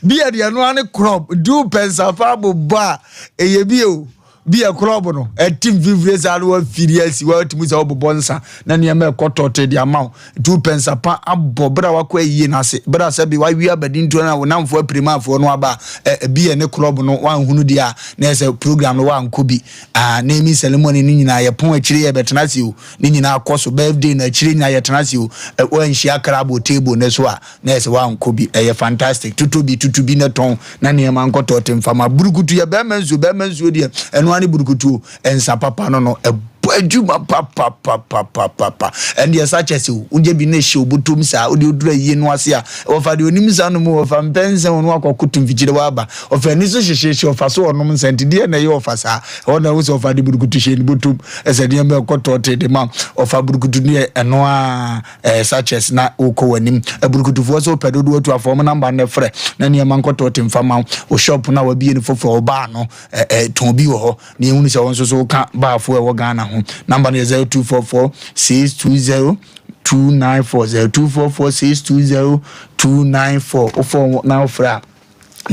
bi yɛ deɛ ɛnoa ne korɔ du pɛnsafa bobɔ a ɛyɛ bi o bi yɛ korɔ no ɛti mfimfini saa no wafiri asi watumi sɛ wɔbobɔ nsa na nneɛma ɛkɔ tɔte de ama wo Tu pɛnsa pa abɔ berɛ a wakɔ ayie no ase, berɛ a sɛbe wawe abadintoɔ no a wo namfoɔ apirimafoɔ no aba a, ɛ, bi yɛ ne club no wanhunu deɛ a, na ɛyɛ sɛ program no wankɔ bi. Ah, naming ceremony no nyinaa yɛpɔn akyire yɛbɛtena ase o, ne nyinaa kɔ so, birthday no akyire nyinaa yɛtena ase o, ɛ, wanhyia crab wɔ table no so a, na ɛyɛ sɛ wankɔ bi. Ɛyɛ fantastic. Totɔ bi, tutu bi na tɔn na nneɛma nkɔtɔ te mfama. Burukutu yɛ bɛrima nsuo, bɛrima nsuo deɛ, ɛno ara ne burukutu o. Nsa papa no no ɛbɔ adwuma papapapapapa. Ɛndeɛ sa kyɛ sɛ wogye bi na ɛhyɛ obotom saa wode oduru ayie no ase a wɔfa deɛ onim nsa nom wɔfa mpɛ nsa wɔn akɔ koto mfikyire waba ɔfa ani so hyehyeehye ɔfa so ɔnom nsa nti deɛ na ɛyɛ ɔfa saa ɛhɔ na ɛho sɛ ɔfa de burukutu hyɛ ne botom ɛsɛ nneɛma ɛkɔ tɔɔte de ma ɔfa burukutu ne ɛno a ɛɛ sachets na wokɔ w'anim aburukutufoɔ sɛ wopɛ dodoɔ atu afɔ wɔn namba no frɛ na nneɛma nkɔtɔɔte mfa ma wo shop no a wabie no foforɔ ɔbaa no ɛɛ tɔn bi wɔ hɔ Na yɛhunu sɛ wo nso so woka baafoɔ a ɛwɔ Ghana ho. Number no yɛ 0244 620 294 0244 620 294. Wofɔ na wofrɛ a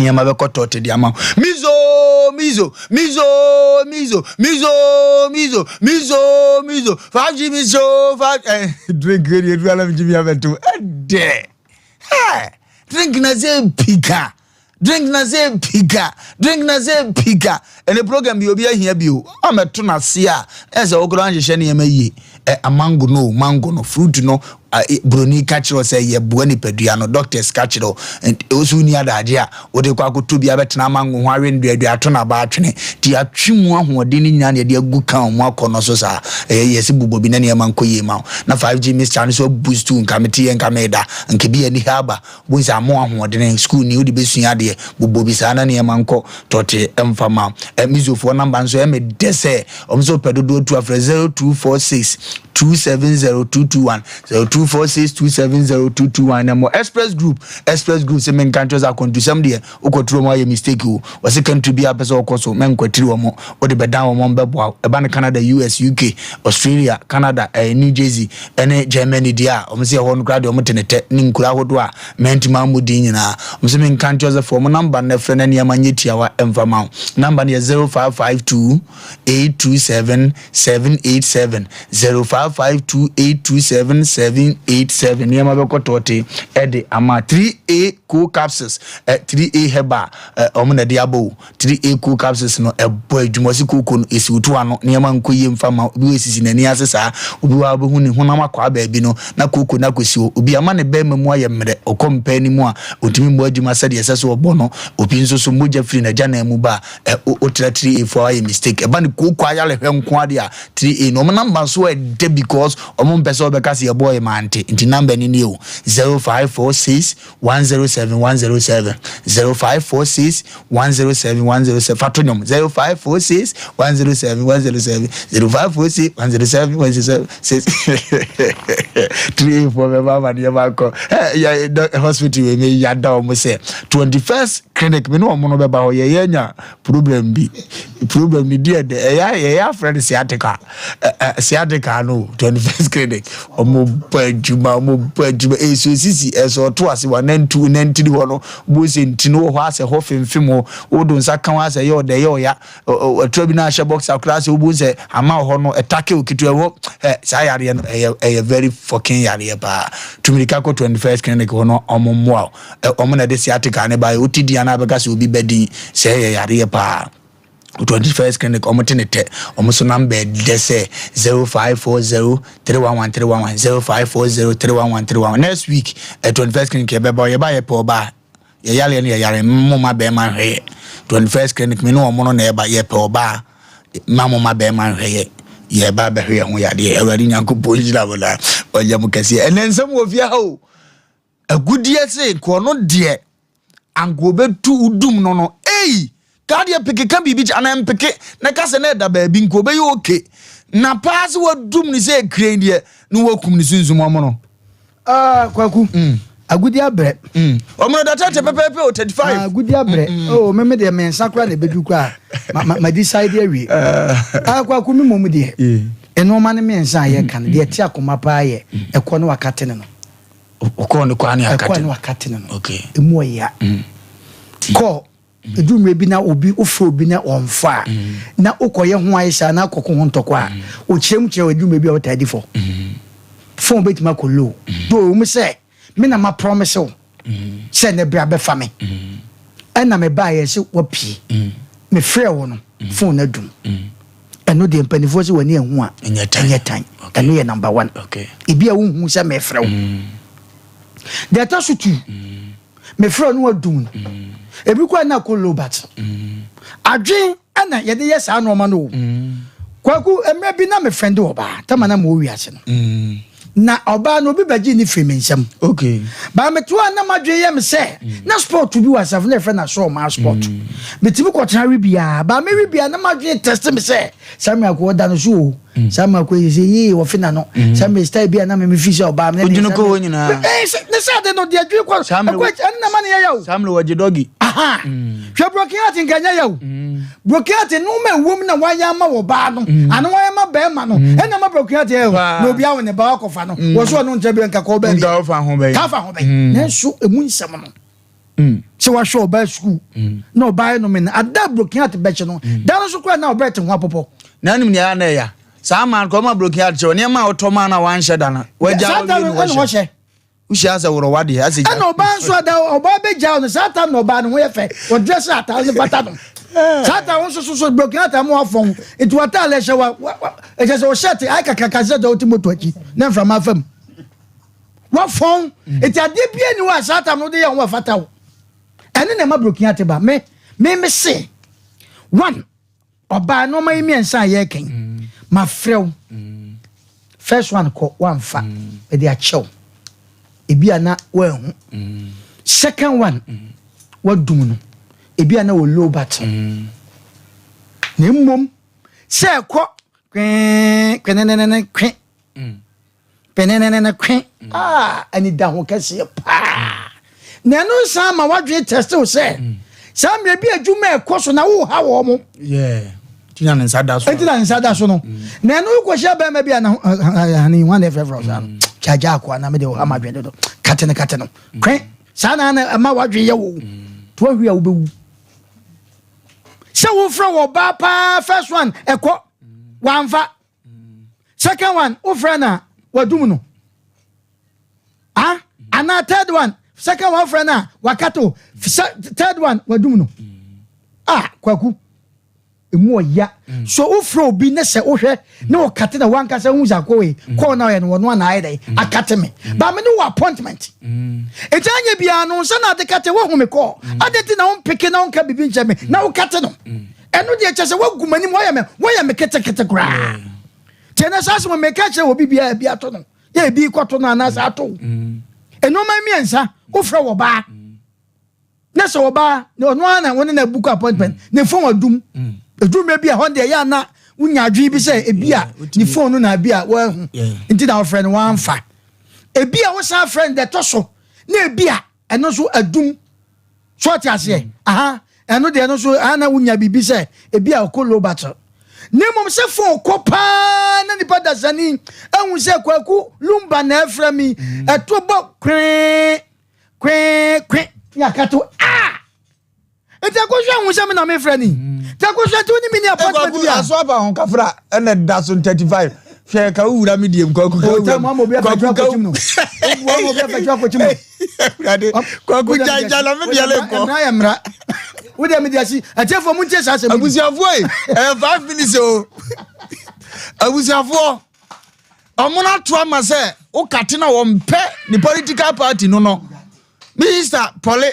nneɛma bɛkɔ tɔɔte de ama wo. Mizo mizo mizo mizo mizo mizo mizo mizo 5G mizo 5 eh, drink wei deɛ aduru alam gyimi abɛto ɛdɛ. Hey, drink na sɛ pika. Drink na sɛ pika. Drink na sɛ pika. Ɛne program bi obi ahia bi o. Amɛto n'ase a ɛsɛ wokora anhyehyɛ nneɛma yie. Ɛ mango no mango no fruit no broni ka kyerɛ sɛ yɛ boa nipadua no doctors ka kyerɛ o so ni adagye a wode kɔ akɔtɔ bi abɛtena mango ho awe nduadua ato n'aba atwene nti atwe mu ahoɔden no nyinaa na yɛde agu kan mu akɔ no so saa ɛyɛ yɛsi bobɔ bi na nneɛma nkɔ yie ma wo na 5G mixture no so aboost nka mete yɛ nka meda nka bi ani ha aba Bohu sɛ ama wo ahoɔdene, sukuuni wode bɛsua adeɛ, bobɔ bi saa na nneɛma nkɔ tɔte mfa ma wo. Ɛ Mizofoɔ namba nso ɛyɛ me dɛ sɛ wɔn nso pɛ dodoɔ tu afrɛ 0246 270 221 0246 270 221 na mo Express Group Express Group sɛ menka nkyerɛ sɛ akwantusɛm deɛ wokɔturo mu ayɛ mistake o wɔse country bi a pɛ sɛ wɔkɔ so mɛnkwatiri wɔn wode bɛdan wɔn bɛboa wo ɛba no Canada US UK Australia Canada eh, New Jersey ɛne Germany deɛ a wɔn sɛ ɛhɔ no koraa deɛ wɔn te ne tɛ ne nkuro ahodoɔ a mɛntumi ammɔ din nyinaa wɔn sɛ menka nkyerɛ sɛ fɔ wɔn namba no frɛ na nneɛma nyɛ tiawa ɛmfa ma wo namba no yɛ 0552 827 787 0552 827 787 nneɛma bɛkɔ tɔɔte ɛde ama 3A co capsules 3A herbal wɔn na ɛde abɔ o 3A cool capsules no ɛbɔ adwuma ɔsi kooko no esi otu ano nneɛma nkɔ yie mfa ma obi wɔ esisi n'ani ase saa obi wɔ a wobɛhu ne honam akwaa baabi no na kooko no akɔsi hɔ obi ama ne bɛrima mu ayɛ mmerɛ ɔkɔ mpaa no mu a ɔntumi mmɔ adwuma sɛdeɛ ɛsɛ sɛ ɔbɔ no obi nso so mogya firi n'agyanan mu ba a ɛ wotra 3A foɔ ayɛ mistake ɛba ne kooko ayarehwɛ nko adeɛ a 3A no ɔmo namba nso ɛdɛ because ɔmo mpɛ sɛ ɔbɛka sɛ yɛbɔɔ yɛ mante nti namba no nie o 0546 107 107 0546 107 107 fa to nnwom 0546 107 107 0546 107 107 6 3 4 bɛba amadeɛ baakɔ ɛ hospital wei me yada wɔn sɛ 21st clinic me ne wɔn no bɛba hɔ yɛyɛ nya problem bi problem ni deɛ dɛ ɛyɛ yɛyɛ afrɛ no sciatica sciatica no 21st clinic wɔn bɔ adwuma wɔn bɔ adwuma esu esisi ɛsɛ ɔto ase wa nantu nantiri hɔ no bo sɛ ntini wɔ hɔ asɛ hɔ femfem hɔ wodo nsa ka ho asɛ ɛyɛ ɔdɛ ɛyɛ ɔya ɛtura bi na ahyɛ box akora asɛ wobo sɛ ama hɔ no ɛtake oketewa hɔ ɛ saa yareɛ no ɛyɛ ɛyɛ very fucking yareɛ paa tumirika kɔ 21st clinic hɔ no wɔn mmoa wɔn na ɛde sciatica ne ba yɛ wote di anaa bɛka sɛ obi bɛ din sɛ ɛyɛ yareɛ paa 21st clinic ɔmo te ne tɛ ɔmo so number dɛ sɛ 0540 311 311 0540 311 311 next week ɛ 21st clinic yɛbɛba yɛba yɛpɛ ɔbaa yɛyareɛ no yɛyare mo ma bɛrima nhwɛ yɛ 21st clinic me ne ɔmo no na ɛba yɛpɛ ɔbaa ma mo ma bɛrima nhwɛ yɛ. Yɛba abɛhwɛ yɛn ho yadeɛ. Awurade Nyankopɔn nhyira mo na ɔnyɛ mo kɛseɛ. Ɛnɛ nsɛm wɔ fie ha o. Agudeɛ se nka ɔno deɛ anka ɔbɛtu wodum no no. Ei! Ka deɛ peke ka biribi kyɛ anaa mpeke na ka sɛ na ɛda baabi nka ɔbɛyɛ oke. Na paa sɛ wadum no sɛ ekren deɛ na wakum ne sunsum ɔmono.
Ah, Kwaku. Mm. Agudi abrɛ.
Mm. Ɔmono da tɛtɛ pɛpɛɛpɛ o 35.
Ah, agudi abrɛ. Mm. Oh, me me deɛ me nsa koraa na ebedu koraa. Ma ma ma decide awie. Ah, Kwaku me mom deɛ. Nneɛma no mmiɛnsa a yɛka no, deɛ ɛte akoma paa yɛ ɛkɔ ne wakate ne no.
Ɔkɔɔ ne kɔ ne akate.
Ɛkɔ ne wakate ne no. Okay. Emu ɔya. Mm. Kɔ Ɛduru mmerɛ bi na obi wofrɛ obi na ɔmfa a, na wokɔyɛ ho ayɛ saa na akɔko ho ntɔkwa a, ɔkyerɛ mu kyerɛ wo ɛduru mmerɛ bi a wotaa di fɔ. Phone bɛtumi akɔ low. Though ɛwɔ mu sɛ me na ma promise wo sɛ nnɛ berɛ abɛfa me. Ɛna mebaeɛ sɛ wapue. Mefrɛɛ wo no, phone no adum. Ɛno deɛ mpanimfoɔ sɛ w'ani anhu a, ɛnyɛ tan. Ɛno yɛ number one. Ebi a wonhu sɛ mefrɛ wo. Deɛ ɛtɔ so two, mefrɛ no wadum no ebi kɔ na kɔ low bat adwen ɛna yɛde yɛ saa nneɛma no o kwaku mmerɛ bi na mefrɛ de ɔbaa tama na mewɔ wiase no na ɔbaa no obi bɛgye ne firi me nsam
okay
baa metoa na madwen yɛ me sɛ na sport bi wɔ asafo na yɛfrɛ no asɔ ɔmaa sport metumi kɔtena we biara baa mewe biara na madwen test me sɛ saa mmerɛ akɔ ɔda no so o Mm. Saa mmerɛ kɔ sɛ yee wɔfe na no. Mm. Saa mmerɛ style bi a na meme fi sɛ ɔbaa me.
Odwene kɔ hɔ nyinaa.
Ne sɛ ade no deɛ dwene kɔ ɛkɔ ɛne na ma ne yɛ yaw.
Saa mmerɛ wɔgye dɔgi.
Aha. Mm. Hwɛ broken heart nka nyɛ yaw. Broken heart no ma ɛwom na wayɛ ama wɔ baa no. Ano wayɛ ama bɛrima no. Ɛna ma broken heart yɛ yaw. Na obi awo ne ba wakɔfa no. Wɔ so ɔno nkyɛn bi nka kɔ baabi.
Nka ɔfa ho bɛyi.
Ka fa ho bɛyi. Nanso emu nsɛm no. Mm. Sɛ wahwɛ ɔbaa sukuu mm. na ɔbaa yɛ nome no ada broken heart bɛkye no mm. da no so koraa na ɔbrɛ te ho apɔpɔ.
Na anim nea na ɛya saa maa nka ɔma broken heart kyerɛ nneɛma a ɔtɔ maa na wanhyɛ da no wagya
saa da no ɛna wɔhyɛ.
Wohyia sɛ worɔ wadeɛ asɛ
gya. Ɛna ɔbaa nso ada ɔbaa bɛgya no saa tam na ɔbaa no ho yɛ fɛ ɔdrɛ sɛ ataare no fata no saa tam ho nso so so broken heart mu afɔn nti wataare ɛhyɛ wa ɛkyɛ sɛ ɔhyɛ te ayɛ kakraka sɛ sɛ ɔte moto akyi na mframa afam. Wafɔn. Mm. Eti adeɛ bia ni hɔ a saa tam no wode yɛ ho ɛfata wo. Ɛne na ɛma broken heart ba. Me me me se one ɔbaa nneɛma yi mmiɛnsa a yɛreka yi mm. mafrɛ wo. Mm. First one kɔ wamfa ɛde akyɛw. Ebi a na wanhu. Second one wadum no. Ebi a na wɔ low battery. Na mmom sɛ ɛkɔ kwee kwenenenene kwe. Penenenene kwe ah anidaho kɛseɛ paa na ɛno nsan ma wadwene tɛste wo sɛ saa mmerɛ bi adwuma ɛkɔ so na woha wɔ mo
nti na ne nsa da so
nti na ne nsa da so no na ɛno wokɔhyia bɛrima bi a na hane hwan na ɛfrɛfrɛ wo saa no kyagya akoa na mede wo ha ma adwene dodo kate no kate no kwe saa na na ɛma wadwene yɛ wo to ahwi a wobɛwu sɛ wofrɛ wɔ baa paa first one ɛkɔ wamfa Second one, wofrɛ no a wadum no. Ah, anaa third one, second one wofrɛ no a wakato. Third one wadum no. Ah, kwaku. Emu ɔya. Mm. So wofrɛ obi ne sɛ wohwɛ ne wɔkate na wankasa hu sɛ akɔ wei mm. kɔɔ na ɔyɛ no wɔno ana ayɛ dɛn mm. akate me. Ba me ne wɔ appointment. Ɛti anyɛ biara no nsa na ade kate woahu me kɔɔ. Ade nti na wompeke na wonka biribi nkyɛ me na wokate no. Ɛno deɛ kyɛ sɛ woagu m'anim woayɛ me woayɛ me ketekete koraa nti ɛnɛ saa asɛm meka kyerɛ wɔ biribiara ebi ato no yɛ ebi kɔto no anaasɛ ato wo mm. nneɛma mmiɛnsa wofrɛ wɔ baa na sɛ ɔbaa na ɔno ara na wɔne na book appointment mm. ne phone adum mm. eduru mmerɛ bi a hɔ deɛ yɛ ana wonya adwene bi sɛ ebi a ne phone no na ebi a wɔahu nti na wɔfrɛ no wɔamfa ebi a wosan frɛ no deɛ ɛtɔ so na ebi a ɛno nso adum so ɔte aseɛ mm. aha ɛno deɛ no nso aha na wonya biribi sɛ ebi a ɔkɔ low battle na mmom sɛ fon kɔ paa na nipa dasani ahu sɛ kwaku lumba na ɛfrɛ mi mm. ɛto bɔ kwee kwee kwe ne akato a nti akosua ahu sɛ me na mefrɛ ni nti akosua nti wone me ni appointment bi a
aso aba ho kafra ɛna da so 35 hwɛ ka wo wura me diem kwaku ka wura
kwaku ka wura
Awurade kwaku gyaegya na me deɛ le nkɔ.
Mmara yɛ mmara. Wo deɛ me deɛ si atiefoɔ mu ntie saa asɛm.
Abusuafoɔ yi ɛyɛ 5 minutes o. Abusuafoɔ ɔmo no ato ama sɛ wokate na wɔmpɛ ne political party no no. Minister Pɔle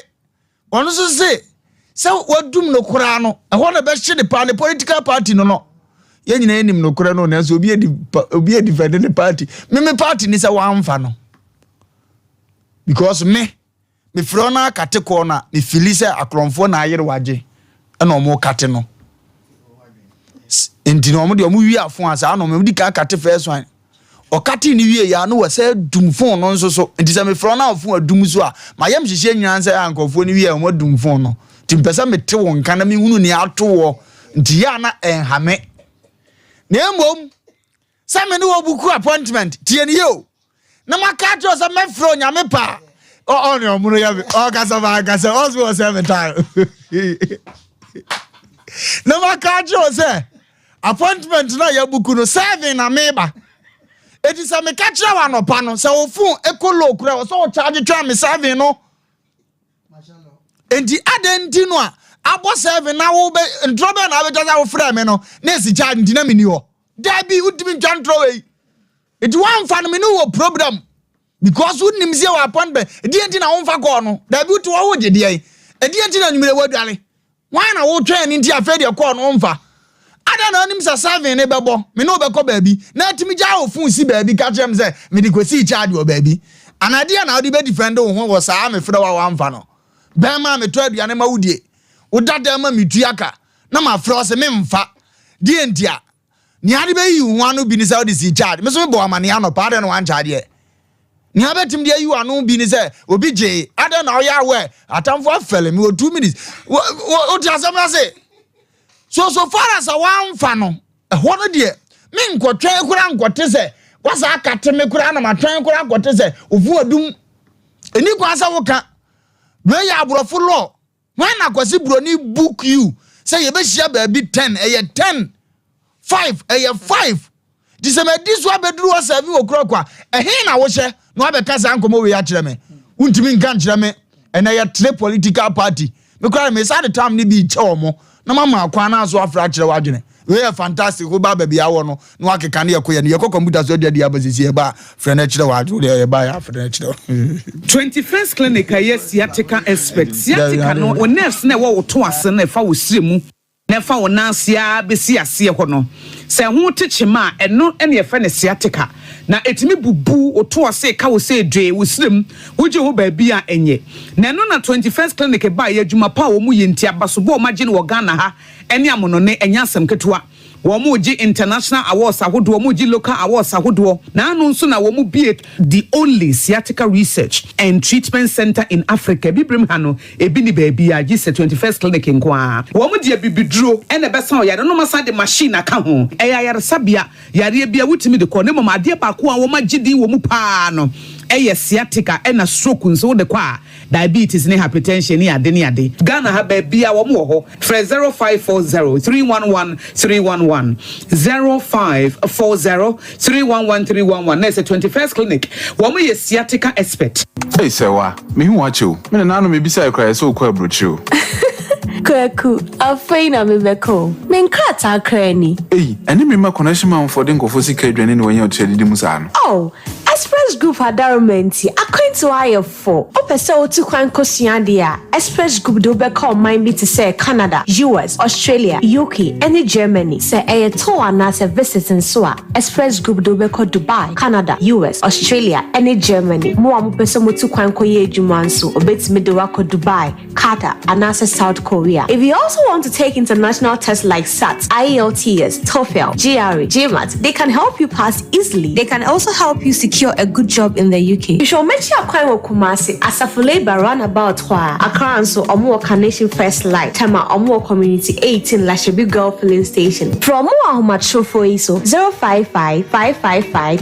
ɔno nso se sɛ wadum no koraa no ɛhɔ na ɛbɛhye ne paa ne political party no no. Yɛn nyinaa yɛnim nokorɛ no nanso obi adi obi adi fɛde ne party. Me me party ni sɛ wamfa no. Because me mefrɛ no akate kɔɔ no a mefili sɛ akorɔmfoɔ na ayere wagye ɛna ɔmo kate no. Nti na ɔmo deɛ ɔmo wie afo a saa na ɔmo di kan kate first one. Ɔkatee no wiei a, na wɔsan dum fon no nso so. Nti sɛ mefrɛ wo na wo fon adum so a, m'ayam hyehyeɛ nyinaa ne sɛ ah nkurɔfoɔ no wie a wɔadum fon no. Nti mepɛ sɛ mete wo nka na mehunu nea ato woɔ. Nti yɛ a na ɛnha me. Na mmom sɛ me ne wɔ buku appointment, tie no yie o, na maka akyerɛ wo sɛ mɛfrɛ Onyame pɛ a, ɔne ɔmono yɛ me, ɔkasa ma ankasa, ɔso wɔ sɛ me time. Na maka akyerɛ wo sɛ Appointment no a yɛabuku no, seven na meba. Eti sɛ meka kyerɛ wo anɔpa no, sɛ wo phone ɛkɔ low koraa, wɔ sɛ wo charge twɛn me seven no. Enti adɛn nti no a abɔ seven na wo bɛ ntorɔ bɛn na wobɛtwa sɛ wofrɛ me no na esi charge nti na menni hɔ. Dabi, wotumi ntwa ntorɔ wei. Eti woamfa no me ne wɔ problem because wonim sɛ wɔ appointment. Ɛdeɛ nti na womfa kɔɔ no? Dabi, wote hɔ wogye deɛn? Ɛdeɛ nti na anwummerɛ woadwale? Hwan na wotwɛn no nti afei deɛ kɔɔ no womfa? Adɛn na wonim sɛ seven no bɛbɔ, me ne wo bɛkɔ baabi, na atumi gyaa wo fon si baabi ka kyerɛ me sɛ mede kɔsii charge wɔ baabi? Anaa ɛdeɛn na wode bɛdifɛnde wo ho wɔ saa mefrɛ wo a woamfa no? Bɛrima a metɔ aduane ma wo die, woda dan ma metua ka, na mafrɛ wo sɛ memfa. Deɛn ntia? Nea ade bɛyi wo ho ano bi ne sɛ wode sii charge. Me nso mebɔ wo amaneɛ anɔpa, adɛn na woankyagye ɛ? Nea wobɛtumi de ayi w'ano bi ne sɛ obi gyee, adɛn na woyɛ aware? Atamfo afɛle me wɔ 2 minutes. Wote asɛm no ase? So so far as a woamfa no, ɛhɔ no deɛ menkɔtwɛn koraa nkɔte sɛ wasa akate me koraa na matwɛn koraa akɔte sɛ ofu adum. Ɛni kwan sɛ woka. Wei yɛ aborɔfo law. Hwan na Kwasi Broni book you sɛ yɛbɛhyia baabi ten ɛyɛ ten five ɛyɛ five nti sɛ madi so abɛduru hɔ seven o'clock a ɛhe na wohyɛ na wabɛka saa nkɔmmɔ wei akyerɛ me wontumi nka nkyerɛ me ɛnɛ yɛtere political party me koraa me saa de tam ne bi kyɛ wɔ mo na mama akwan no aso afra akyerɛ w'adwene wei yɛ fantastic woba baabi awɔ no na wakeka ne yɛkɔ yɛ no yɛkɔ kɔmputa so aduadi aba sisi yɛba a frɛ no kyerɛ w'adwene deɛ yɛba yɛ afrɛ no kyerɛ
21st Clinic a ɛyɛ sciatica expert. Sciatica no, wo nerves no a ɛwɔ wo to ase no a ɛfa wo srɛ mu na ɛfa wo nan ase ara bɛsi aseɛ hɔ no, sɛ ɛho te kyema a, ɛno na yɛfrɛ no sciatica. Na ɛtumi bubu wo to ase, ka wo sɛ dwee, wo srɛ mu, wogye ho baabi a ɛnyɛ. Na ɛno na 21st Clinic baeɛ, adwuma pa a wɔyɛ nti, abasobɔ a wɔagye no wɔ Ghana ha ne amonɔne, ɛnyɛ asɛm ketewa. Wɔregye international awards ahodoɔ, wɔregye local awards ahodoɔ. Na ano nso na wɔbue the only sciatica research and treatment centre in Africa. Abibirem ha no, ebi nni baabiara gye sɛ 21st Clinic nko ara. Wɔde abibiduro na ɛbɛsa ɔyare no na wɔasan de machine aka ho. Ɛyɛ ayaresabea, yareɛ biara wotumi de kɔ. Na mmom adeɛ baako a wɔagye din wɔ mu pa ara no yɛ sciatica ɛna stroke nso wode kɔ a, diabetes ne hypertension ne ade ne ade. Ghana ha baabiara wɔn wɔ hɔ. Frɛ 0540 311 311, 0540 311 311 na ɛsɛ 21st Clinic. Wɔn yɛ sciatica expert.
Ei Sɛwa, mehu wo akyɛ o. Me nana no mebisae koraa yɛsɛ wokɔ aburokyire o.
Kwaku, afei na mebɛkɔ o. Me nkrataa koraa ni.
Ei, ɛne me mma connection manfoɔ de nkurɔfoɔ sika adwane na wɔanya ɔtiri adidi mu saa no.
Oh, Express Group adaroma nti, akwantuo ayɛ fo. Wopɛ sɛ wotu kwan kosua adeɛ a, Express Group de wo bɛkɔ ɔman bi te sɛ Canada, US, Australia, UK, ne Germany. Sɛ ɛyɛ tour anaasɛ visit nso a, Express Group de wo bɛkɔ Dubai, Canada, US, Australia, ne Germany. Mo a mopɛ sɛ motu kwan kɔyɛ adwuma nso, wɔbɛtumi de wo akɔ Dubai, Qatar, anaasɛ South Korea. If you also want to take international tests like SAT, IELTS, TOEFL, GRE, GMAT, they can help you pass easily. They can also help you secure a good job in the UK. Hwehwɛ wɔn akyi akwan wɔ Kumasi, Asafo Labour roundabout hɔ a. Accra nso, wɔn wɔ Carnation First Light, Tema, wɔn wɔ Community 18 Lashibi Girl Filling Station. Frɛ wɔn wɔ ahomatorofo yi so 055 555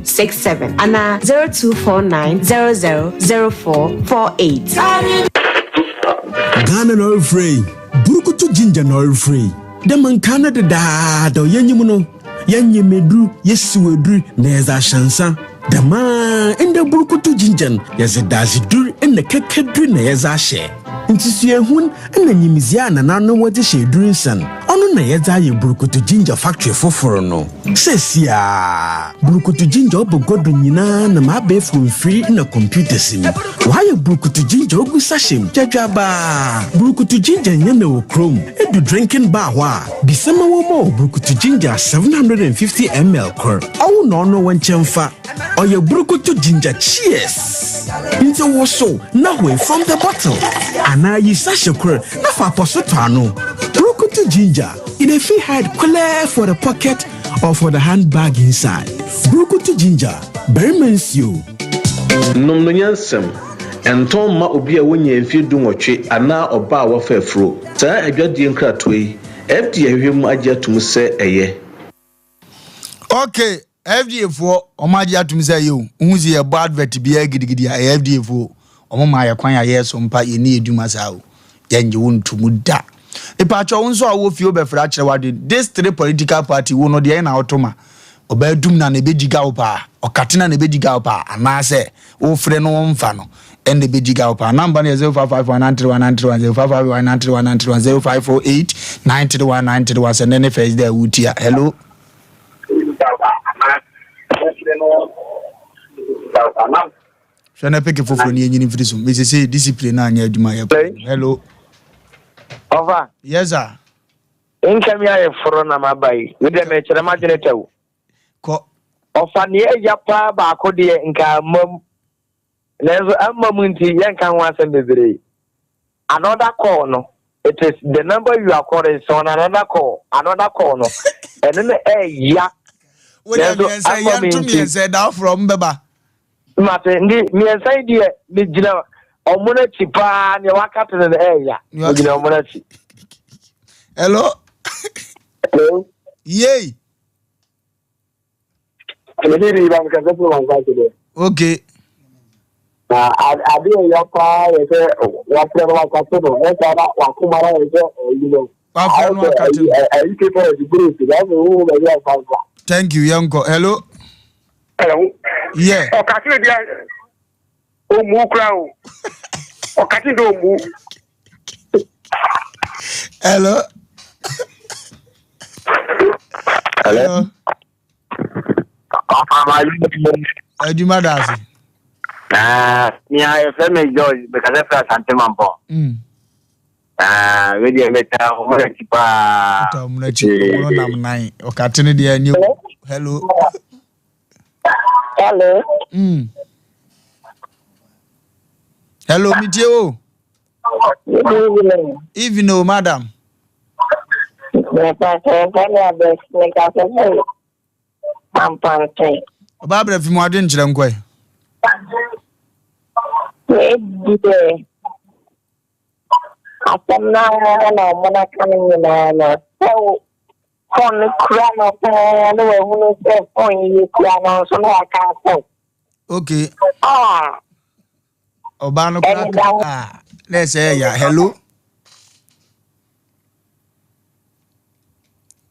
0067 anaa 0249 000448.
Ghana na ɔrefrɛ yi, burukutu ginger na ɔrefrɛ yi. Dɛm nka no dedaada yɛnyim no, yɛnyim eduru, yɛsiw eduru na yɛdze ahyɛ nsa. Dɛm a ndɛ burukutu ginger no, yɛdze dadzedur na kɛkɛdur na yɛdze ahyɛ. Nti suahun na nyimdzee a nananom wɔdze hyɛ edur nsa no, ɔno na. Ɔno na yɛdze ayɛ Burukutu Ginger Factory fofor no. Seseiara, Burukutu Ginger ɔba gua do nyina nam abaɛfor mfir na computers mu. Wɔayɛ Burukutu Ginger ogu sachet mu gyadwabaa. Burukutu Ginger nnyɛ na wɔ kurom. Edu drinking bar hɔ a, bisa ma wɔmma wo Burukutu Ginger 750 ml kor. Ɔwo na ɔno wo nkyɛn fa. Ɔyɛ Burukutu Ginger Cheers! Ntsi wosow na hoe from the bottle anaa yi sachet kor na fa apɔso tɔ ano. Burukutu Ginger, e dey fit hide kwelɛɛ for the pocket or for the handbag inside. Burukutu Ginger, barima nsuo.
Nom no nyansam. Ntɔn mma obi a wonnyaa mfeɛ dunwɔtwe anaa ɔbaa a wafa afuro. Saa adwadie nkratoɔ yi, FDA ahwehwɛ mu agye atom sɛ ɛyɛ.
Okay, FDA foɔ wɔn agye atum sɛ ɛyɛ o. Wohu sɛ yɛbɔ advert biara gidigidi a ɛyɛ FDA foɔ. Wɔn maa yɛ kwan a yɛso mpa yɛni yɛ dwuma saa o. Yɛngye wo ntomu da. Ipatwɔ wo nso a wowɔ fie wobɛfrɛ akyerɛ w'adwene. This three political party wo no deɛ na woto ma. Ɔbaa dum na na ɛbɛgyiga wo paa. Ɔkate na na ɛbɛgyiga wo paa. Anaasɛ wofrɛ no wɔmfa no ɛna ɛbɛgyiga wo paa. Number no yɛ 0551 931 931 0551 931 931 0548 931 931 sɛ nnɛ ne first day a wotia. Hello. Hwɛ na peke foforɔ ne yɛnyini mfiri so. Mesese discipline no anyɛ adwuma yɛ. Hello.
Ɔfa.
Yes sir.
Nka mi ayɛ foro na maba yi. Me deɛ mekyerɛ m'adwene tɛw.
Kɔ.
Ɔfa nea ɛya paa baako deɛ nka amma mu. Nanso amma mu nti yɛnka ho asɛm bebree. Another call no, it is the number you are calling is on another call, another call no. Ɛno no ɛya.
Wo deɛ
Nanso
mmiɛnsa
amma mu
yɛnto
nti.
mmiɛnsa ɛda aforɔ ɔmo bɛba.
Mate ndi mmiɛnsa yi deɛ megyina ɔmo no akyi paa nea waka to no no ɛya. Megyina ɔmo no akyi.
Hello.
Hello.
Yay. Okay.
Na ade a ɛyɛ paa yɛ sɛ wafrɛ no wakate no ɛsa na wakoma no ayɛ sɛ ɛyi no.
Wafrɛ no wakate no.
Ɛyi paper ɛdi buru si na ɛsɛ wo baabi a fa fa.
Thank you yɛnkɔ. Hello.
Hello.
Yeah.
Ɔkate no deɛ ɔmmu kura o. Ɔkate deɛ ɔmmu.
Hello. Hello. Adwuma da ase.
Nea yɛfrɛ me George, mekasa firi Asante Mampɔn. Ah, wei deɛ metaa wɔn akyi paa.
Metaa wɔn akyi, wɔn nam nan. Ɔkate ne deɛ ɛnyɛ. Hello.
Hello.
Hello, metie o.
Good evening.
Evening o, madam. Ɔbaa brɛ fi mu adwenkyerɛ nkɔe.
Wei deɛ asɛm no ara na ɔmo no aka no nyinaa no sɛ wo fon no kura no paa na wahunu sɛ fon yi kura no nso na waka asɛm.
Okay.
Ah.
Ɔbaa no kora ka ah na ɛsɛ ɛyɛ hello.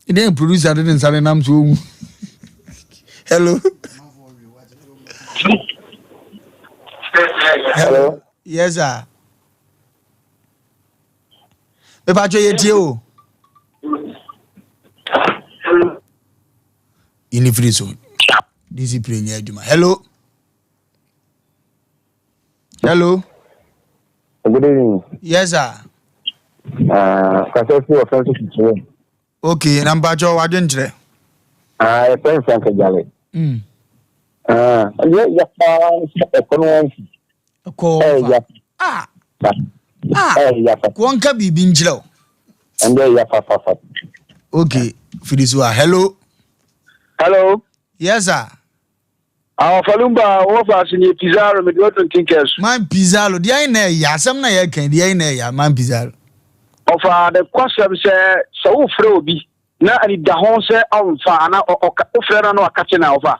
Ɛdɛn producer de ne nsa ne nam so owu. Hello.
Hello.
Yes sir. Mepatwa yɛ tie o. Yini firi so. Discipline nyɛ adwuma. Hello. Hello.
Good evening.
Yes, sir.
Kasa fi wɔ fɛn so tuntun.
Okay, na mpatsɔ wadwe nkyerɛ.
Ah, yɛ fɛn Frank Ajale. Ah, yɛ yɛ paa sɛ ɛkɔ no wɔn fi.
Ɛkɔ wɔn fa. Ah. Ah.
Ɛyɛ fa.
Wɔn ka biribi nkyerɛ o.
Ɛndɛ yɛ fa fa fa.
Okay, firi so a hello.
Hello.
Yes, sir.
Awɔfalumba wɔfa so nie Pizarro mede ɔdɔ ntinkɛs.
Man Pizarro deɛ na ɛyɛ asɛm na yɛka deɛ na ɛyɛ man Pizarro.
Ɔfa ne kwasɛm sɛ sɛ wofrɛ obi na anidaho sɛ ɔmfa ana ɔka wofrɛ no na waka kye na ɔfa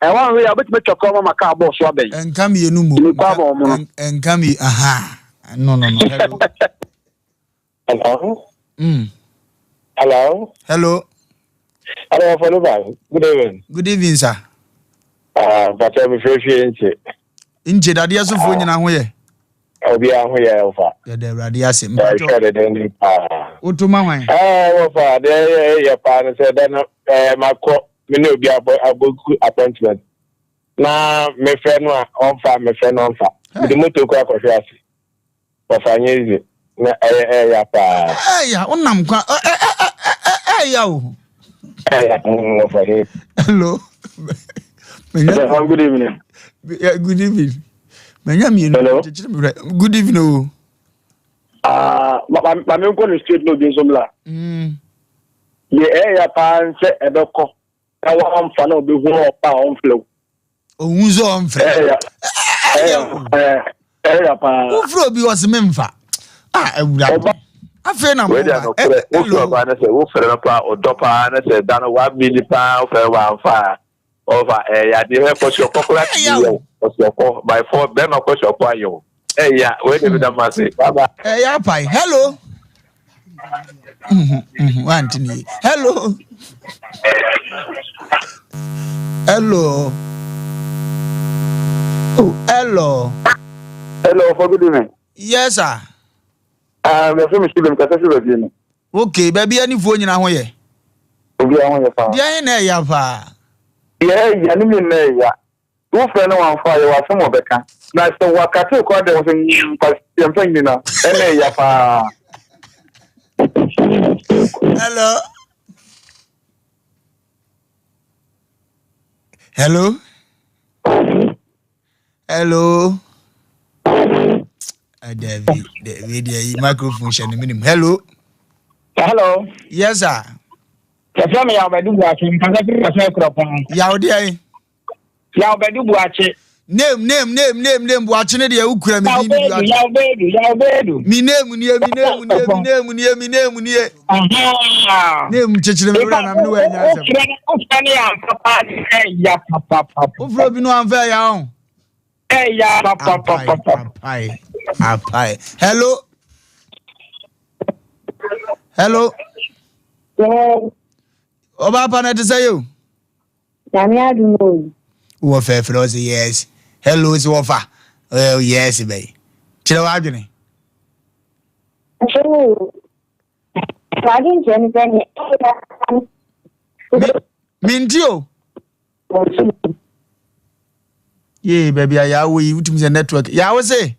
ɛwɔ ahwɛ yɛ wobɛtumi atwa kɔ ma kaa bɔɔ so abɛn.
Ɛnka mmienu mu.
Nnipa abɔ wɔn no.
Ɛnka mmienu aha no no no hello.
Hello. Hello.
Hello.
Hello, Faluba. Good evening.
Good evening, sir.
Ah, Papa, me frɛ fie nkyɛ.
Nkyɛ dadeɛ sofoɔ nyina ho yɛ.
Obiara ho yɛ ɔfa.
Yɛda Awurade ase.
Mpatwɔ. Ɛhwɛ dede ne paa.
Woto ma hwan?
Ɛɛ wɔfa deɛ ɛyɛ ɛyɛ paa no sɛ da no ɛɛ makɔ me ne obi abɔ abɔku appointment na mefrɛ no a ɔmfa mefrɛ no ɔmfa mede moto kɔ akɔhwe ase wɔfa nyɛ easy na ɛyɛ ɛyɛ paa.
Ɛyà wonam kwan ɛyà o.
Ɛyà wɔfa nyɛ.
Hello.
Hello, good evening.
Yeah, good evening. Menya mmienu.
Hello.
Good evening o.
Ah, maame nkɔ no straight na obi nso mmla.
Mm.
Deɛ ɛyɛ paa nsɛ ɛbɛkɔ na wamfa na ɔbɛhu na ɔba a ɔmfrɛ wo.
Ohun sɛ ɔmfrɛ.
Ɛyɛ ɛyɛ paa.
Wofrɛ obi ɔse memfa. Ah, awurade. Afei na mo
ba. Wei wofrɛ ɔbaa no sɛ wofrɛ no paa ɔdɔ paa na sɛ da no wamili paa wofrɛ no wamfa a ɔfa ɛyɛ adeɛ hɛ kɔsi ɔkɔ koraa ti yɛ wo kɔsi ɔkɔ by four bɛrima kɔsi ɔkɔ ayɛ wo ɛyɛ wei de bi da mo ase bye bye.
Ɛyɛ apae hello. Wante ne yie. Hello. Hello. Oh, hello.
Hello, for good evening.
Yes, sir.
Ah, uh, me Stephen kasa fi baabi ni.
Okay, baabi anifoɔ nyina ho yɛ.
Obi ho yɛ paa.
Deɛ na ɛya paa.
Deɛ ɛya ne mi na ɛya. Wofrɛ no wamfa a, yɛwɔ asɛm a ɔbɛka. Na sɛ wakate koraa deɛ, wɔsɛ nkwaseɛmfa nyina, ɛna ɛya paa.
Hello. Hello. Hello. Uh, David, David, yeah, microphone hyɛ ne minim. Hello.
Hello.
Yes, sir.
Yɛfrɛ me Yawbadu Buakye, mpasa firi Ɔsɛe Kuropɔn.
Yaw deɛ?
Yawbadu Buakye.
Name, name, name, name, name, Buakye ne deɛ wokura me din ne
Buakye. Yawbedu, Yawbedu.
Me name nie, me name nie, me name nie, me name nie. Name kyekyere me werɛ na me ne wanya asɛm.
Wofrɛ ne yɛ amfa paa ne ɛya papapapa.
Wofrɛ obi no amfa ɛya ho.
Ɛya papapapa.
Apae, apae. Hello. Hello. Ɔbaa pa na ɛte sɛ yɛ o.
Nyame adum o.
Wɔ fɛfrɛ ɔsɛ yes. Hello sɛ wɔfa. Oh yes bɛyi. Kyerɛ w'adwene.
W'adwene kyerɛ ne sɛ ne ɛyɛ.
Menti o. Yee baabi a yɛawo yi wotumi sɛ network yɛawo se.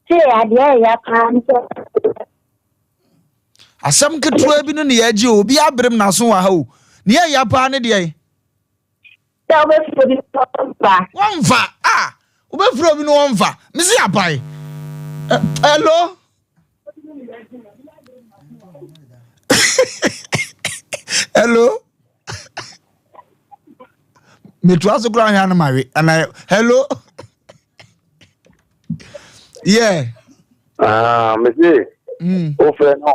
Sɛ adeɛ a ɛya paa ne sɛ.
Asɛm ketewa bi no ne yɛagye o obi aberem n'aso wɔ ha o ne ɛya paa ne deɛ.
Sɛ wobɛfiri obi no wɔmfa.
Wɔmfa a wobɛfiri obi no wɔmfa mese apae. Hello. Hello. Metoa so koraa hwɛ ano mawe ana hello. Yeah.
Ah, me se.
Mm.
Wo frɛ no.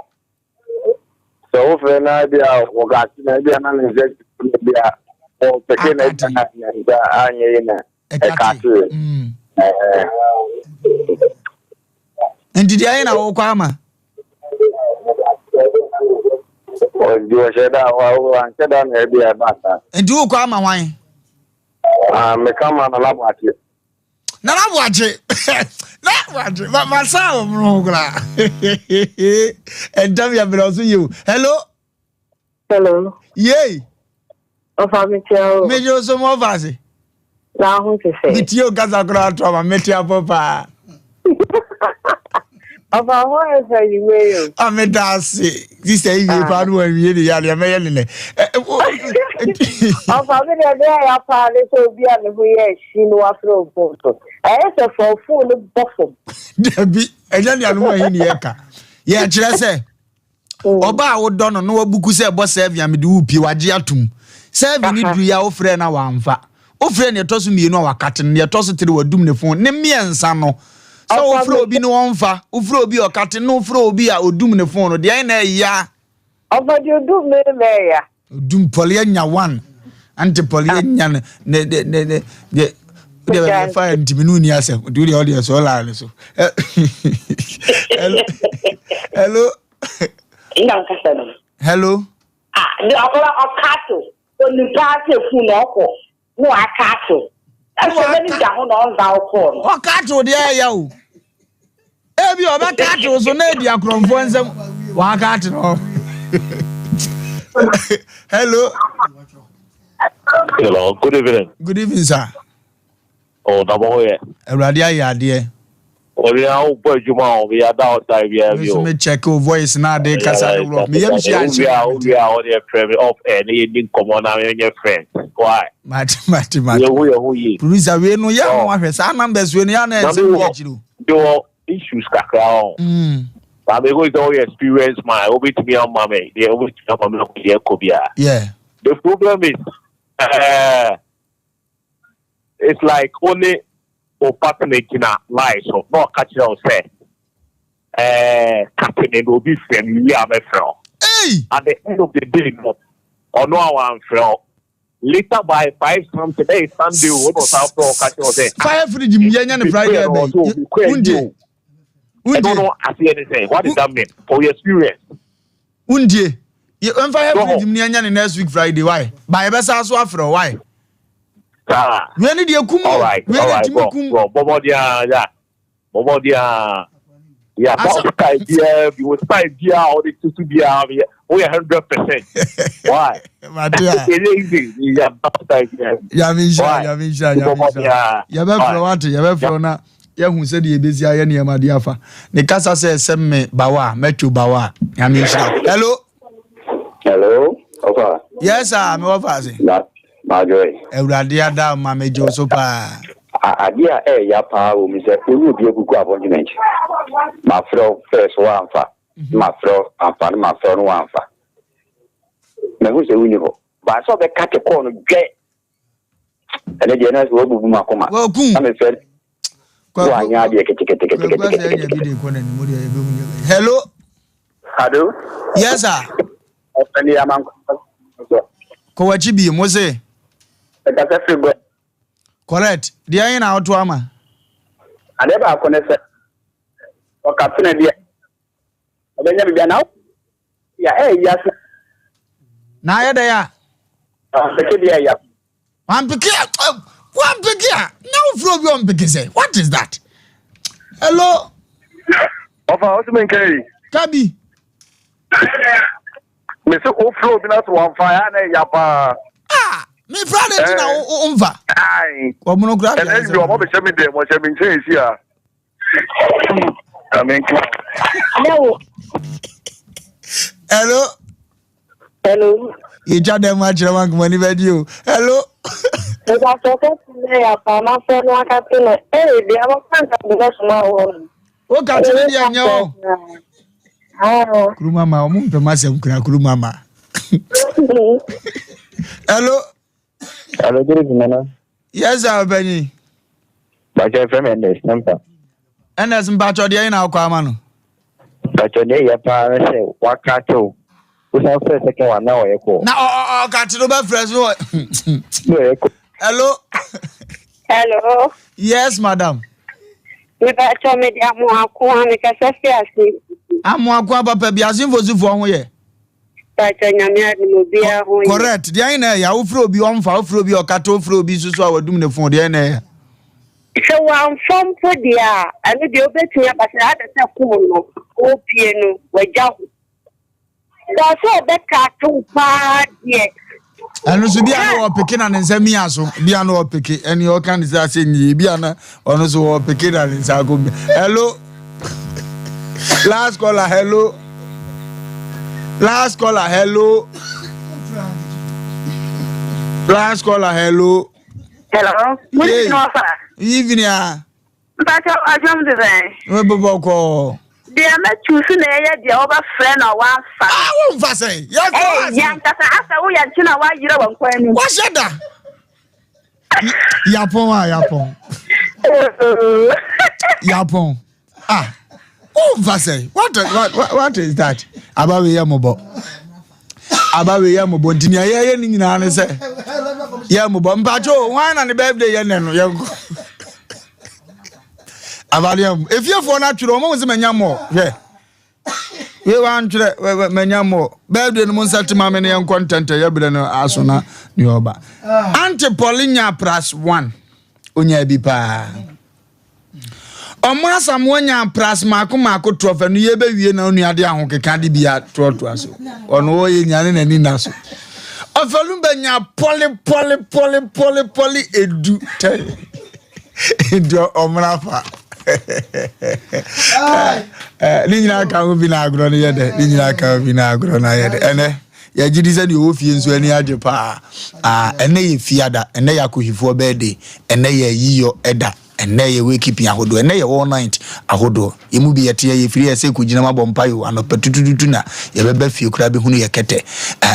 Sɛ wo frɛ na bi a wɔka ase na bi a na ne nsa bi a ɔpɛkɛ na ɛka na ne nsa anyɛ yi na ɛka ase.
Mm. Nti deɛ ayɛ na wɔkɔ ama.
Ɔdi ɔhyɛ da wanhyɛ da na ɛbi a ɛba saa.
Nti wokɔ ama hwan?
Ah, meka ma Nana Boakye.
Nana Boakye Nana Boakye ma ma saa wɔn ho koraa ɛntam yɛ mmerɛ ɔso yie o hello.
Hello.
Yei.
Ɔfa mi tia o.
Mi jẹ́ oso mo ɔfa ase.
Na ho te sɛ.
Mi tie o kasa koraa to ama mi te apɔ paa.
Ɔfa ho yɛ fɛ yiwe o.
A mi da ase sisa yi wie paa no wa wie de yɛ adeɛ mɛyɛ ne nɛ.
Ɔfa mi deɛ deɛ ɛyɛ paa ne sɛ obi a ne ho yɛ ahyi no wafrɛ o fon so. Ɛyɛ sɛ fɔn fon no bɔ fam.
Dabi ɛnyɛ nea no ho ahi ne yɛ ka. Yɛ kyerɛ sɛ. Ɔbaa a wodɔ no na wabuku sɛ bɔ sɛvi a mede wo pie wagye atom. Sɛvi no duru yi a wofrɛ no a wamfa. Wofrɛ no ɛtɔ so mmienu a wakate no, deɛ ɛtɔ so tere wadum ne fon. Ne mmiɛnsa no, sɛ wofrɛ obi no ɔmfa, wofrɛ obi a ɔkate no, wofrɛ obi a odum ne fon no, deɛ na ɛya.
Ɔfa deɛ odum ne na ɛya.
Odum pɔle anya one. Ante pɔle anya ne ne ne ne ne deɛ deɛ baabi ɛfa yɛ ntumi no ni asɛm nti wodeɛ wodeɛ sɛ ɔlaa ne so. Hello. Hello.
Nna nkasa no.
Hello.
Ah, de ɔkɔla ɔkato onim paa sɛ fun na ɔkɔ na wakato. Ɛsɛ bɛ ne da ho na ɔnza ɔkɔɔ no.
Ɔkato deɛ ɛyɛ o. Ebi ɔbɛkato so na edi akorɔmfoɔ nsam. Waka ate no. Hello.
Hello, good evening.
Good evening, sir.
Oh, na mo ho yɛ.
Awurade ayɛ adeɛ.
Ɔde a wobɔ adwuma a ɔbɛyɛ ada ɔsan biara
bi
o.
Me nso me check o voice na ade kasa ne wurɔ. Me yam hyia nhyɛ.
Wowia wowia ɔde ɛfrɛ me off air ne yɛdi nkɔmmɔ na menyɛ friends. Why?
Mate mate mate.
Yɛhu yɛn ho yie.
Producer wei no yɛ ano ahwɛ saa numbers wei no yɛ ano ɛnsɛm bi akyiri o.
Mewɔ issues kakra hɔ. Na me hu sɛ woyɛ experience man wobɛtumi ama me deɛ wobɛtumi ama me deɛ ɛkɔ biara.
Yeah.
The problem is uh, it's like wo ne wo partner gyina line so na ɔka kyerɛ wo sɛ ɛɛ kate me na obi frɛ me wie a mɛfrɛ wo. At the end of the day no ɔno a wamfrɛ wo later by 5 something ɛyɛ Sunday o na ɔsan frɛ wo ka kyerɛ wo sɛ
fire fridge mu yɛnyɛ no Friday bɛyi wundie
wundie ɛno no aseɛ ne sɛ what does that mean for your experience.
Wondie. Yɛmfa yɛ fridge mu ne yɛnyɛ ne next week Friday why? Ba yɛbɛsa so afrɛ why?
Saa.
Wei ne deɛ kum o.
Alright,
Wei deɛ
alright,
tumi
bro,
kum.
bro, bɔbɔ deɛ ya, bɔbɔ deɛ ya,
Asa-
bɔ style biara bi, wo style biara a wɔde tutu biara, yɛ, woyɛ 100%. Why?
Mate a.
Ɛnyɛ easy, ya bɔ style biara bi.
Nyame nhyira,
Why?
Nyame nhyira, Nyame
Bɔbɔ
nhyira.
deɛ.
Yɛbɛfrɛ
Alright.
wate, yɛbɛfrɛ na yɛhu sɛdeɛ yɛbɛsi ayɛ nneɛma de afa. Ne kasa sɛ sɛ me bawa a, mɛtwo bawa a. Nyame nhyira. Hello.
Hello, ɔfa.
Yes sir, me wɔfa ase.
Na madwoe.
Awurade ada ma megye wo so paa.
Adeɛ a ɛyɛ paa wɔ mu sɛ wo ne obi agugu appointment. Mafrɛ wo first woamfa, mhm. mafrɛ wo amfa no mafrɛ wo no woamfa. Mahu sɛ wonni hɔ. Baa sɛ ɔbɛka te kɔɔ no dwɛ. Ɛne deɛ na sɛ wabubu m'akoma. Na mefrɛ wanyɛ adeɛ keteketeketeketekete.
Hello.
Hello.
Yes sir.
Ɔfɛni amankwa.
Kɔ w'akyi bi mo se.
Ɛkasa firi bɔ.
Correct. Deɛ ɛyɛ na awoto ama.
Adeɛ baako ne sɛ ɔkapena bi a ɔbɛnya biribi a na ya ɛyɛ ase.
Na ayɛ dɛ ya.
Wampeke deɛ ɛya.
Wampeke a wampeke a na wofiri obi ɔmpeke sɛ what is that? Hello.
Ɔfa ɔsɛ mi nka yi.
Kabi.
Mese wofiri obi na so wamfa ya na ɛya paa.
Ah me fura de ti na o nfa. Ɔmono kura.
Ɛnɛ bi ɔmo bɛ hyɛ mi dɛm ɔhyɛ mi nkyɛn esi a.
Hello.
Hello.
Yɛtwa dɛm akyerɛ ma nkoma ni bɛgye o. Hello. Wo ka kyerɛ deɛ nyɛ o. Kuruma ma ɔmo mpɛ ma sɛm kura kuruma ma. Hello.
Hello, good evening, Nana.
Yes, sir, Benny.
Bacho FM NS number.
NS mpacho deɛ na akɔ ama no.
Bacho deɛ yɛ paa ne sɛ waka kyɛw. Wosan frɛ second one na ɔyɛ kɔ.
Na ɔ ɔ ɔka kyerɛ bɛfrɛ so wɔ.
Na ɔyɛ kɔ.
Hello.
Hello.
Yes, madam.
Mepacho me de amoako a mekasa fi ase.
Amoako papa bi asenfosifoɔ ho yɛ.
Pacho nyame adom obiara ho yɛ.
Correct. Deɛ na ɛyɛ wofrɛ obi ɔmfa wofrɛ obi ɔkata wofrɛ obi nso so a wadum ne phone deɛ na ɛyɛ.
Sɛ wamfa mpo deɛ a ɛno deɛ wobɛtumi aba sɛ ada sɛ kum no wopie no wagya wo. Sɛ sɛ ɔbɛka ato paa deɛ.
Ɛno nso bi a na wɔpeke na ne nsa mia so bi a na wɔpeke ɛne ɔka ne sɛ asɛ nyie bi a na ɔno nso wɔpeke na ne nsa akɔ mia. Hello. Last caller hello. Last caller hello. Last caller hello.
Hello.
Hey. Evening ah.
Mpacho adwom de sɛn?
Me bɔbɔ kɔ.
Deɛ mɛtu so na ɛyɛ deɛ wɔbɛfrɛ na wɔamfa.
Ah, wɔmfa sɛn? Yɛ kɔ
ase. Yɛ ankasa asɛ woyɛ nkye na woayerɛ wɔ nkwan mu.
Wahyɛ da. Yapɔn a yapɔn. Yapɔn. Ah, wɔmfa sɛn? What, what, what is that? Aba wei yɛ mɔbɔ. Aba wei yɛ mɔbɔ nti nea yɛyɛ ne nyinaa ne sɛ yɛ mɔbɔ. Mpacho, hwan na ne birthday yɛ nɛ no yɛnkɔ. Abadeɛ mu. Efiefoɔ no atwerɛ wɔn sɛ manya mɔ hwɛ. Wei wantwerɛ manya mɔ. Birthday no mo nsa tema me ne yɛnkɔ ntɛntɛ yɛ berɛ no aso na ne ɔba. Auntie Pauline nya plus one. Onya bi paa. Ɔmo Asamoah nyaa pras maako maako trɔf ɛno yɛbɛwie na onua de ahokeka de bi atoatoa so. Ɔno ɔyɛ nya ne n'ani na so. Ɔfɛlumba nya pɔle pɔle pɔle pɔle pɔle edu tɛ. Nti ɔmena fa. Ne nyinaa ka ho bi na agorɔ no yɛ dɛ. Ne nyinaa ka ho bi na agorɔ no ayɛ dɛ. Ɛnɛ yɛgye di sɛ deɛ ɔwɔ fie nso ani agye paa. Ɛnɛ yɛ fiada, ɛnɛ yɛ akohifoɔ birthday, ɛnɛ yɛ yiyɔ ɛda. Ɛnnɛ yɛ wakekeeping ahodoɔ, ɛnnɛ yɛ all night ahodoɔ. Yɛn mu bi yɛte yɛ yɛfiri yɛ sɛ kɔgyina mu abɔ mpaeɛ o, anɔpa tutututu na yɛbɛba fie koraa bɛhunu yɛ kɛtɛ.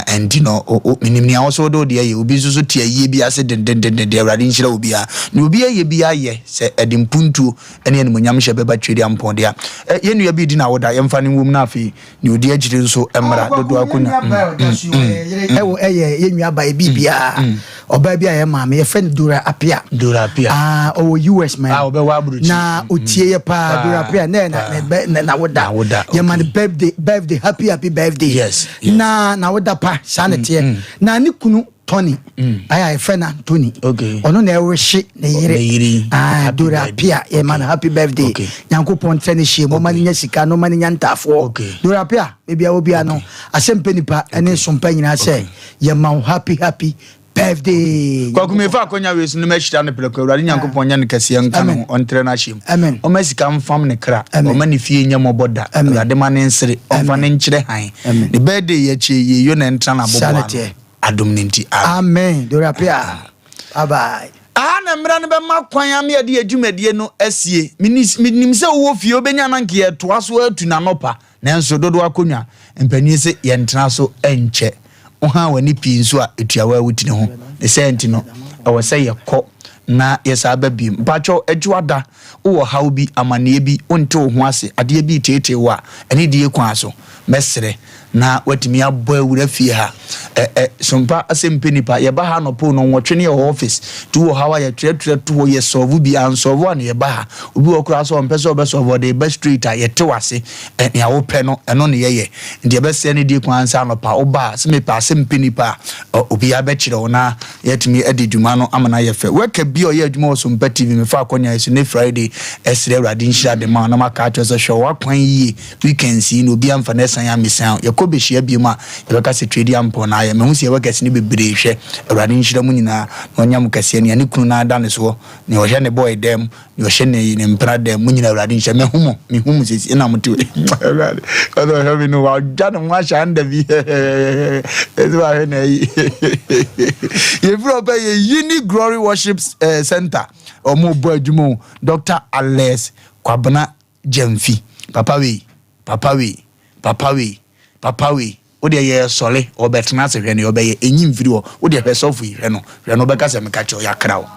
Ɛnti no, o, o, menim nea wo so wode wo deɛ yɛ. Obi nso so te ayie bi ase dendendenden, Awurade nhyira obiara. Nea obi ayɛ biara yɛ, sɛ ɛde mpuntuo ne animuonyamhyɛ bɛba Tweaduampɔn dea. Ɛ, yɛn nua bi redi n'awoda, yɛmfa no nwom na afei Nea odi akyire nso mmra dodoɔ akonnwa.
Ɛwɔ ɛyɛ yɛn nua ba ebi biara ɔbaa bi a yɛ maame yɛfrɛ no Dora Apia.
Dora Apia.
Ah ɔwɔ US man.
Ah ɔbɛwɔ aburukyi.
Na otie yɛ paa Dora Apia na na na na woda.
Na woda.
Yɛ ma no birthday birthday happy happy birthday.
Yes.
Na na woda pa saa na teɛ. Na ne kunu Tony mm. ayɛ a yɛfrɛ no Anthony ɔno na ɛrehye ne yere ah, Dora Apia yɛma no happy birthday Nyankopɔn ntrɛ ne hyie mu ɔma no nya sika na ɔma no nya ntaafoɔ Dora Apia baabi a wɔ no asɛmpɛ nipa ne sompa nyinaa sɛ yɛma wo happy happy birthday.
Kwaku mefa akonya wei so no mahyira no prɛko awurade nyankopɔn nyɛ no kɛseɛ nka no ho ɔntrɛ no ahyɛ mu ɔma sika mfam ne kra ɔma ne fie nyɛ mmɔbɔ da awurade ma ne nsere ɔmfa ne nkyerɛ han ne birthday yɛkye yɛyo na ɛntra no aboboa no Adom no nti,
amen. Amen. Dora Pia. Bye bye.
Aha na mmara no bɛma kwan ama yɛde yɛn dwumadie no asie. Menim sɛ wowɔ fie, wobɛnya na anka yɛtoa so atu no anɔpa, nanso dodoɔ akonnwa, mpanin se yɛntena so nkyɛ. Wohaa w'ani pii nso a, ɛtua wo ara wo tiri ho. Ne saa nti no, ɛwɔ sɛ yɛkɔ na yɛsan ba bio. Mpakyɛw, Adwoada, wowɔ haw bi, amanneɛ bi, wonte wo ho ase, adeɛ bi reteetee wo a, anidie kwan so, mɛsrɛ na watumi abɔ awura fie ha. Ɛ ɛ Sompa asɛm pɛ nipa. Yɛba ha anɔpa o, nnɔnwɔtwe ne yɛwɔ office. Nti wowɔ haw a yɛtwerɛtwerɛ to hɔ, yɛ solve bi, ansɔlvo a na yɛba ha. Obi wɔ hɔ koraa sɛ ɔmpɛ sɛ ɔbɛsɔlvo, ɔde reba straight a, yɛte wo ase. Ɛ nea wopɛ no, ɛno na yɛyɛ. Nti yɛbɛsrɛ no die kwan sɛ anɔpa woba a, sɛ mepɛ asɛm pɛ nipa a, ɔ obiara bɛkyerɛ wo na yɛatumi adi dwuma no ama no ayɛ fɛ. Worker bi a ɔyɛ adwuma wɔ Sompa TV, mefa akɔnya yi so ne Friday srɛ Awurade nhyira de ma wo na maka akyerɛ wo sɛ hwɛ w'akwan yie. Weekends yi na obiara mfa n'asiane ammesian o. Yɛkɔ behyia biom a, yɛbɛka sɛ Tweedi ampɔn na ayɛ. Mahu sɛ yɛwɔ kɛse no bebree. Hwɛ, Awurade nhyira mo nyinaa, na ɔnyɛ mo kɛseɛ. Nea ne kunu nan da ne soɔ, nea ɔhwɛ ne boy dan mu, nea ɔhyɛ ne ne mpena dan mu, mo nyinaa Awurade nhyira. Mahu mo, mehu mo sɛsi, ɛna mote wei. Awurade, ɔsɛ ɔhwɛ me no, wadwa ne ho ahyɛ anda bi. Ɛsɛ wahwɛ na ayi. Yɛfiri ɔpɛ yɛ Uni Glory Worship eh, Center. Ɔmo bɔ adwuma o. Dr. Alex Kwabena Gyamfi, papa wei, papa wei, papa wei, papa wei, wo deɛ yɛ sɔre, ɔbɛtena ase hwɛ nea ɔbɛyɛ, ɛnyi mfiri hɔ, wo deɛ hwɛ sɔfo yi, hwɛ no, hwɛ no, ɔbɛka sɛ meka kyerɛ wo, yɛakra wo.